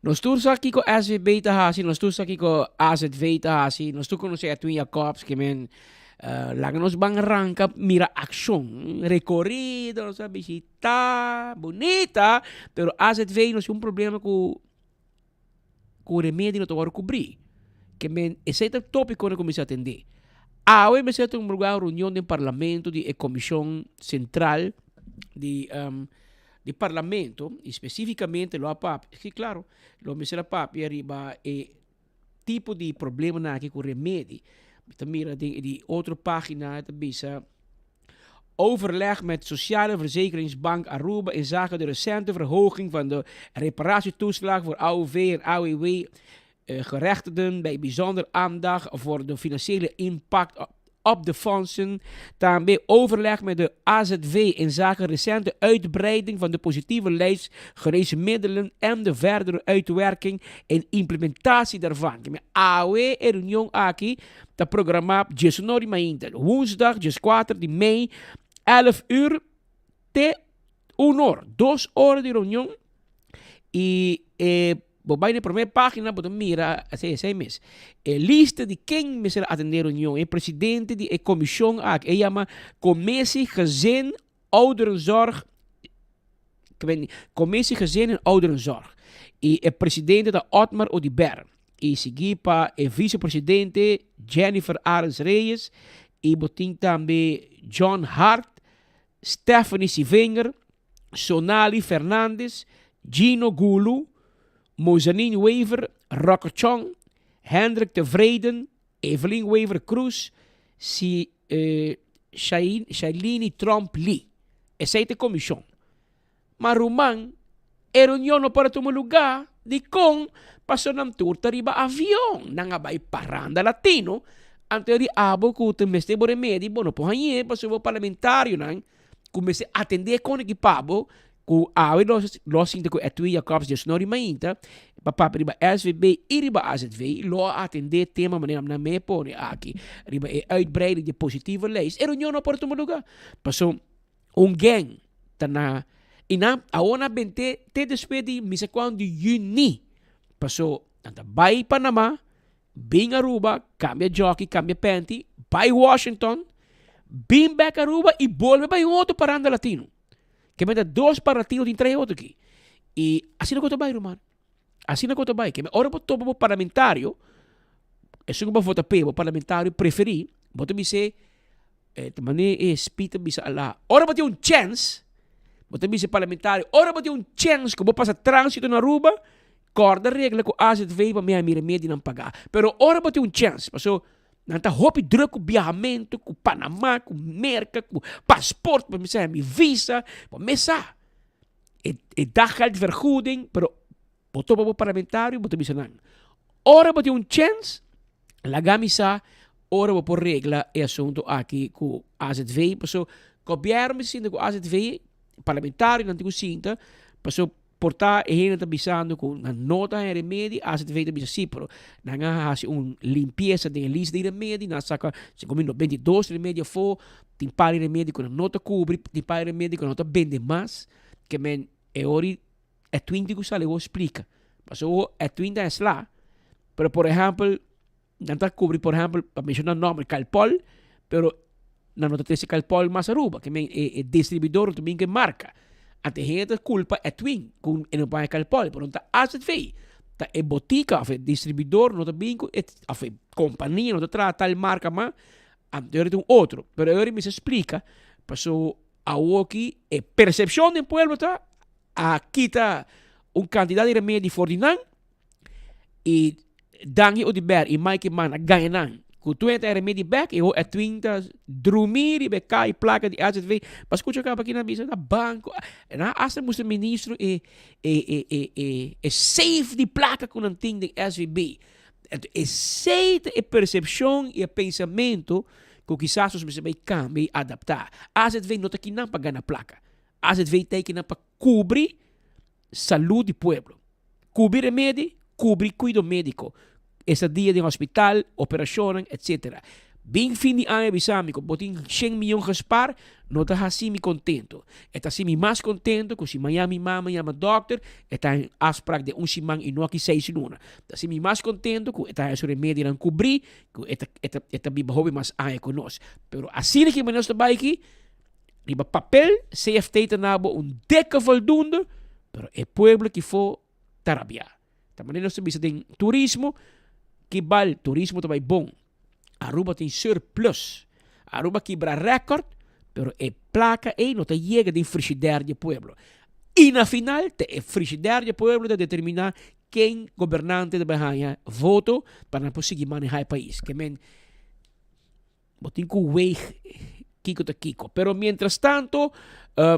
Nos tur sa kiko SVB ta hasi, nos tur sa kiko AZV ta hasi, nos tur conoce Edwin Jacobs, que men uh, laga nos ban ranca mira accion, recorido, nos a visita. Ta bunita, pero azv nos tin un problema cu cu remedi no ta worde cubri. Ke men esey ta topico nan cuminsa atende. Awe mester ta un lugar reunion den parlamento di e comision central di di parlamento y specificamente lo a papia, si claro, lo mester a papia riba e. tipo di problemanan aki ku remedi. Mi ta mira den e di otro pagina e ta bisa, Overleg met Sociale Verzekeringsbank Aruba inzake de recente verhoging van de reparatietoeslag voor AOV en AOW gerechtigden bij bijzonder aandacht voor de financiële impact op de fondsen. Tambe overleg met de AZV inzake recente uitbreiding van de positieve lijst geneesmiddelen en de verdere uitwerking en implementatie daarvan. Awe e reunion aki ta programá diesunor di mainta, woensdag dieskuater di mei, elf uur te un or, dos ora di reunion i e bo bai na e promé página bo ta mira esei esei mes e lista di ken mester atendé reunion, e presidente di e komishon aki e yama Commissie Gezin Ouderenzorg Commissie Gezin en Ouderenzorg i e presidente ta Otmar Oduber i sigui pa e vicepresidente Jennifer Arends Reyes i bo tin tambe John Hart, Stephanie Sivinger, Sonali Fernandes, Gino Gulu, Mozanin Wever, Rocker Chong, Hendrik Tevreden, Evelyn Wever Croes, si Shailini Tromp Lee. Esei ta e komishon. Ma ruman, e reunion no por a tuma lugá. Dikon? Pasobra nan tur ta riba avion. Nan a bai paranda latino. Anto e di abo ku ta mester bo remedi, bo no por hañ'é pasobra bo parlamentarionan ku mester atendé kon aki pa bo, ku awe lo lo sinta ku Edwin Jacobs dies nor di mainta pa papia riba SVB i riba AZV lo a atendé tema manera nan me pone aki riba e uitbreiding di positieve lijst. E reunion no por a tuma lugá pasobra un gang ta na i nan awor nan a bent'é te despues di misa kuantu di yüni pasobra nan ta bai Panama Bin Aruba, cambia jockey, cambia panty, bay Washington, bin bek Aruba y bolbe bay un otro paranda latino. Ke menta dos par latino tin trae otro aki. Y asina cu ta bay ruman. Asina cu ta bay. Ke ora bo topa bo parlamentario, esun cu bo vota p'e, bo parlamentario preferi, bo ta bis'e, eh, ta mane e speed ta bisa ala. Ora bo tin un chance, bo ta bisa e parlamentario, ora bo tin un chance cu bo pasa transito na Aruba, Corda regla cu AZV pa mi a mira medinan paga. Pero ora bo tin un chance, paso nan ta hopi druk cu biahamento, cu Panama, cu Merca, cu paspoort, pa mi sa mi visa, bo mes sa. E, e daggeldvergoeding, pero bo topa bo parlamentario, bo ta bisa nan. Ora bo tin un chance, laga mi sa ora bo por regla e asunto aki cu AZV, paso gobierno mester sinta cu AZV, parlamentarionan tin cu sinta, paso Por ta e hende ta bisando ku nan no ta haña remedi, AZV ta bisa si, pero nan a hasi un limpiesa den e lista di remedi, nan a saka segun mi 92 remedi afó, tin par di remedi ku nan no ta kubri, tin par di remedi ku nan no ta bende mas, ke men e ora e twinti ku sali awor splika, pasobra e twinti a sla, pero por ehèmpel Nan ta cubri por ehempel, pa menciona nomber, Calpol, pero nan no ta trece Calpol mas Aruba, ke men e, e distribuidor no ta bin ke marca. Ante hende ta culpa Edwin cu e no paña Calpol, pero no ta AZV. Ta e botica of e distribuidor no ta bin cu e, of e compania no ta traha tal marca mas, anto ta un otro. Pero e ora mi sa splica, paso awoki e percepcion den pueblo ta a kita un cantidad di remedi for di nan, Y Dangui Oduber y Mike Eman a gaña nan cu 20 a remedi bek y ho Edwin ta drumi riba e cay placa di AZV. Pa scucha caba kinan bisa na banco. Nan a hasta mustra ministro e e e e e e safe di placa cu nan tin den SVB. Enton esey ta e percepcion y e pensamento cu kisas nos mester bay cambia y adapta. AZV no ta kinan pa gana placa. AZV ta kinan pa cubri salud di pueblo. Kubri remedi, kubri kuido médiko, estadia den hospital, operashonnan, etc. Bin fin di aña bisa mi ku bo tin shen miyon gespar, no ta hasi mi kontento. E ta hasi mi mas kontento ku si mañan mi mama yama dòkter, e ta haña un afsprak den un siman i no aki seis luna. Ta hasi mi mas kontento ku e ta haña su remedinan kubrí, ku e ta e ta e ta biba hopi mas aña ku nos. Pero asina ki manera nos ta bai aki, Riba papel CFT ta na bo un dikke voldoende, pero e pueblo kifo ta rabia. Ta manera nos ta bisa den turismo, ki bal turismo ta bai bon. Aruba tin surplus. Aruba kibra record, pero e placa ei no ta yega den frigidaire di e pueblo. Y na final ta e frigidaire di e pueblo ta determina. ken gobernante ta bai haña voto pa nan por sigui manehá e pais. Ke men bo tin ku weeg kiko ta kiko. Pero mientras tanto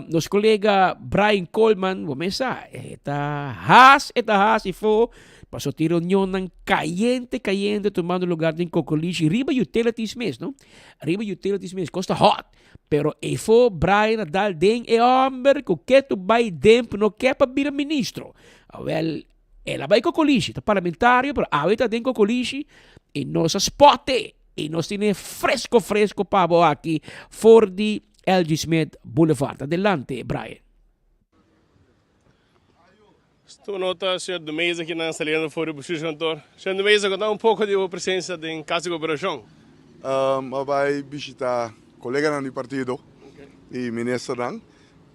nos kolega Brian Koolman bo mes sa e ta has e ta has ifo paso tin reunionnan kayente kayente tumando lugar den Kokolishi riba utilities mes no. Riba utilities mes kos ta hot. Pero efo Brian a dal den e homber cu ke tu bay den no ke pa bira ministro. Awel, el a bay Cocolishi, ta parlamentario pero awe ta den Cocolishi y nos a spot e y nos tine fresco fresco pa bo aki for di LG Smith Boulevard. Adelante Brian. Tuma nota, señor De Meza aki nan saliendo for di bestuurskantoor. Señor De Meza, conta un poco di bo presencia den Cas di Cooperacion. A bai bishita coleganan di partido y ministernan,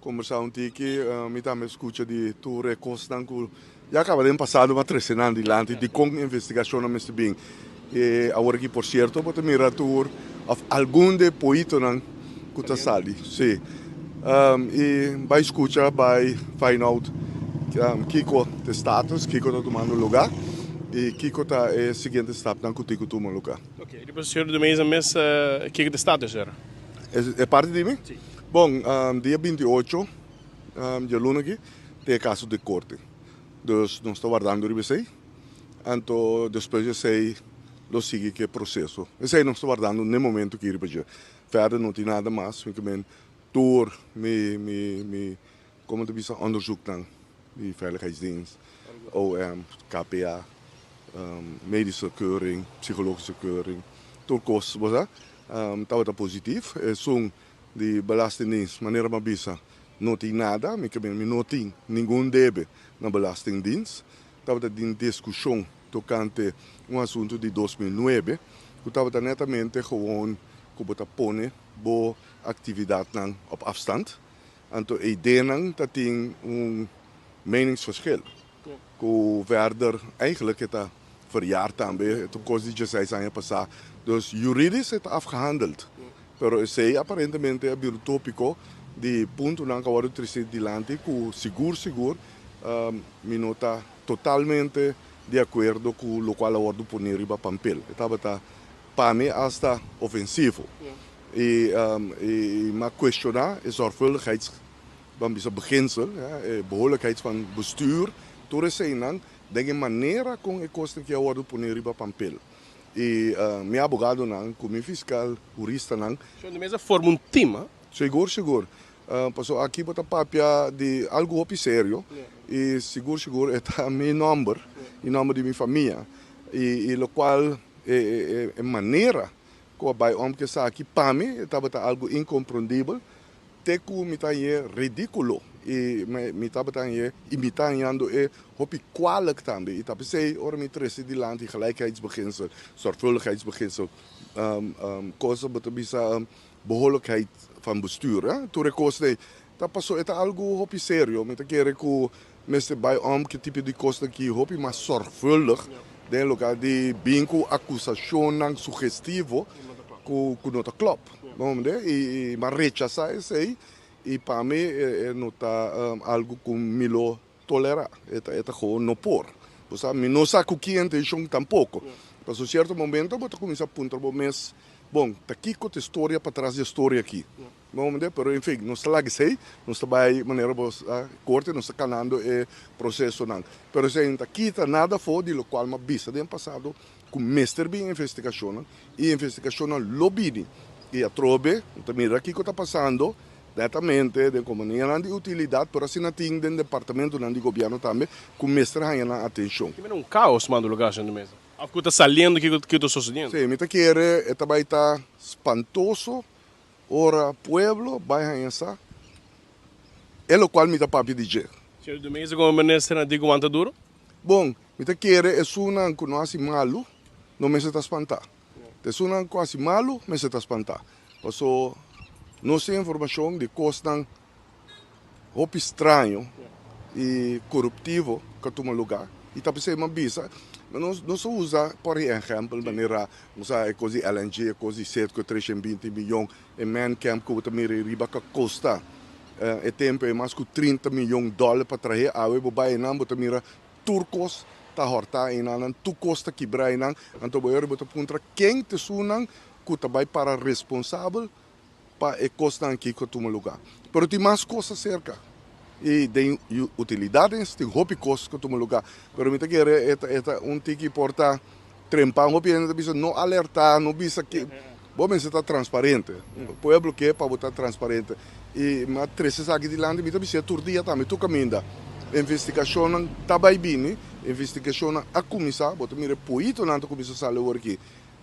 combersa un tiki. Mi tambe scucha di tur e cosnan cu ya caba den pasado m'a trece nan dilanti dicon investigacionnan mester bin. E awor aki por cierto bo ta mira tur of algun de poitonan cu ta sali. Si. Y bay scucha, bay find out kico ta e status, kico ta tumando lugar y kico ta e siguiente stapnan cu tin cu tuma lugar. Ok, riba señor de Meza mes kico ta e status era? E parti di mi? Si. Bon, dia 28 djaluna aki ta e caso di corte. Dus nos ta wardando riba esey. Anto despues di esey lo sigui ku e proseso. Esey nos ta wardando n'e momento aki riba dje. Verder no tin nada mas, mi ke men tur mi mi mi komo ta bisa onderzoeknan di veiligheidsdienst, OM, KPA, medische keuring, psychologische keuring, tur kos bo sa tabata positief. Esun di belastingdienst manera mi a bisa no tin nada, mi ke men mi no tin ningun debe na belastingdienst. Tabata tin diskushon tokante un asuntu di 2009 ku tabata netamente gewoon ku bo ta pone bo aktividatnan op afstand. Anto e ideanan ta tin un meningsverschil ku verder eigenlijk e ta verjaard tambe, e ta un kos di dieseis aña pasá. Dus juridisch e ta afgehandeld. Pero esei aparentemente a bira un tópiko di puntonan ku a wòrdu trese dilanti ku sigur sigur Mi no ta totalmente di akuerdo ku lokual a wòrdu poné riba pampel. E tabata pa mi asta ofensivo. I mi a kuestioná e zorgvuldigheids, ban bisa beginsel, e behoorlijkheid van bestuur, tur eseinan den e manera kon e kosnan aki a wòrdu poné riba pampel. I mi abogadonan ku mi fiskal, huristanan. Señor de Meza forma un team, ha? Sigur, sigur. Pasobra aki bo ta papia di algu hopi serio i sigur sigur e ta mi nomber i nomber di mi famia i lokual e manera ku a bai om ku esaki pa mi e tabata algu inkomprondibel te ku mi ta hañ'é ridikulo i mi tabata hañ'é i mi ta hañando e hopi kwalik tambe i ta p'esei ora mi trese dilanti gelijkheidsbeginsel, zorgvuldigheidsbeginsel, cosa bo ta bisa. Behoorlijkheid van bestuur, hè. Tur e kos ei ta paso e ta algu hopi serio. Mi ta kere ku mester bai om ku e tipo di kosnan aki hopi mas zorgvuldig den loke di bin ku akusashonnan sugestivo ku ku no ta klòp. Bo mende? I mi a rechasá esei i pa mi e no ta algu ku mi lo tolerá. E ta e ta gewoon no por. Bo sa, mi no sa ku ki intenshon tampoko. Pasobra sierto momento bo ta kuminsá puntra bo mes, bon, ta kiko ta e storia patras di e storia aki? Bo comprende? Pero en fin, nos ta laga esei, nos ta bai manera bo sa korte, nos ta kanando e prosesonan. Pero esei no ta kita nada afó di lokual mi a bisa den pasado ku mester bin investigashonnan i investigashonnan lo bini. I atrobe no ta mira kiko ta pasando Netamente den kompanianan di utilidat, pero asina tin den departamentonan di gobièrnu tambe ku mester haña nan atenshon. Ki mira un kaos manda lugar señor de Meza. Of ku ta saliendo kiko kiko ta sosediendo. Sí, mi ta kere e ta bai ta spantoso ora pueblo bai haña sa e lokual mi ta papia di dje. Señor de Meza komo minister na di ku wanta duro? Bon, mi ta kere esunnan ku no hasi malu no mester ta spantá. Ta esunnan ku hasi malu mester ta spantá. Paso nos tin informashon di kosnan hopi straño i koruptivo ku a tuma lugá i ta p'esei mi a bisa nos nos a usa por ehèmpel manera bo sa e kos di LNG e kos di Citgo 320 miyon e mancamp ku bo ta mira riba ku a kosta e tempu ei mas ku 30 miyon dòler pa trahe awe bo bai einan bo ta mira tur kos. ta hòrtá einan, tur kos ta kibrá einan. Anto bo yori bo ta puntra ken ta esunnan ku ta bai para responsabel pa e kosnan aki ku a tuma lugá. Pero tin mas kos aserka i den utilidatnan tin hopi kos ku a tuma lugá. Pero mi ta kere e ta e ta un tiki por ta trempa. Hopi hende ta bisa no alertá, no bisa ke. Bo mester ta transparente. Pueblo ke pa bo ta transparente. I mi a trese esaki dilanti, mi ta bis'é tur dia tambe, tur kaminda. Investigashonnan ta bai bini, investigashonnan a kuminsá, bo ta mira e poitonan ta kuminsá sali awor aki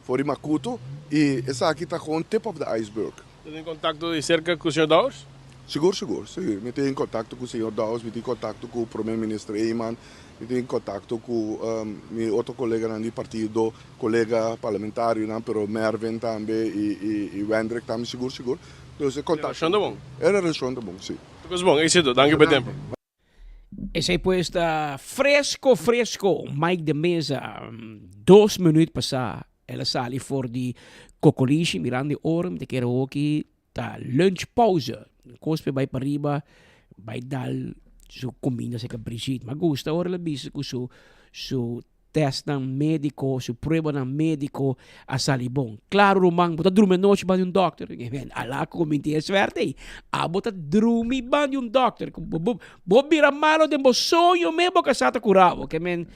for di Makuto i esaki ta gewoon tip of the iceberg. Ta den kontakto di serka ku señor Dowers? Sigur, sigur, si. Mi tin kontakto ku señor Dowers, mi tin kontakto ku Prome Minister Eman, mi tin kontakto ku mi otro koleganan di partido, kolega parlamentarionan, pero Mervin tambe i Wendrick tambe, sigur, sigur. Dus e kontakto. E relashon ta bon? E relashon ta bon, si. Tur kos bon, éxito, danki pa e tempo. Esei pues ta fresco fresco Mike de Meza dos minuut pasa el a sali for di Cocolishi mirando e ora mi ta kere hoki ta lunch pauze cos pe bai pariba bai dal su cuminda cerca Brigitte mi a gusta ora el a bisa cu su su Testnan médiko, su pruebanan médiko a sali bon. Klaro ruman, bo ta drumi anochi ban di un dòkter. Alá ku minti e suerte ei. Abo ta drumi ban di un dòkter. Bo bira malo den bo soño mes bo kasá ta kura bo. Ke men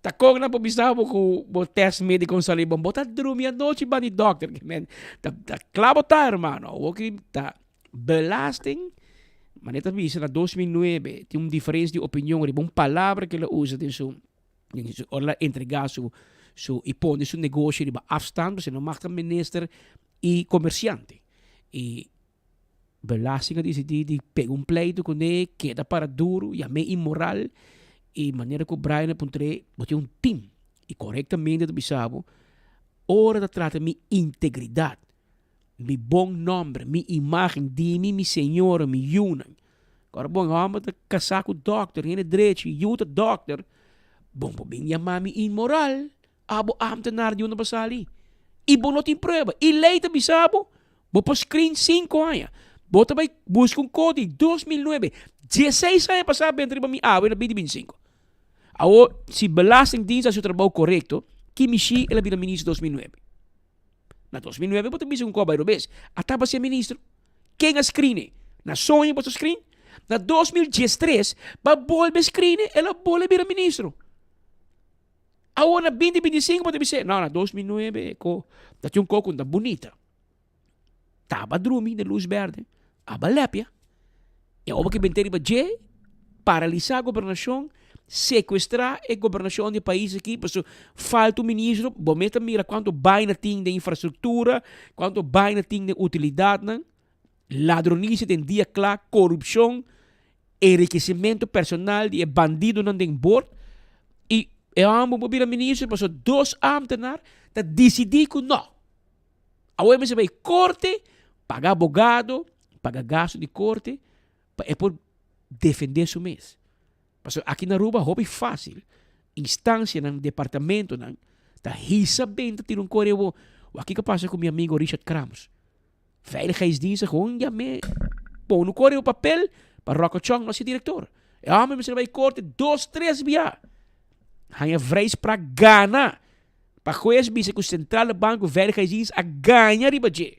ta kon nan por bisa bo ku bo tèst médiko no sali bon. Bo ta drumi anochi ban di dòkter. Ke men ta kla bo ta hermano. Awor ki ta belasting, manera ta bisa na 2009 tin un diferensia di opinion riba un palabra ku el a usa den su. Ora el a entregá su su i pone su negoshi riba afstand, pasobra no mag ta minister i komersiante. I belasting a disidí di pega un pleitu kuné, keda para duru, yam'é inmoral, i manera ku Brian a puntr'é, bo tin un tim, i korektamente ta bisa bo, ora ta trata mi integridat, mi bon nòmber, mi imágen, di mi, mi señora, mi yunan. Ora bon hòmber ta kasá ku dòkter, hende drechi, yu ta dòkter, bon por bin yama mi inmoral, abo ámtenar di unda bo sali? I bo no tin prueba, i lei ta bisa bo, bo por screen sinku aña. Bo ta bai buska un kodi 2009, dieseis aña pasá benta riba mi awe na binti bintisinko. Awor, si Belastingdienst a hasi su trabou korekto, ki mishi el a bira minister 2009? Na 2009 bo ta bisa ku kò bai robes. A taba ser ministro. Ken a screen e? Na soño bo ta screen? Na 2013 ba bolbe screen e, el a bolbe bira ministro. Awor na 2025 bo ta bisa, no, na 2009 ko ta tin un kò ku ta bunita. Taba drumi den luz berde, aba lepia. E oba ke bente riba dje, paralisá gobernashon, sekuestrá e gobernashon di e pais aki, pasobra falta un ministro, bo mes ta mira kuantu baina tin den infrastruktura, kuantu baina tin den utilidatnan, ladronisia den dia kla, korupshon, enrikesimentu personal di e bandidonan den bord, i e hòmber por bira ministro pasobra dos ámtenar ta disidí ku nò. Awor e mester bai korte, paga abogado, paga gasto di korte, pa e por defende su mes. Pasobra aki na Aruba hopi fácil, instancianan, departamentonan ta hisa benta tira un kore bo. Wak kiko a pasa ku mi amigo Richard Krams. Veiligheidsdienst a gewoon yam'é pone un kore bo papel pa Rocco Chong no hasi direktor. E hòmber mester bai korte dos tres bia. Haña vrijspraak gana. Pa hues bisa ku Centrale Bank ku Veiligheidsdienst a gaña riba dje.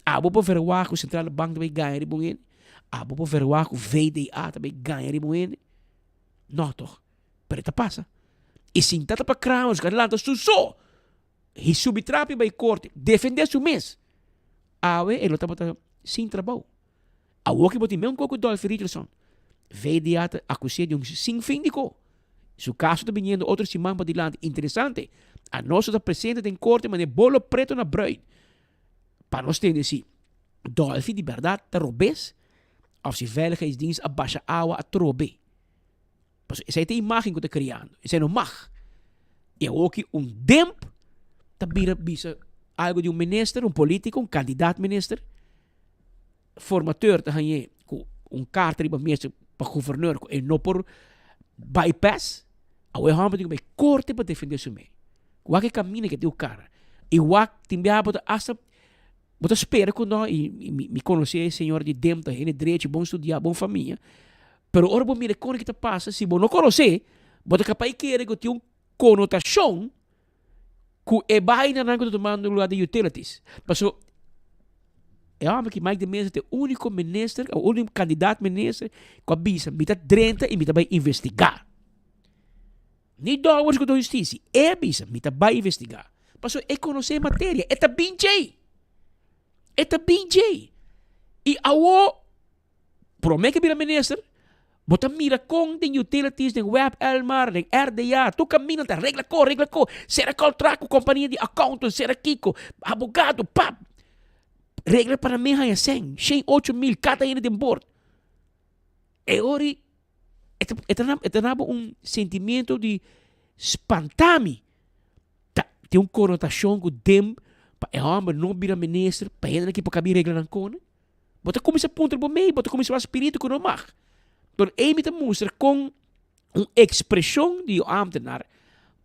Abo por verwagt ku Centrale Bank ta bay gaña riba un hende? Abo por verwagt ku VDA ta bay gaña riba un hende? No toch. Pero e ta pasa. I sinta ta pa Kramers ku a lanta su so. Hi subi trapi bay korte, defende su mes. Awe e lo tabata sin trabou. Awor ki bo tin meun koko Dolphy Richardson, VDA ta akus'é di un sinfin di ko. Su kaso ta biniendo otro siman padilanti. Interesante, anos ta presente den korte manera bolo preto na bruid pa nos tende si Dolphy di bèrdat ta robes òf si Veiligheidsdienst a basha awa atrobe. Pasobra esei ta e imágen ku ta kriando. Esei no mag. I awor ki un demp ta bira bisa algu di un minister, un polítiko, un kandidat minister. Formateur ta hañ'é ku un karta riba mesa pa guverneur ku e no por bypass, awor e hòmber tin ku bai korte pa defendé su mes. Wak e kaminda ke tin ku kara. I wak tin biaha bo ta asta bo ta spera ku no i mi konosé e señora di dem ta hende drechi, bon studiá, bon famia, pero ora bo mira kon ke ta pasa si bo no konosé bo ta kapaz kere ku tin un. konotashon ku e bainanan ku ta tumando lugar di utilities. Paso e hòmber ki Mike de Meza ta e úniko minister, o úniko kandidat minister ku a bisa mi ta drenta i mi ta bai investigá. Ni Dowers ku ta hustisia, e a bisa mi ta bai investigá. Paso e konosé e materia, e ta bin djei. E ta bin djei. I awo Prome ke bira minister, bo ta mira kon den utilities, den web, Elmar, den RDA, tur kaminda ta regla ko, regla ko, sera kontrakt ku kompania di accountant, sera kiko, abogado, pap. Regla pa nan men haña sèn, shen 8000 kada hende den bord. E ora e ta e ta e ta daba un sentimiento di spantami. Ta tin un konotashon ku den pa e hòmber no bira minister, pa hende nan ki por kabi regla nan kone. Bo ta kuminsá puntra bo mei, bo ta kuminsá wak spiritu ku no mag. Pero ei mi ta mustra kon un ekspreshon di un ámtenar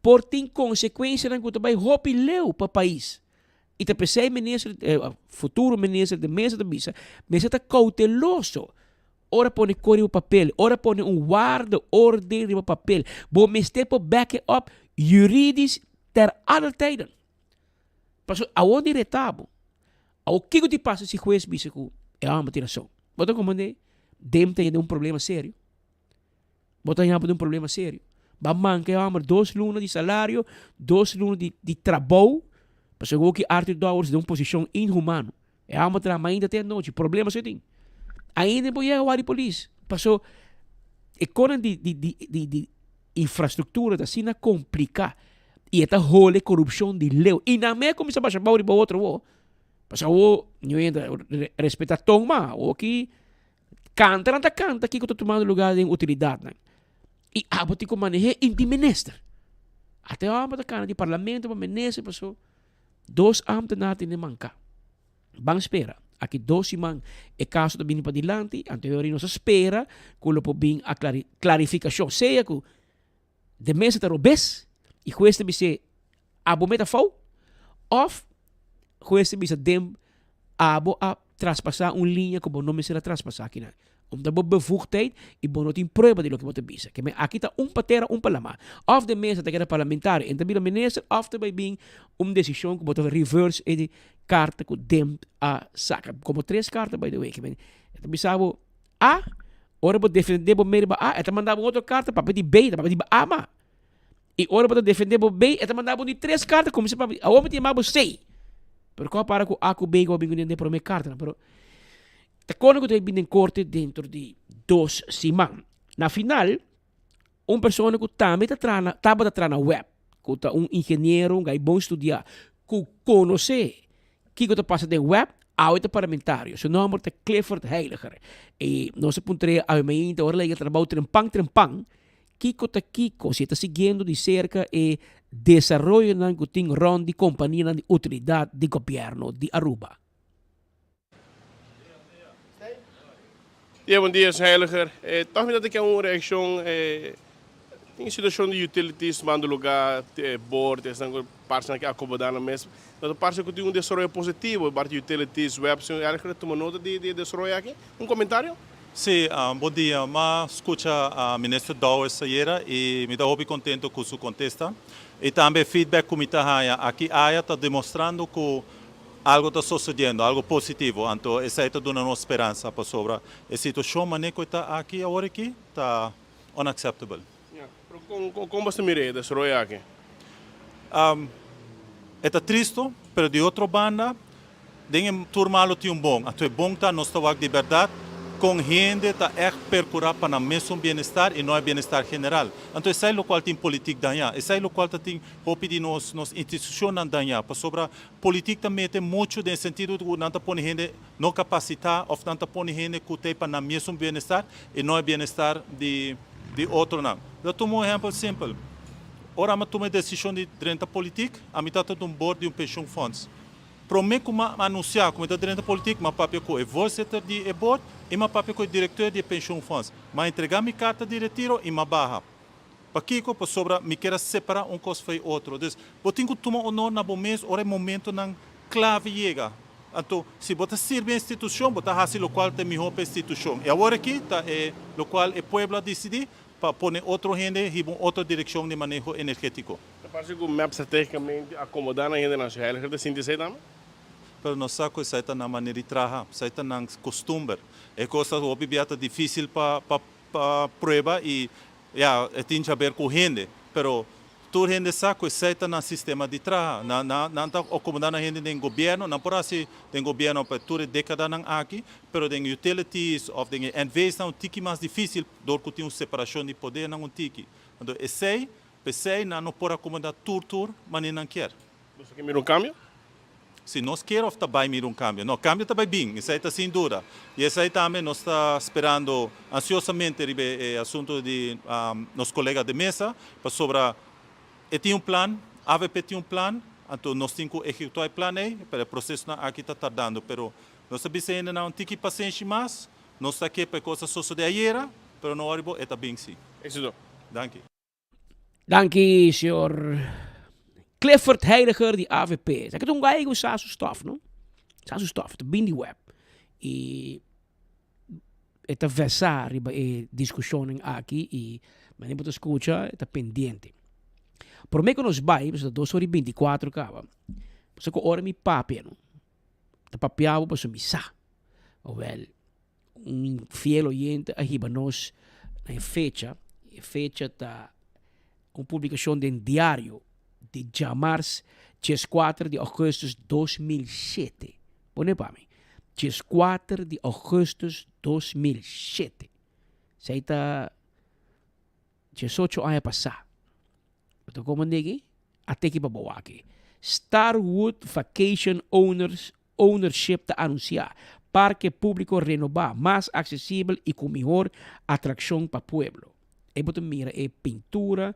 por tin konsekuensianan ku ta bai hopi leu pa pais. I ta p'esei minister, futuro minister de mesa ta bisa, mester ta kouteloso ora pone kor riba papel, ora pone un waarde oordeel riba papel. Bo mester por back it up juridisch ter aller tijden. Pasobra awor di reta bo. Awor kiko ti pasa si hues bisa ku e hòmber tin rason? Bo ta komprendé? Dem ta yende un problema serio. Bo ta yama den un problema serio. Ba manka e hòmber dos luna di salario, dos luna di di trabou, pasobra awor ki Arthur Dowers den un posishon inhumano. E hòmber traha mainta te anochi, problema so e tin. Ainda e por yega wak di polis, paso e konan di di di di di infrastruktura ta asina kompliká i e ta hole korupshon di leu. I nan mes a kuminsá basha bou riba otro awor. Pasobra awor ñu hende ta respetá ton mas. Awor ki kanta nan ta kanta kiko ta tumando lugá den utilidatnan. I abo tin ku maneh'é i di minister. Ata e hòmber ta kana di parlamento pa minister pasobra dos ámtenar tene manká. Ban spera. Aki dos siman e kaso ta bini padilanti, anto e ora nos a spera ku lo por bin a klarifikashon. Sea ku de mesa ta robes i hues ta bis'é abo meta fou, òf hues ta bisa den abo a traspasá un liña ku bo no mester a traspasá kinan. Om ta bo bevoegdheid i bo no tin prueba di loke bo ta bisa. Ke men aki ta un pa tera un pa lama. Of de mesa ta keda parlamentario en ta bira minister of ta bai bin un desishon ku bo ta reverse e karta ku dem a saka. Komo tres karta by the way. Ke men e ta bisa bo A, ora bo defende bo meri ba A e ta manda bo un otro karta papia di B, ta papia di A ma. I ora bo ta defende bo B e ta manda bo di tres karta kuminsá papia awor mi ta yama bo C. Pero kua para ku A ku B ku bo bin ku den prome kartanan pero Ta kono ku ta bin den korte dentro di dos siman. Na final, un persona ku tambe ta traha na, tabata traha na web, ku ta un ingeniero, un gai bon studiá, ku konosé kiko ta pasa den web, awe ta parlamentario. Su nòmber ta Clifford Heiliger. I nos a puntr'é awe mainta ora el a yega trabou trempan trempan, kiko ta kiko, si e ta siguiendo di serka e desaroyonan ku tin rònt di kompanianan di utilidat di gobièrnu di Aruba. Dia bon dia señor Heiliger. Tòg mi ta ke un reakshon tin e situashon di utilities tumando lugá bord esnan ku parse nan ke akomodá nan mes. No ta parse ku tin un desaroyo positivo parti utilities web. Señor Heiliger a tuma nota di e desaroyo aki. Un komentario? Sí, bon dia. Mi a skucha Minister Dowers ayera i mi ta hopi kontento ku su kontesta. I tambe e feedback ku mi ta haña aki aya ta demostrando ku Algo ta sosodiendo, algo positivo, anto esei ta duna nos speransa pasobra e situacion mane cu e ta aki awor aki ta unacceptable. Ya, pero con con bo ta mira e desaroyo aki? E ta tristo, pero di otro banda den e tur malo tin un bon, anto e bon ta nos ta wak di berdad con hende ta echt percura pa nan mesun bienestar y no e bienestar general. Anto esei locual tin politic daña, esei locual ta tin hopi di nos nos institucionnan daña pasobra Politik ta mete muchu den sentido ku nan ta pone hende no kapasitá òf nan ta pone hende ku ta pa nan mesun bienestar i no e bienestar di di otronan. Lo tuma un ehèmpel simpel. Ora ami a tuma e desishon di drenta politik, ami tabata un bord di un pensioenfonds. Promé ku mi a anunsiá ku mi ta drenta politik, mi a papia ku e voorzitter di e bord i mi a papia ku e direkteur di e pensioenfonds. Mi a entregá mi karta di retiro i mi a baha. Pakiko? Pasobra mi kier a separá un kos fo'i otro. Dus, bo tin ku tuma onor na bo mes ora e momentonan klave yega. Anto, si bo ta sirbi e institushon, bo ta hasi lokual ta e mihó pa e institushon. I awor aki ta e lokual e pueblo a disidí. pa pone otro hende hiba un otro direkshon di maneho energétiko. Ta parse ku mep stratégikamente akomodá nan hendenan su Heiliger ta sinti esei tambe? Pero nos sa ku esei ta nan manera di traha, esei ta nan kostumber. E kos ta hopi bia ta difísil pa pa pa prueba i ya e tin haber ku hende. Pero tur hende sa ku esei ta nan sistema di traha. Nan nan nan ta akomodá nan hende den gobièrnu, nan por hasi den gobièrnu pa tur e dékadanan aki, pero den utilities òf den e NV's nan un tiki mas difísil dor ku tin un separashon di podernan un tiki. Anto esei, p'esei nan no por akomodá tur tur manera nan kier. Nos ta ke mira un kambio? Si nos kier of ta bai mira un kambio? No, kambio ta bai bin, esei ta sin duda. I esei tambe nos ta sperando ansiosamente riba e asunto di nos kolega de mesa, pasobra e tin un plan, avp tin un plan, anto nos tin ku ehekutá e plan ei, pero e prosesonan aki ta tardando. Pero nos ta bisa e hendenan un tiki pasenshi mas, nos ta ke pa e kos a sosodé ayera, pero no wòri bo, e ta bin si. Éxito. Danki. Danki señor Clifford Heiliger di AVP. Esaki ta un guy ku sa su stof, no? Sa su stof, ta bin di web. I e ta versá riba e diskushonnan aki i manera bo ta skucha e ta pendiente. Promé ku nos bai, pasobra ta dos ora i bintikuatro kaba, pasobra ku ora mi papia, no, ta papia bo pasobra mi sa. Awèl. Un fiel oyente a hiba nos na e fecha. E fecha ta un publicacion den diario di djamars dieskuater di augustus 2007. Pone pa mi. Dieskuater di augustus 2007. Esei ta Diesocho aña pasá. Bo ta komo negi? A teki pa bo aki. Starwood Vacation Owners Ownership ta anunsiá, Parke públiko renobá, mas aksesibel i ku mihor atrakshon pa pueblo. Ei bo ta mira e pintura,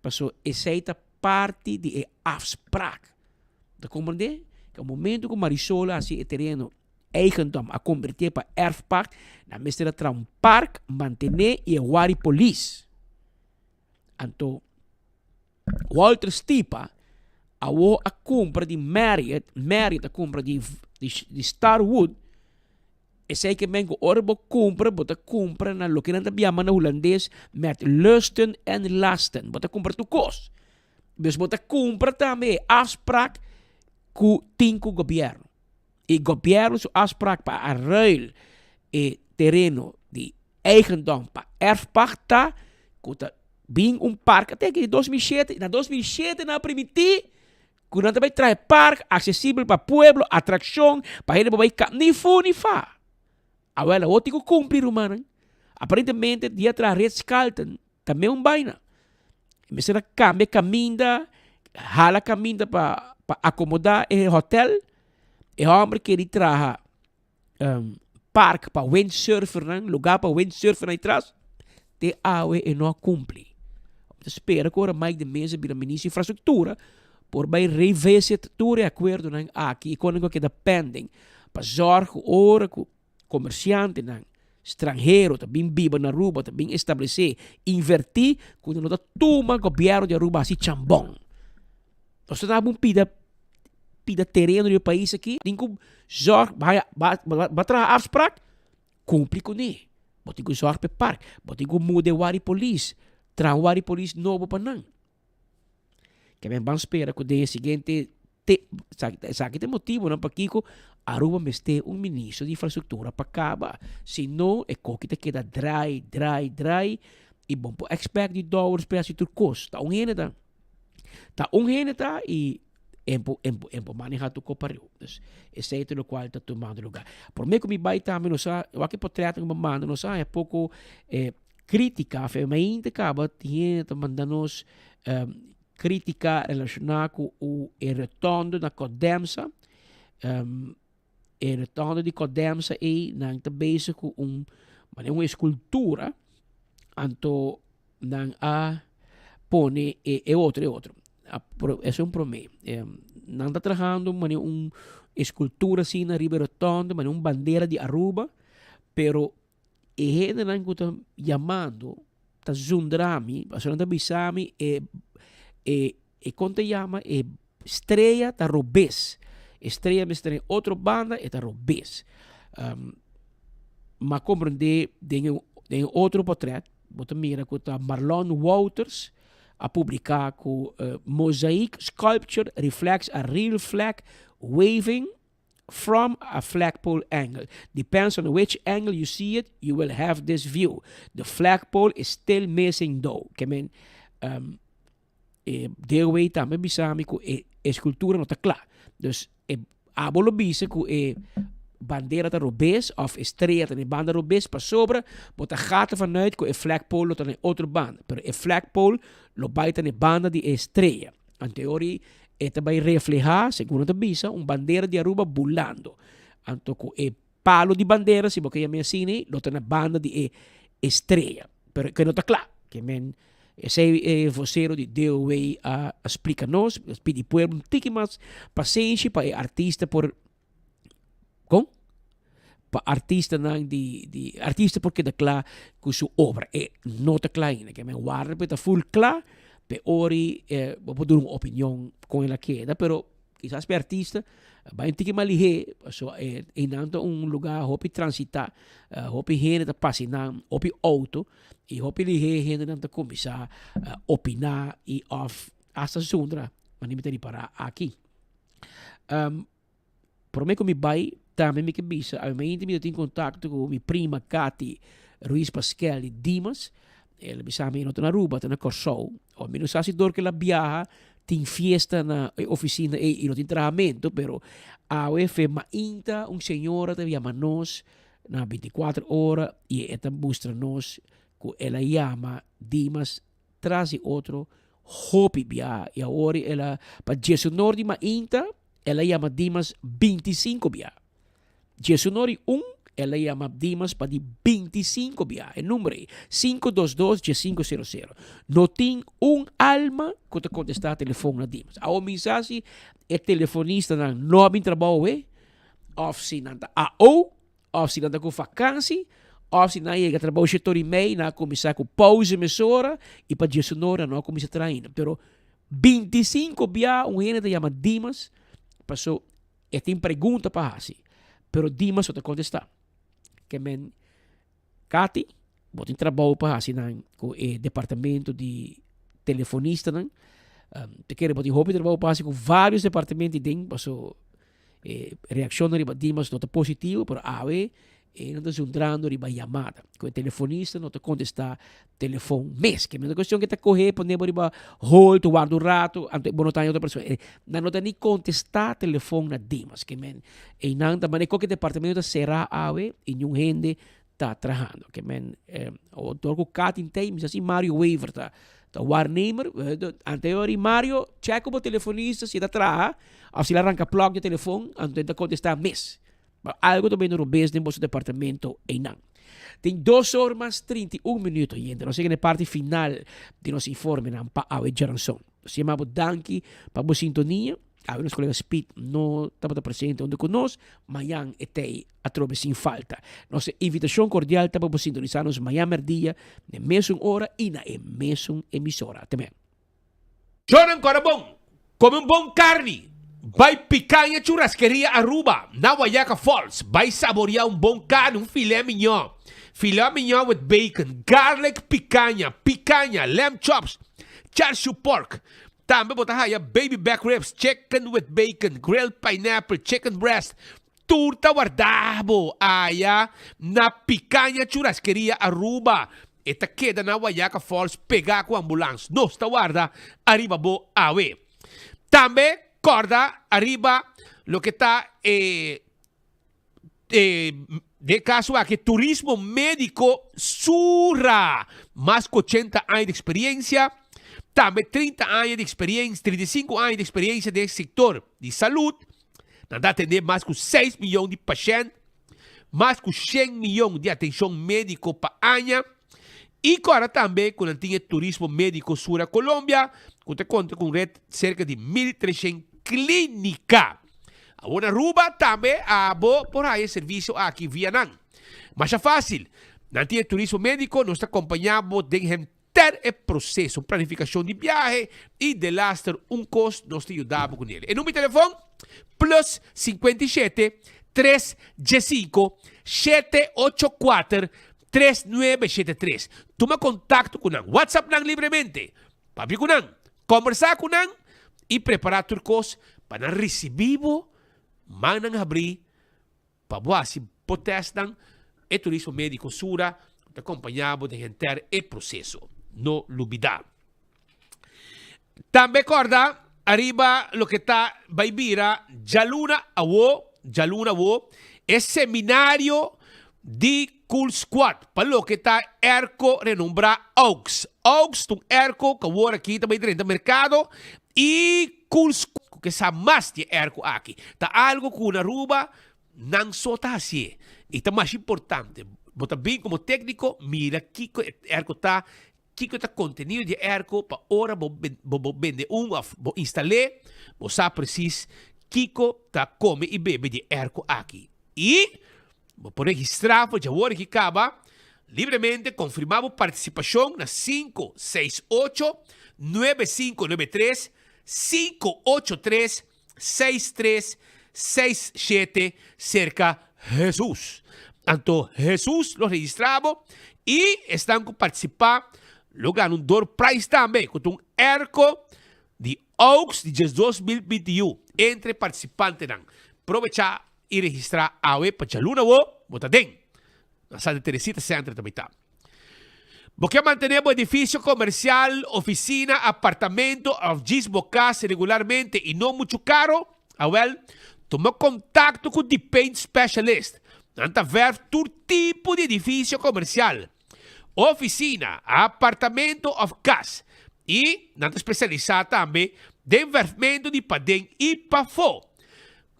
paso esei ta parti di e afsprak. Bo ta komprendé? Ku momentu ku Marisol a hasi e tereno eigendom a kombertié pa erfpacht, nan mester a traha un park, mantené i e wari polis. Anto Walter Stipa awo a kumpra di Marriott, Marriott a kumpra di di Starwood, esei ke men ku ora bo kumpra bo ta kumpra na loke nan ta yama na hulandes met lusten en lasten, bo ta kumpra tur kos. Dus bo ta kumpra tambe e afsprak ku tin ku gobièrnu. E gobièrnu su afsprak pa a ruil e tereno di eigendom pa erfpacht ta ku ta bin un park te aki di 2007 na 2007 nan a primiti ku nan ta bai traha e park aksesibel pa pueblo atrakshon pa hende por bai kap ni fu ni fa awel awor tin ku kumpli rumannan aparentemente dia traha Ritz Carlton ta meun baina mester a kambia kaminda hala kaminda pa pa akomoda e hotel e hòmber keri traha park pa windsurfernan, lugar pa windsurfernan atras, te awe e no a cumpli. Ta spera cu ora Mike de Meza bira ministro di infrastructura por bay revisit tur e acuerdonan aki y con nan cu a keda pending pa zorg cu ora cu comerciantenan stranhero ta bin biba na Aruba, ta bin establece, inverti, cu nan no ta tuma gobierno di Aruba haci chambon. Nos ta daba un pida pida tereno di e pais aki, tin ku zorg ba ba ba traha afsprak, kumpli kuné. Bo tin ku zorg pa e park, bo tin ku muda e wari polis, traha un wari polis nobo pa nan. Ke men ban spera ku den e siguiente te esaki ta e motibonan pakiko Aruba mester un ministro di infrastruktura pa kaba, si no e koki ta keda drai, drai, drai i bo por expect di dòwers pa e hasi tur kos. Ta un hende ta. Ta un hende ta y en por, en por, en por maneha tur cos pariu. Dus esey ta locual ta tumando lugar. Prome cu mi bay tambe nos a, wak e potretnan cu mi a manda, nos a haya poco eh, critica, fe mainta caba tin hende ta manda nos critica relaciona cu e rotondo na Codemsa. E rotonde di Codemsa ei nan ta bezig ku un manera un eskultura anto nan a pone e e otro e otro eso un prome nan ta trahando manera un eskultura asina riba e rotonde manera un bandera di Aruba pero E hendenan ku ta yamando ta zundra mi, pasobra nan ta bisa mi e e e kon ta yama e strea ta robes. E strea mester den otro banda e ta robes. M'a komprendé den e den e otro potrèt. Bo ta mira ku ta Marlon Wouters a publiká ku Mosaic sculpture reflects a real flag waving from a flagpole angle. Depends on which angle you see it, you will have this view. The flagpole is still missing though. Ke men, um, e DOW tambe bisa mi ku e eskultura no ta kla. Dus e abo lo bisa ku e bandera ta robes of e strea ta na e banda robes pasobra bo ta gata vanuit ku e flagpole lo ta na e otro banda. Pero e flagpole lo bai ta na e banda di e strea. Anto e ora e ta bai refleha, segun nan ta bisa, un bandera di Aruba bulando. Anto ku e palo di bandera, si bo ke yam'e asina, lo ta na banda di e estrea. Pero ke no ta kla. Ke men esei e vocero di DOW a splika nos, a pidi pueblo un tiki mas pasenshi pa e artista por Kon? Pa artistanan di di artista por keda kla ku su obra. E no ta kla ainda. Ke men warda pa e ta full kla p'e ori bo por duna un opinion kon el a keda, pero kisas p'e artista bai un tiki mas lihé pasobra einan ta un lugá hopi transitá, hopi hende ta pasa einan, hopi outo i hopi lihé hendenan ta kuminsá opiná i òf asta zundra manera mi ta ripará aki. Prome ku mi bai tambe mi ke bisa ami mainta mi ta tin kontakto ku mi prima Katy Ruiz Pasquel di Dimas. El a bisa mi e no ta na Aruba, ta na Kòrsou. Ò mi no sa si dor ku el a biaha tin fiesta na e ofisina ei i no tin trahamentu, pero awe fe mainta un señora ta yama nos na bintikuater ora i e ta mustra nos ku el a yama Dimas tras di otro hopi bia y awor el a pa diesunor di mainta el a yama Dimas bintisinco bia. Diesunor y un el a yama Dimas pa di bintisinco bia. E number ei, sinku dos dos diesinco sero sero. No tin un alma ku ta kontestá telefon na Dimas. Awor mi sa si e telefonistanan no a bin trabou awe òf si nan ta AO Of si nan ta ku vakansi, of si nan a yega trabou shete ora i mei, nan a kuminsá ku pauze mesora i pa diesunora nan no a kuminsá traha ainda. Pero bintisinko bia un hende ta yama Dimas paso e tin pregunta pa hasi, pero Dimas no ta kontestá. Ke men, Katy, bo tin trabou pa hasi nan ku e departamento di telefonistanan. Te kere bo tin hopi trabou pa hasi ku vários departamento den paso E reaccionnan riba Dimas no ta positivo, pero awe e nan ta zundrando riba yamada. Cu e telefonista no ta contesta telefon mes. Ke mester cuestion ke ta coge pone bo riba hold, warda un rato, anto bo no ta haña otro persona. E nan no ta ni contesta telefon na Dimas. Ke men einan ta mane koke departamento ta cera awe y niun hende ta trahando. Ke men dor ku Katy tei mi sa si Mario Wever ta ta waarnemer. Anterior Mario check ku bo telefonista si e ta traha of si el a ranka plug di telefon anto e ta kontesta mes. Pero algo ta bini robes den boso departamento einan. Tin dos or mas 31 minuto yente. Nos yega na e parti final di nos informenan pa awe djaranson. Nos yama bo danki pa bo sintonia. Awe nos kolega Speed no tabata presente hunto ku nos. Mañan e t'ei atrobe sin falta. Nos invitashon kordial ta pa bo sintonisá nos mañan mèrdia na e mesun ora i na e mesun emisora. Te men. Shornan kòrda bon, kome un bon karni, bai Picaña Churrasqueria Aruba na Wayaca Falls, bai saboria un bon karni, un filet mignon, filet mignon with bacon, garlic picaña, picaña, lamb chops, char siu pork, Tambe bo ta haya baby back ribs, chicken with bacon, grilled pineapple, chicken breast. Tur ta warda bo aya na Picaña Churrasqueria Aruba. E ta keda na Wayaca Falls pega cu ambulans. Nos ta warda ariba bo awe. Tambe corda ariba loke ta e E den e kaso aki turismo médiko sura mas ku ochenta aña di eksperiencia, tambe 30 aña di eksperiencia, 35 aña di eksperiencia den e sektor di salud. Nan ta atendé mas ku seis miyon di pashènt, mas ku shen miyon di atenshon médiko pa aña. I kòrda tambe ku nan tin e turismo médiko sura Colombia ku ta konta ku un ret serka di 1300 klínika. Awor na Aruba tambe abo por haya e servisio aki via nan. Masha fásil. Nan tin e turismo médiko, nos ta kompañá bo den henter e proseso, planifikashon di biahe i delaster un kos nos ta yuda bo kuné. E number di telefòn, plus 57 3 diesinko 7 ocho kuater. 3973. Tuma kontakto ku nan, WhatsApp nan libremente, papia ku nan, kòmbersá ku nan i prepará tur kos pa nan risibí bo mannan habrí pa bo hasi bo tèstnan. E Turismo Médiko Sura ta kompañá bo den henter e proseso. No lubidá. Tambe kòrda ariba loke ta bai bira djaluna awo, djaluna awo, e seminario di Cool Squad pa loke ta airco renombrá Aux. Aux ta un airco ku awor aki ta bai drenta merkado i Cool Squad ku ke sa mas di e airco aki. Ta algu ku na Aruba nan so ta hasié i ta masha importante. Bo ta bin komo tékniko mira kiko e airco ta, Kiko ta kontenido di e airco pa ora bo bo bende un òf bo instal'é, bo sa presis kiko ta kome i bebe di e airco aki. I bo por registrá for djawor aki kaba libremente konfirmá bo partisipashon na sinku seis ocho, nuebe sinku nuebe tres, 583 6367 serka Hesus. Anto Hesus lo registrá bo i esnan ku partisipá lo gana un door prize tambe ku ta un airco di Aux di 12021 entre e partisipantenan. Probechá i registrá awe pa djaluna awo bo ta den. Na Santa Teresita Center ta bai ta. Bo ke mantené bo edifisio komersial, ofisina, apartamento òf djis bo kas regularmente i no muchu karo? Awèl, tuma kontakto ku The Paint Specialist. Nan ta vèrf tur tipo di edifisio komersial, ofisina, apartamento òf kas. I nan ta spesialisá tambe den vèrfmentu di paden i pafó.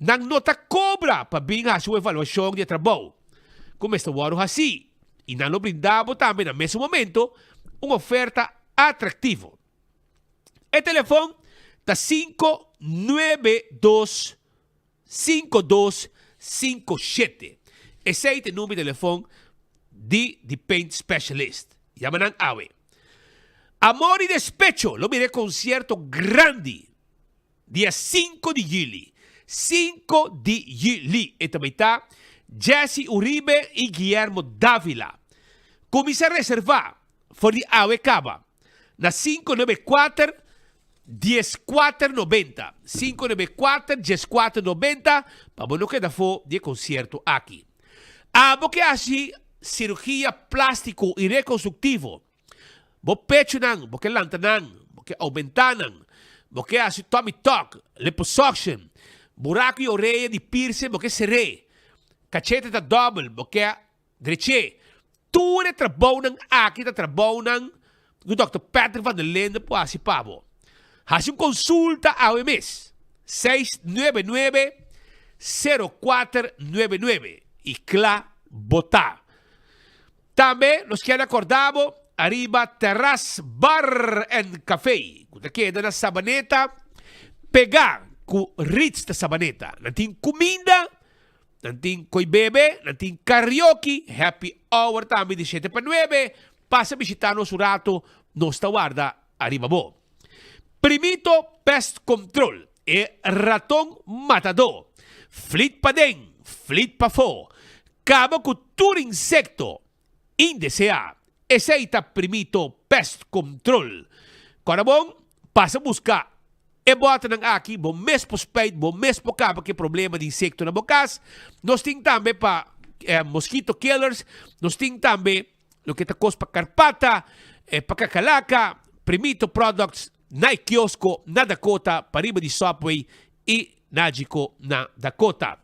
Nan no ta kobra pa bin hasi un evaluashon di e trabou ku mester wòrdu hasí i nan lo brinda bo tambe na mesun momento un oferta atraktivo. E telefon ta 592 5257. Esei ta e number di telefon di The Paint Specialist. Yama nan awe. Amor i Despecho lo bira e konsierto grandi Dia sinku di juli, sinku di juli, e ta bai ta Jessy Uribe i Guillermo Davila. Kuminsá reservá for di awe kaba na 594 14 90, 594 14 90, pa bo no keda afó di e konsierto aki. Abo ke hasi sirugia plástiko i rekonstruktivo, Bo pechunan, bo ke lanta nan, bo ke oumentá nan, bo ke hasi tummy tuck, liposuction, buraku i orea di piercing bo ke ser'é, kachete ta dòbel, bo ke drech'é. Tur e trabounan aki ta trabounan ku Dòkter Patrick van der Linden por hasi pa bo. Hasi un konsulta awe mes, 699 0499 i kla bo ta. Tambe nos kier acorda bo ariba Terras Bar and Café cu ta keda na Sabaneta pega cu Ritz ta Sabaneta. Nan tin cuminda, nan tin coy bebe, nan tin karaoke, happy hour tambe di shete pa nuebe. Pasa bishita nos un rato, nos ta warda ariba bo. Primito Pest Control, e raton matadó. Flit paden, flit pafó. Kaba ku tur insekto indeseá. Esei ta Primito Pest Control. Kòrda bon, pasa buska e bòternan aki, bo mes por spèit, bo mes por kaba ku e problema di insekto na bo kas. Nos tin tambe pa mosquito killers, nos tin tambe loke ta kos pa karpata, pa kakalaka, Primito Products na e kiosko na Dakota pariba di Subway i Nagico na Dakota.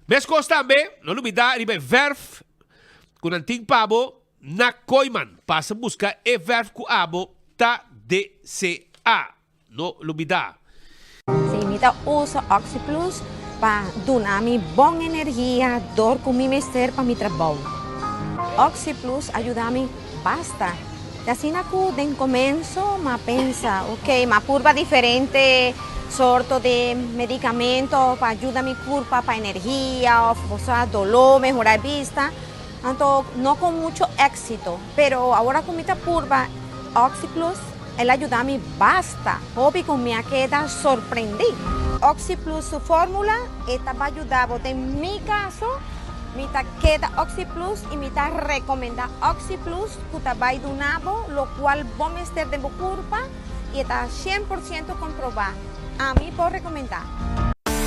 Meskos tambe, no lubidá riba e vèrf ku nan tin pa bo na Kooiman. Pasa buska e vèrf ku abo ta deseá. No lubidá. Sí, mi ta usa OxiPlus pa duna mi bon energia dor ku mi mester pa mi trabou. OxiPlus a yuda mi basta. Te asina ku den komenso m'a pensa, ok, m'a purba diferente sorto di medikamento pa yuda mi kurpa pa energia òf bo sa doló, mehorá e bista, anto no ku mucho éksito. Pero awor ku mi ta purba OxiPlus, el a yuda mi basta hopi ku mi a keda sorprendí. OxiPlus su fórmula e ta ba yuda bo den mi kaso. Mi ta keda OxiPlus y mi ta recomenda OxiPlus cu ta bay duna bo locual bo mester den bo curpa y e ta 100% comproba. Ami por recomenda.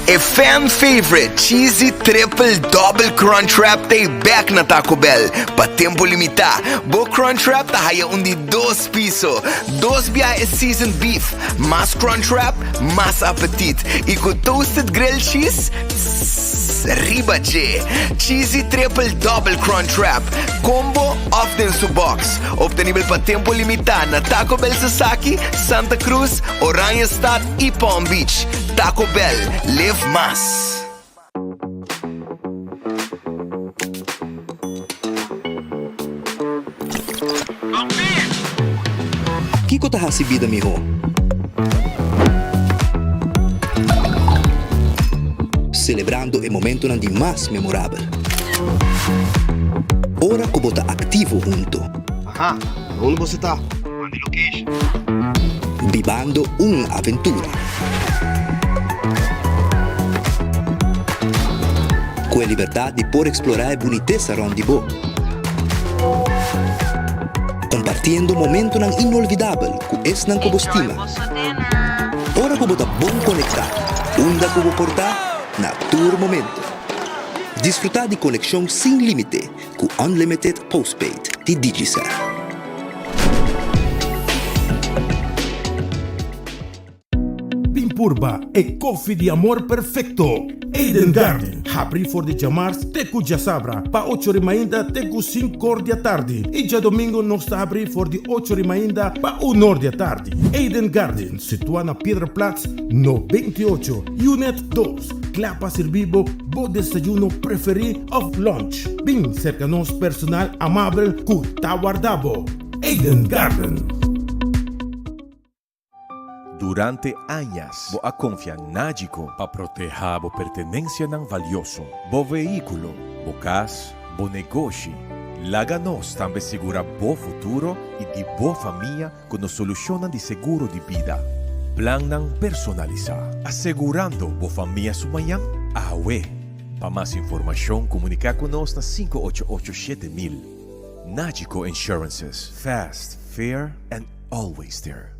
E fan favorite Cheesy Triple Double Crunch Wrap ta e bek na Taco Bell pa tempo limita. Bo Crunch Wrap ta haya un di dos piso, dos biaha e seasoned beef, mas Crunch Wrap, mas apetit y cu toasted grilled cheese, tss, riba dje. Cheesy Triple Double Crunch Wrap, combo of den su box. Obtenibel pa tempo limita na Taco Bell Sasaki, Santa Cruz, Oranjestad y Palm Beach. Taco Bell, live mas. Kiko ta hasi bida mihó? Selebrando e momentonan di mas memorabel. Ora ku bo ta aktivo hunto. Aha, na unda boso ta? Manda e location. Bibando un aventura. Ku e libertat di por eksplorá e bunitesa rònt di bo. Kompartiendo momentonan inolvidabel ku esnan ku bo stima. Ora ku bo ta bon konektá, unda ku bo por ta, na tur momento. Disfrutá di konekshon sin límite ku Unlimited Postpaid di Digicel. Bin purba e koffie di amor perfecto! Eden Garden, habri for di djamars te ku djasabra pa ocho ri mainta te ku sinkor di atardi i djadomingo nos ta habri for di ocho ri mainta pa unor di atardi. Eden Garden, situa na Piedra Plat no 28, Unit dos, kla pa sirbi bo bo desayuno preferi of lunch. Bin serka nos personal amabel ku ta warda bo. Eden Garden. Durante añas bo a konfia Nagico pa protehá bo pertenensianan valioso, bo vehíkulo, bo kas, bo negoshi. Laga nos tambe sigurá bo futuro i di bo famia ku nos solushonnan di seguro di bida. Plannan personalisá, asegurando bo famia su mañan awe. Pa mas informashon komuniká ku nos na 588 7000. Nagico Insurances, fast, fair and always there.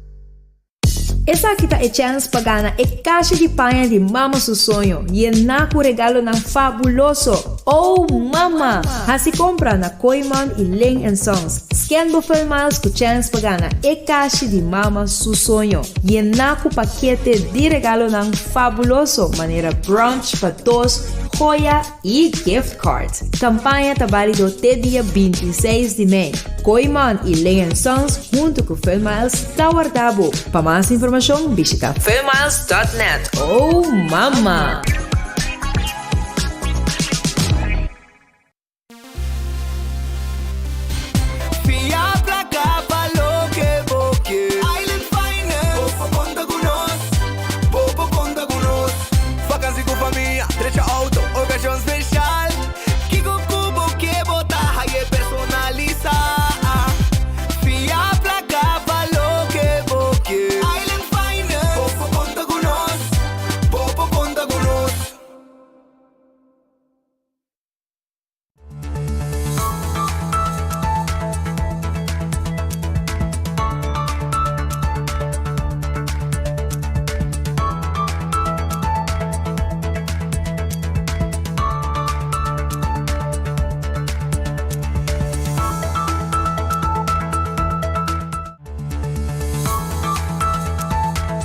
Esaki ta e chèns pa gana e kashi di paña di Mama su soño, yená ku regalonan fabuloso! Oh Mama! Hasi kompra na Kooyman i Ling and Sons. Scan bo Fullmiles ku chèns pa gana e kashi di Mama su soño, yená ku pakete di regalonan fabuloso manera brunch pa dos, joya, i gift cards. Kampaña ta bálido te dia 26 di mei. Kooyman i Ling Sons huntu ku Funmiles ta warda bo. Pa mas informashon bishita funmiles dot net. Oh mama!